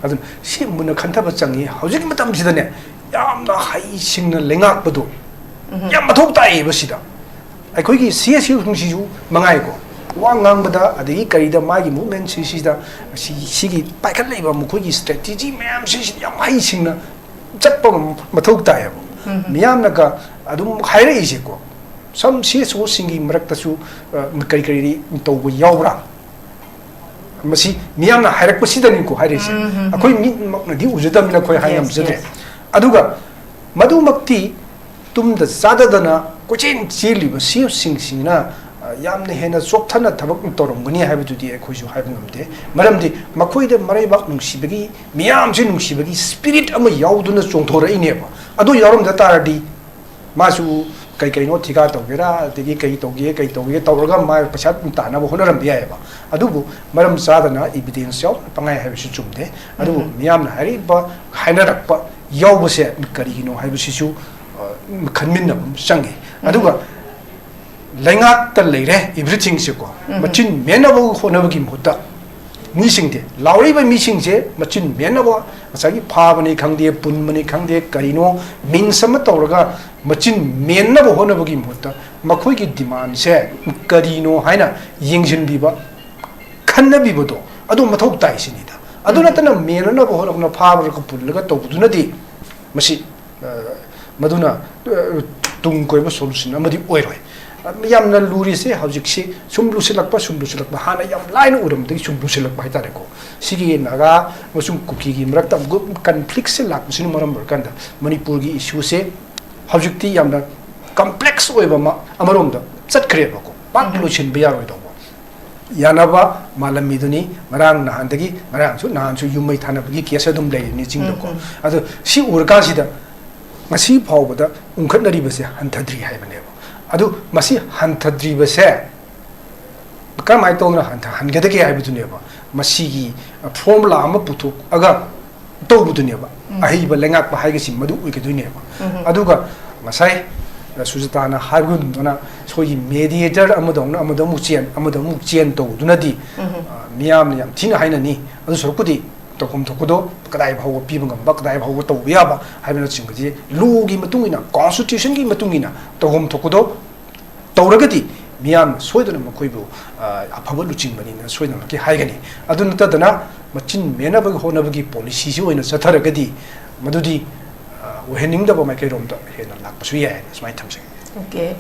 ꯑꯗꯨꯅ ꯁꯤ ꯃꯨꯟꯅ ꯈꯟꯊꯕ ꯆꯪꯉꯤ꯫ ꯍꯧꯖꯤꯛꯀꯤ ꯃꯇꯝꯁꯤꯗꯅꯦ, ꯌꯥꯝꯅ ꯍꯩꯁꯤꯡꯅ ꯂꯩꯉꯥꯛꯄꯗꯣ ꯌꯥꯝ ꯃꯊꯧ ꯇꯥꯏꯌꯦꯕ ꯁꯤꯗ꯫ ꯑꯩꯈꯣꯏꯒꯤ ꯁꯤ ꯑꯦꯁ ꯌꯨꯁꯤꯡꯁꯤꯁꯨ ꯃꯉꯥꯏꯀꯣ, ꯋꯥ ꯉꯥꯡꯕꯗ ꯑꯗꯒꯤ ꯀꯔꯤꯗ ꯃꯥꯒꯤ movement ꯁꯤꯁꯤꯗ ꯁꯤ-, ꯁꯤꯒꯤ ꯄꯥꯏꯈꯠꯂꯛꯏꯕ ꯃꯈꯣꯏꯒꯤ strategy ꯃꯌꯥꯝꯁꯤꯁꯤꯗ ꯌꯥꯝ ꯍꯩꯁꯤꯡꯅ ꯆꯠꯄ ꯑꯃ ꯃꯊꯧ ꯇꯥꯏꯌꯦꯕ꯫ ꯃꯤꯌꯥꯝꯅꯒ ꯑꯗꯨꯝ ꯍꯥꯏꯔꯛꯏꯁꯦꯀꯣ, ꯁꯝ ꯁꯤ ꯑꯦꯁ ꯑꯣꯁꯤꯡꯒꯤ ꯃꯔꯛꯇꯁꯨ, ꯑ, ꯀꯔꯤ ꯀꯔꯤ ꯇꯧꯕ ꯌꯥꯎꯕ꯭ꯔꯥ? ꯃꯁꯤ ꯃꯤꯌꯥꯝꯅ ꯍꯥꯏꯔꯛꯄꯁꯤꯗꯅꯤꯀꯣ ꯍꯥꯏꯔꯤꯁꯦ꯫ ꯑꯩꯈꯣꯏ ꯃꯤꯠꯃꯛꯅꯗꯤ ꯎꯖꯗꯕꯅꯤꯅ ꯑꯩꯈꯣꯏ ꯍꯥꯏ ꯉꯝꯖꯗ꯭ꯔꯦ꯫ ꯑꯗꯨꯒ ꯃꯗꯨꯃꯛꯇꯤ ꯇꯨꯝꯗ ꯆꯥꯗꯗꯅ ꯀꯣꯏꯆꯦꯟ ꯆꯦꯜꯂꯤꯕ ꯁꯤ ꯑꯦꯁ ꯁꯤꯡꯁꯤꯅ, ꯑ, ꯌꯥꯝꯅ ꯍꯦꯟꯅ ꯆꯣꯛꯊꯅ ꯊꯕꯛ ꯇꯧꯔꯝꯒꯅꯤ ꯍꯥꯏꯕꯗꯨꯗꯤ ꯑꯩꯈꯣꯏꯁꯨ ꯍꯥꯏꯕ ꯉꯝꯗꯦ꯫ ꯃꯔꯝꯗꯤ ꯃꯈꯣꯏꯗ ꯃꯔꯩꯕꯥꯛ ꯅꯨꯡꯁꯤꯕꯒꯤ, ꯃꯤꯌꯥꯝꯁꯦ ꯅꯨꯡꯁꯤꯕꯒꯤ spirit ꯑꯃ ꯌꯥꯎꯗꯨꯅ ꯆꯣꯡꯊꯣꯔꯛꯏꯅꯦꯕ꯫ ꯑꯗꯨ ꯌꯥꯎꯔꯝꯗ ꯇꯥꯔꯗꯤ ꯃꯥꯁꯨ ꯀꯩ ꯀꯩꯅꯣ ꯊꯤꯀꯥ ꯇꯧꯒꯦꯔꯥ, ꯑꯗꯒꯤ ꯀꯩ ꯇꯧꯒꯦ, ꯀꯩ ꯇꯧꯒꯦ ꯇꯧꯔꯒ ꯃꯥ ꯄꯩꯁꯥ ꯑꯗꯨꯝ ꯇꯥꯟꯅꯕ ꯍꯣꯠꯅꯔꯝꯕ ꯌꯥꯏꯑꯕ꯫ ꯑꯗꯨꯕꯨ ꯃꯔꯝ ꯆꯥꯗꯅ evidence ꯌꯥꯎꯗꯅ ꯄꯪꯍꯥꯏ ꯍꯥꯏꯕꯁꯨ ꯆꯨꯝꯗꯦ꯫ ꯑꯗꯨꯕꯨ ꯃꯤꯌꯥꯝꯅ ꯍꯥꯏꯔꯛꯏꯕ, ꯍꯥꯏꯅꯔꯛꯄ ꯌꯥꯎꯕꯁꯦ ꯀꯔꯤꯒꯤꯅꯣ ꯍꯥꯏꯕꯁꯤꯁꯨ, ꯑ, ꯈꯟꯃꯤꯟꯅꯕ ꯑꯃ ꯆꯪꯉꯤ꯫ ꯑꯗꯨꯒ ꯂꯩꯉꯥꯛꯇ ꯂꯩꯔꯦ everythingꯁꯦꯀꯣ, ꯃꯆꯤꯟ ꯃꯦꯟꯅꯕ ꯍꯣꯠꯅꯕꯒꯤ ꯃꯍꯨꯠꯇ ꯃꯤꯁꯤꯡꯁꯦ, ꯂꯥꯎꯔꯛꯏꯕ ꯃꯤꯁꯤꯡꯁꯦ ꯃꯆꯤꯟ ꯃꯦꯟꯅꯕ, ꯉꯁꯥꯏꯒꯤ ꯐꯥꯕꯅꯤ ꯈꯪꯗꯦ, ꯄꯨꯟꯕꯅꯤ ꯈꯪꯗꯦ, ꯀꯔꯤꯅꯣ means ꯑꯃ ꯇꯧꯔꯒ ꯃꯆꯤꯟ ꯃꯦꯟꯅꯕ ꯍꯣꯠꯅꯕꯒꯤ ꯃꯍꯨꯠꯇ ꯃꯈꯣꯏꯒꯤ demandꯁꯦ ꯀꯔꯤꯅꯣ ꯍꯥꯏꯅ ꯌꯦꯡꯁꯤꯟꯕꯤꯕ, ꯈꯟꯅꯕꯤꯕꯗꯣ ꯑꯗꯨ ꯃꯊꯧ ꯇꯥꯏ ꯁꯤꯅꯤꯗ꯫ ꯑꯗꯨ ꯅꯠꯇꯅ ꯃꯦꯟꯅꯅꯕ ꯍꯣꯠꯅꯕꯅ ꯐꯥꯕꯔꯒ ꯄꯨꯜꯂꯒ ꯇꯧꯕꯗꯨꯅꯗꯤ ꯃꯁꯤ, ꯑ, ꯃꯗꯨꯅ, ꯑ, ꯇꯨꯡ ꯀꯣꯏꯕ solution ꯑꯃꯗꯤ ꯑꯣꯏꯔꯣꯏ꯫ ꯑ, ꯌꯥꯝꯅ ꯂꯨꯔꯤꯁꯦ ꯍꯧꯖꯤꯛꯁꯤ ꯁꯨꯝ ꯂꯨꯁꯤꯜꯂꯛꯄ, ꯁꯨꯝ ꯂꯨꯁꯤꯜꯂꯛꯄ, ꯍꯥꯟꯅ ꯌꯥꯝ ꯂꯥꯏꯅ ꯎꯔꯝꯕꯗꯒꯤ ꯁꯨꯝ ꯂꯨꯁꯤꯜꯂꯛꯄ ꯍꯥꯏꯇꯥꯔꯦꯀꯣ꯫ ꯁꯤꯒꯤ ꯅꯥꯒꯥ ꯑꯃꯁꯨꯡ ꯀꯨꯀꯤꯒꯤ ꯃꯔꯛꯇ ꯑꯃꯨꯛ conflictꯁꯦ ꯂꯥꯛꯄꯁꯤꯅ ꯃꯔꯝ ꯑꯣꯏꯔꯀꯥꯟꯗ ꯃꯅꯤꯄꯨꯔꯒꯤ issueꯁꯦ ꯍꯧꯖꯤꯛꯇꯤ ꯌꯥꯝꯅ complex ꯑꯣꯏꯕ ꯑꯃ ꯑꯃꯔꯣꯝꯗ ꯆꯠꯈ꯭ꯔꯦꯕꯀꯣ꯫ ꯄꯥꯛ ꯂꯣꯏꯁꯤꯟꯕ ꯌꯥꯔꯣꯏꯗꯧꯕ꯫ ꯌꯥꯅꯕ ꯃꯥꯜꯂꯝꯃꯤꯗꯨꯅꯤ ꯉꯔꯥꯡ ꯅꯍꯥꯟꯗꯒꯤ, ꯉꯔꯥꯡꯁꯨ ꯅꯍꯥꯟꯁꯨ ꯌꯨꯝ ꯃꯩ ꯊꯥꯅꯕꯒꯤ case ꯑꯗꯨꯝ ꯂꯩꯔꯤꯅꯤ ꯆꯤꯡꯗꯀꯣ꯫ ꯑꯗꯣ ꯁꯤ ꯎꯔꯀꯥꯟꯁꯤꯗ ꯉꯁꯤ ꯐꯥꯎꯕꯗ ꯎꯪꯈꯠꯅꯔꯤꯕꯁꯦ ꯍꯟꯊꯗ꯭ꯔꯤ ꯍꯥꯏꯕꯅꯦꯕ꯫ ꯑꯗꯨ ꯃꯁꯤ ꯍꯟꯊꯗ꯭ꯔꯤꯕꯁꯦ ꯀꯔꯝꯍꯥꯏꯅ ꯇꯧꯗꯅ ꯍꯟꯊꯍꯟꯒꯗꯒꯦ ꯍꯥꯏꯕꯗꯨꯅꯦꯕ꯫ ꯃꯁꯤꯒꯤ formula ꯑꯃ ꯄꯨꯊꯣꯛꯑꯒ ꯇꯧꯕꯗꯨꯅꯦꯕ꯫ ꯎꯝ꯫ ꯑꯍꯩꯕ ꯂꯩꯉꯥꯛꯄ ꯍꯥꯏꯒꯁꯤ ꯃꯗꯨ ꯑꯣꯏꯒꯗꯣꯏꯅꯦꯕ꯫ ꯎꯝ꯫ ꯑꯗꯨꯒ ꯉꯁꯥꯏ ꯁꯨꯖꯇꯥꯅ ꯍꯥꯏꯕꯒꯨꯝꯗꯅ ꯑꯩꯈꯣꯏꯒꯤ mediator ꯑꯃꯗꯧꯅ ꯑꯃꯗ ꯑꯃꯨꯛ ꯆꯦꯟ, ꯑꯃꯗ ꯑꯃꯨꯛ ꯆꯦꯟ ꯇꯧꯗꯨꯅꯗꯤ, ꯎꯝ꯫ ꯑ, ꯃꯤꯌꯥꯝꯅ ꯌꯥꯝ ꯊꯤꯅ ꯍꯥꯏꯅꯅꯤ꯫ ꯑꯗꯨ ꯁꯔꯨꯛꯄꯨꯗꯤ ꯇꯧꯐꯝ ꯊꯣꯛꯄꯗꯣ ꯀꯗꯥꯏ ꯐꯥꯎꯕ ꯄꯤꯕ ꯉꯝꯕ, ꯀꯗꯥꯏ ꯐꯥꯎꯕ ꯇꯧꯕ ꯌꯥꯕ ꯍꯥꯏꯕꯅꯆꯤꯡꯕꯁꯤ ꯂꯣꯒꯤ ꯃꯇꯨꯡ ꯏꯟꯅ, constitutionꯒꯤ ꯃꯇꯨꯡ ꯏꯟꯅ ꯇꯧꯐꯝ ꯊꯣꯛꯄꯗꯣ ꯇꯧꯔꯒꯗꯤ ꯃꯤꯌꯥꯝꯅ ꯁꯣꯏꯗꯅ ꯃꯈꯣꯏꯕꯨ, ꯑ, ꯑꯐꯕ ꯂꯨꯆꯤꯡꯕꯅꯤꯅ ꯁꯣꯏꯗꯅꯃꯛꯀꯤ ꯍꯥꯏꯒꯅꯤ꯫ ꯑꯗꯨ ꯅꯠꯇꯗꯅ ꯃꯆꯤꯟ ꯃꯦꯟꯅꯕꯒꯤ ꯍꯣꯠꯅꯕꯒꯤ policyꯁꯤ ꯑꯣꯏꯅ ꯆꯠꯊꯔꯒꯗꯤ ꯃꯗꯨꯗꯤ, ꯑ, ꯑꯣꯏꯍꯟꯅꯤꯡꯗꯕ ꯃꯥꯏꯀꯩꯔꯣꯝꯗ ꯍꯦꯟꯅ ꯂꯥꯛꯄꯁꯨ ꯌꯥꯏ ꯍꯥꯏꯅ ꯁꯨꯃꯥꯏꯅ ꯊꯝꯖꯒꯦ꯫ OK꯫